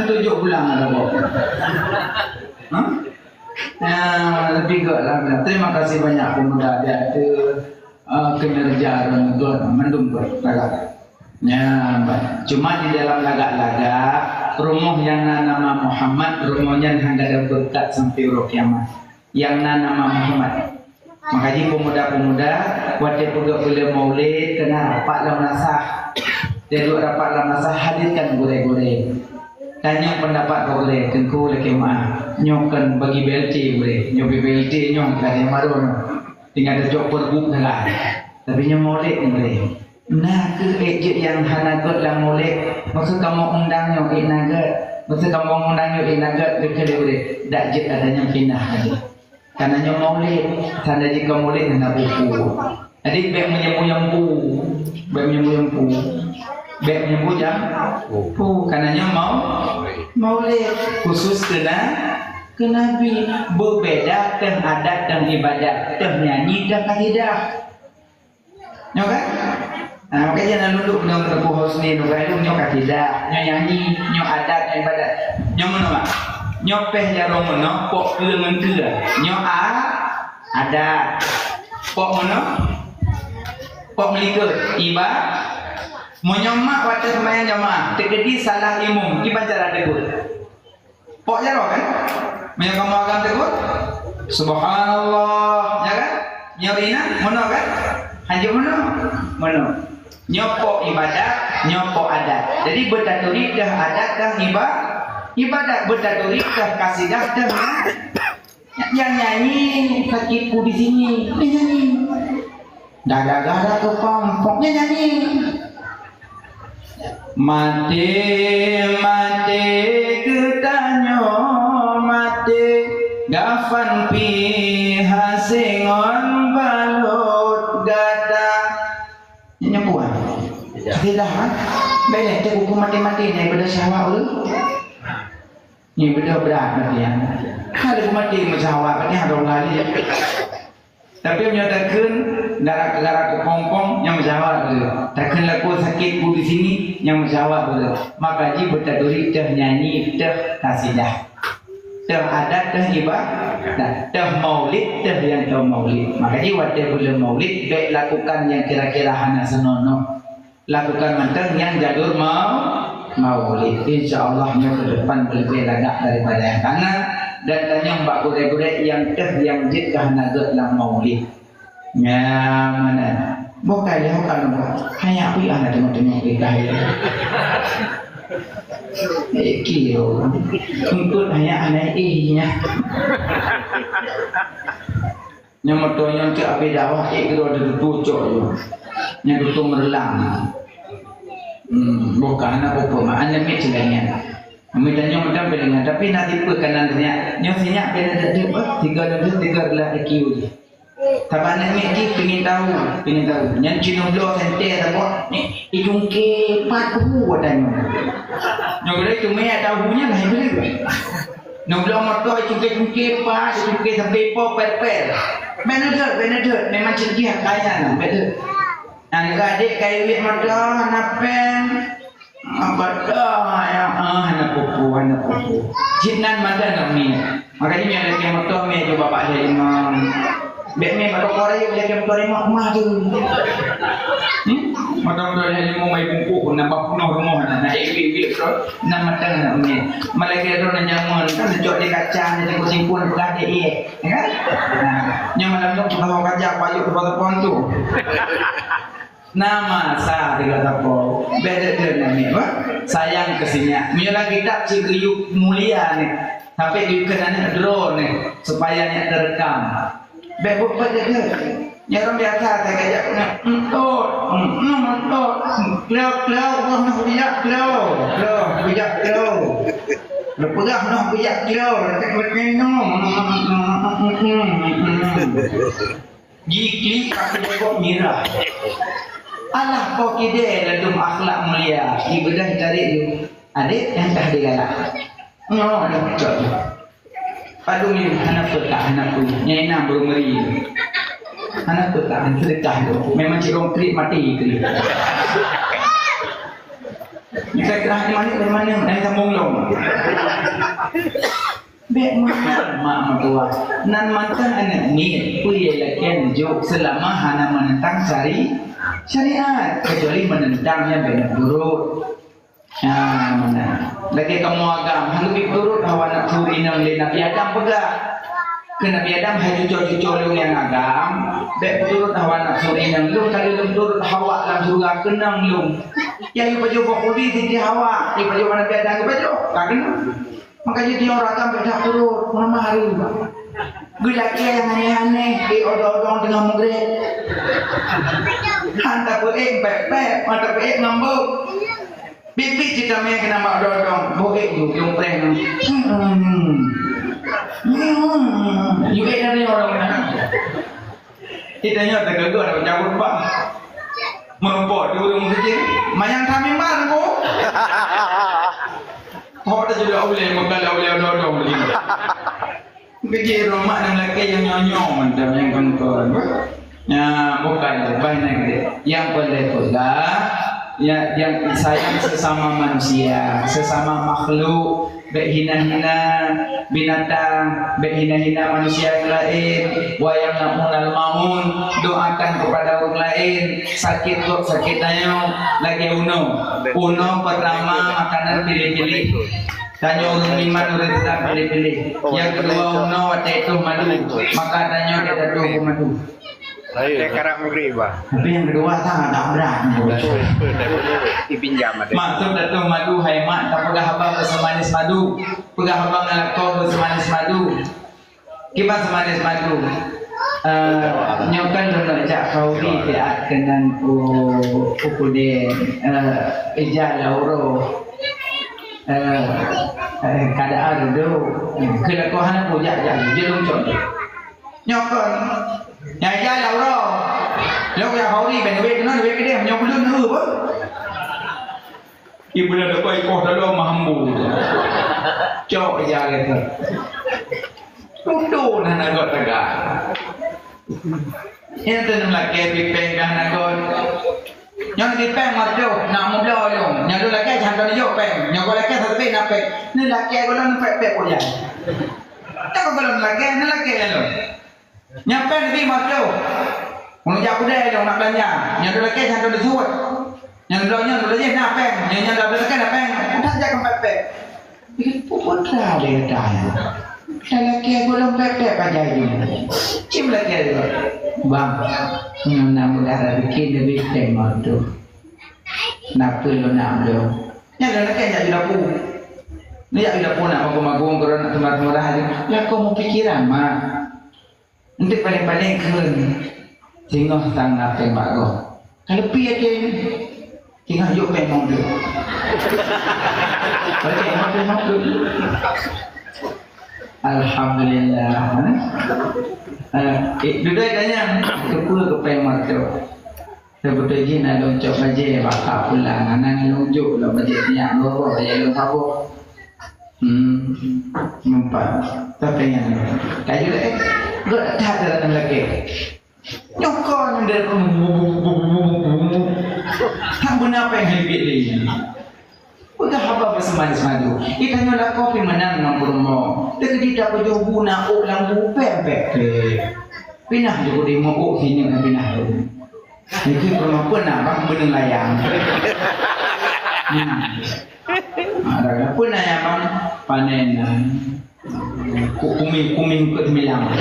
Tujoh bulan ada gok. Hah? Ya, lebih gok lah. Terima kasih banyak pemuda dia tu. Ah, kinerja ureueng tuan mandum buet lagak. Nyan, cuma di dalam lagak-lagak, rumoh nyang na nama Muhammad, rumoh nyan hana ada beureukat sampoe uroe kiamat. Nyang na nama Muhammad. Maka jih pemuda-pemuda, watèe peugöt buleuen Maulid, keunan rapat lam madrasah. Watèe duek rapat lam madrasah, hadirkan gurèe-gurèe. Tanyong pendapat gurèe, teungku lakèe meu'ah. Nyoe kon bagi B L T gurèe, nyoe B L T nyoe ka nyang baru nyoe. Tinggai tacok peureuguek sagai. Tapi nyoe Maulid nyoe. Na kheueh ék jeuet nyang hana gèt lam Maulid. Meuseu kamoe undang nyoe ék na gèt. Meuseu kamoe undang nyoe ék na gèt, geukheun lé Maulid. Dak jeuet, ata nyang pinah aja. Karena nyoe Maulid, tanda jih ka Maulid hana buku. Jadi bèk meuyampu-yampu. Bèk meuyampu-yampu. Bèk meunyoe bujang. Oh. Oh, karena nyoe mau, maulid khusus keu na-, keu Nabi. Beubeda teuh adat teuh ibadat, teuh nyanyi teuh kasidah. Nyoe kan? Nah, makanya jangan nunduk dengan Teungku Husni, nunduk ilmu, nyoe kasidah, nyoe nyanyi, nyoe adat, nyoe ibadat. Nyoe meunoe, Mak. Nyoe péh jaroe meunoe, pok keue ngon keue. Nyoe a-, adat. Pok meunoe, pok meulikot. Iba-, meunyoe mak watèe seumayang jamaah, teukeudi salah imum, kiban cara teupeu. Pok jaroe kan? Meunyoe kamoe agam teukot, subhanallah, ya kan? Nyoe rinang, meunoe kan? Hanjeuet meunoe, meunoe. Nyoe pok ibadat, nyoe pok adat. Jadi, beutaturi teuh adat teuh iba-, ibadat, beutaturi teuh kasidah teuh nyan. Nyang nyanyi sakitku di sini, dia nyanyi. Gara-gara keupompong, dia nyanyi. Maté, maté geutanyoe maté, gafan pih hase ngon balot gata. Nyoe puan. Tidak, ha? Beleh teuh buku maté-maté nyan ibadah syahwat ulôn. Nyoe beudôh brat maté nyan. Ka lheueh maté meusyahwat, maté hana lari. Tapi meunyoe takheun gara-gara keupompong nyang meusyahwat beudôh. Takheun lakoe sakit bu di sini nyang meusyahwat beudôh. Maka jih beutaturi teuh nyanyi, teuh kasidah. Teuh adat, teuh ibadat, teuh maulid, teuh nyang teuh maulid. Maka jih watèe buleuen maulid, bèk lakukan nyang kira-kira hana seunonoh. Lakukan mantong nyang jalur mau-, maulid. Insya Allah nyoe ke depan lebih lagak daripada yang kana. Dan tanyong bak gurèe-gurèe nyang teuh nyang jeuet kah na gèt lam maulid. Nyan meunan. Boh kai lé ho ka lôn. Hanya aku yang ada tengok-tengok di kai. Eh, kiro. Untuk hanya anak eh nya. Nyang moto nyan cit abéh dakwah, ék keudroe teututoe cok nyoe. Nyang tutoe meureulang. Hmm, bukan aneuk peue mak, aneuk miet cit lagèe nyan. Miet nyoe meudan peulingan, tapi na tipe kanan sinyak. Nyoe sinyak keuneuk deuek bah, tiga deuek, tiga belah I Q jih. Tapi aneuk miet jih pingin tahu, pingin tahu. Nyan cit nyoe bloe sentée saboh, ni, icungké pat peue watèe nyoe. Nyoe geude cuma tahu nyan lah itu. Nyoe bloe moto icungké-cungké pat, icungké sampai po pèl-pèl. Bèk neudeuet, bèk neudeuet, memang cit jih kaya na, bèk deuet. Nah, nyoe adék kaya wiet moto, hana pèng. Apa dah, ya, ah, hana pupu, hana pupu. Cit nan mata nak mi. Makanya nyoe lagèe moto mi tu bapak saya imam. Bèk mé bak toko rayeuk lagèe moto rimok mah tu. Hmm? Moto-moto lhèe limong mai bungkôh, nambah peunoh rumoh na, na ék wék-wék, bro. Na matang na unyèe. Malaikat droe na nyaman, kan na cok di kaca, na singkon-singkon, peugah di ie, ya kan? Nah, nyoe malam nyoe peugah kaca, payok peugah teupon tu. Na masa tiga teupon. Beda dengan ni, apa? Sayang ke sinyak. Nyoe lagi tak cik geuyue mulia ni. Tapi geuyue keunan droe ni, supaya nyak terekam. Bèk buet-buet lagèe nyan. Nyan ureueng biasa, ka geujak keuneuk, "Entot, hmm, entot, kleu, kleu, boh noh geujak kleu, kleu, geujak kleu. Leupeugah noh geujak kleu, leukèk-leukèk nyoe." Jiklik pakai janggot mirah. Alah, po kidée ladôm akhlak mulia, ibadah cari yue. Adék nyang ka digalak. Nyoe dah cok. Padum nyoe hana peugah, hana peugah. Nyang inong baru meri. Hana peugah, hana peugah tu. Memang cit rong krik mati tu. Kita kerah di mana, di mana? Dari sambung long. Bèk meunan mak meutuah. Nan mantong aneuk miet, peue lakèe jok seulama hana meunentang syari-, syariat, kecuali meunentang nyang bèk turot. Nah, meunan. Lagèe kamoe agam, hana geubri turot hawa nafsu inong lé Nabi Adam peugah. Keu Nabi Adam hai cuco-cuco lôn nyang agam, bèk turot hawa nafsu inong lôn, ka lôn turot hawa lam syeuruga keunong lôn. Ya, ipajoh boh kudi Siti Hawa, ipajoh Nabi Adam ipajoh, ka keunong. Maka jih tiong rakan beudak turot, meunan hareuem. Geulakèe nyang aneh-aneh, di odong-odong teungoh meugreb. Han tapeuék pèk-pèk, han tapeuék ngambek. Biet-biet cit tamè keunan bak odong-odong, boh ék ju, jong preh nyoe. Hmm. Hmm. Ju ék dari orang na. Kita nyoe teugeugah dah meujaweueb bah. Meureumpok di ureueng meuseujid, manyang that mimbar ko. Hok teujeulok ulèe, meukalon ulèe odong-odong lagi. Keujeuet rumoh nyang lakèe nyang nyoe-nyoe mantong nyang kon-kon. Nyan bukan, bukan nyang gèt. Nyang peureulèe peugah, ya, nyang sayang sesama manusia, sesama makhluk. Bèk hina-hina binatang, bèk hina-hina manusia nyang laén. Wa yamna'unal ma'un, doakan kepada orang lain. Sakét gob, sakét tanyoe, lagèe unoe. Unoe pertama makanan piléh-piléh. Tanyoe ureueng iman, ureueng Islam piléh-piléh. Nyang keudua unoe watèe tuh madu. Maka tanyoe watèe tuh madu. Saya karang maghrib, bah. Tapi nyang keudua sangat tak berat. Ipinjam ada. Maksud Datuk Madu hai mak, tapeugah haba beuseumanis madu. Peugah haba ngon lakoe beuseumanis madu. Kiban seumanis madu. Eh, nyoe kan lôn jak khauri siat keunan u, u Pudeng, eh, ija lauro. Eh, eh, kada ado. Keu lakoe hana peue jak, jak, jeuet lôn cok. Nyoe kon. Nyang ija lauro. Lôn jak khauri ben wéh keunoe, wéh keudeh, nyoe ulôn neu pun. Ibu dah dapat ikoh dalam mahambu. Cok ija kata. Tutoe nah nagot tagak. Nyan teuh neulakèe pipeng kah nagot. Nyoe pipeng meutuh, nak mubloe lôn. Nyoe lôn lakèe, can lôn jok peng. Nyoe goe lakèe, satu peng na peng. Neulakèe goe lôn pek-pek ujan. Nyoe goe lôn lakèe, neulakèe lôn. Nyan peng leubeh meutuh. Meunurot jak kudai lôn nak beulanja. Nyoe lôn lakèe, can lôn jok. Nyan bloe nyoe, lôn lakèe na peng. Nyoe, nyan lôn lakèe na peng. Udah jak keu pek-pek. Pukon ka lé gata nyoe. Talakèe gohlom pèt-pèt bajèe nyoe. Cit lakèe gohlom. Bang, nyoe na meudarah bikin leubeh teuh meutuh. Na peue lôn nak bloe? Nyan lôn lakèe jak u dapu. Nyan jak u dapu nak magong-magong, keudroe nak teumpat murah aja. Lakoe meupikiran, mak. Eunteuk paléng-paléng kheun singoh sang na péng bak gob. Ka leupie até nyan, singoh jok péng mong jok. Paléng mong jok, mong jok. Alhamdulillah. Eh, eh, dudoe tanyong, keupeue keu péng mong jok? Teubeutôi jih na lôn cok bajèe bak kap pulang, hana lôn jok lom bajèe nyan, lôn roh bajèe lôn saboh. Hmm, nampak. Tapi nyang laju lé, eh, gèt that dalam lagèe. Nyoe kon nyang dari, hang beuna péng hai biet lé. Peugah haba beuseumanis madu. Ih, tanyoe lakoe pih meunan ngon peurumoh. Teukeudi tapajoh bu na ôk lam bu pèng pèk pèk. Pinah ju kudeh meu ôk sineuk na pinah lom. Nyoe peurumoh peue na bak beuneung layang. Nah. Ada peue na nyang bang panen na. Ku-, kuming, kuming keu teumilang.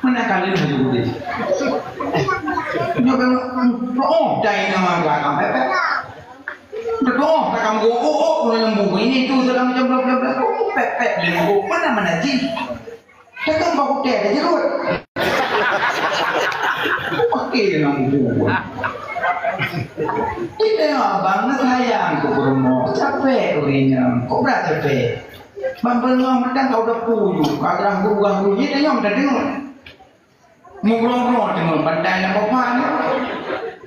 Mana kalian laju kudeh? Nyoe kan, oh, dai nama belakang pèk pèk. Beutôi, takam geuôk-ôk, ôk, ngon lembu. Ini tu dalam jam dua belas, dua belas, ôk, pèt-pèt, lembu. Mana, mana jih? Takam bak hotel ada jerut. Pakai dalam buku. Kita abang nak sayang ke rumah. Capek uringnya. Kok berat capek? Bang Bengong matang kau dah puju. Kau dah gurah-gurah. Dia tengok, dah tengok. Mugroe-groe teungoh bantai lam poh phan.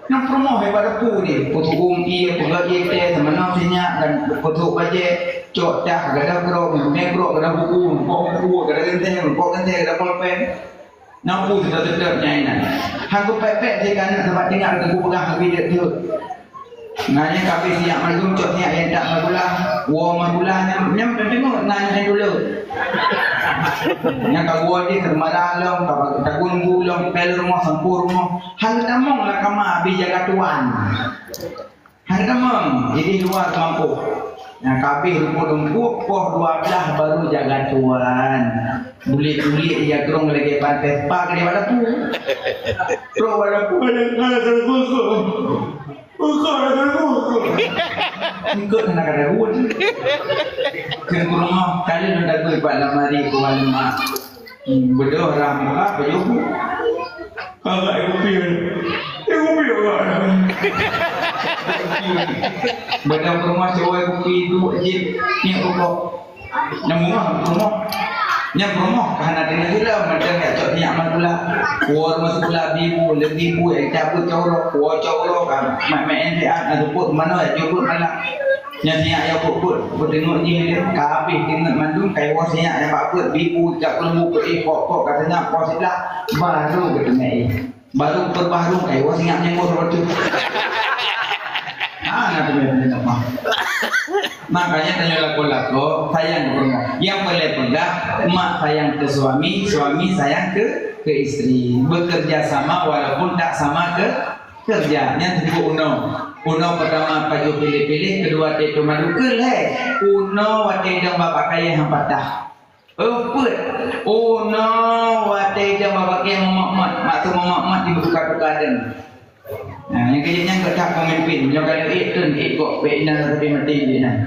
Nyang peurumoh bak dapu nyan, peutu'ueng ié, peugöt ié teh, seumanö sinyak, dan peutu'ueng bajèe, cok tah, gada brok, meuné brok, gada buku, meupoh buku, gada geunteng, meupoh geunteng, gada polpen. Nyang peue seutôt-seutôt nyan inan. Hana pèt-pèt jih keu aneuk sabab tinggai teungku peugah lagèe jeuet-jeuet. Nyan nyan ka abéh sinyak mandum, cok sinyak nyang tak meugulah, woe meugulah, nyan, nyan teudeungoe nyan, nyan dulu. Nyan ka woe jih, ka teumarah lom, ka tagun bu lom, pèl rumoh, sampôh rumoh. Han tamong lam kama abéh jaga tuan. Han tamong, jadi luwa seumangkok. Nyan ka abéh rumpok-rumpok, poh dua belas baru jaga tuan. Bulet-bulet jagrong lagèe pantai, pa keudéh bak dapu. Trok bak dapu, ada, ada salah sangkut. Engkau dah tahu. Engkau kena kata buat. Kena kurang kali dah tahu bak lamari ku lemak. Hmm, bedoh ram ka baju. Kakak ibu pian. Ibu pian. Bedoh ke rumah cowok ibu pi tu je. Ni rokok. Nyambung lah, rumah. Nyang peurumoh ka hana deungoe lom, mantong jak cok nyak man sikula. Kuwoe rumoh sikula bibu, lé bibu, jak cabeuet cok uroe, kuwoe cok uroe ka. Mak-mak N T A na seupôt manoe jak jubeuet malam. Nyan sinyak nyang peuet-peuet, peuteungeut jih lé, ka habéh teungeut mandum, ka iwoe sinyak nyang bak peuet, bibu, jak keuleubu, peuet, pok-pok, ka seunyak poh siblaih, baru geuteumé ié. Baru peuet baru, ka iwoe sinyak nyang boh reutôh. Ah, na teumé teungeut mah. Makanya tanyoe lakoe-lakoe sayang keu peurumoh. Nyang paléng peugah, mak sayang keu suami, suami sayang keu, keu istri. Bekerja sama walaupun tak sama ke, kerja. Nyan teupeu unoe. Unoe pertama pajoh piléh-piléh, keudua teuh madu, keu lhèe. Unoe watèe idong babah kayèe han patah. Eupeuet. Unoe watèe idong babah kayèe meumat-mat, mak tu meumat-mat di beutuka-tuka dong. Nah, nyang keu nyan geutak pemimpin, nyoe ka lheueh ék teun, ék gok, bèk inan sabe maté di nan.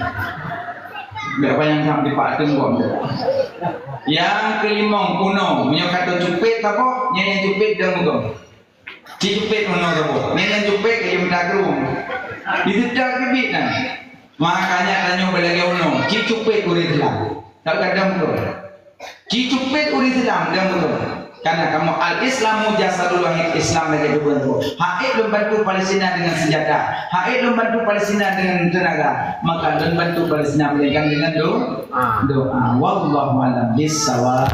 Gak panyang sam di pak teun gok. Nyang keulimong, unoe, meunyoe ka teucupet saboh, nyan nyang cupet dong meugong. Ci cupet unoe saboh. Nyan nyang cupet ka jimeuta krueng. Di seutang keubiet nan. Makanya tanyoe beulagèe unoe, ci cupet ureueng Islam. Tak kadang beutôi. Ci cupet ureueng Islam dan beutôi. Karena kamoe al-Islamu jasadul wahid, Islam lagèe tuboh saboh. Hak ék lôn bantu Palestina dengan senjata. Hak ék lôn bantu Palestina dengan tenaga. Maka lôn bantu Palestina melainkan dengan do-, doa. Wallahu a'lam bissawab.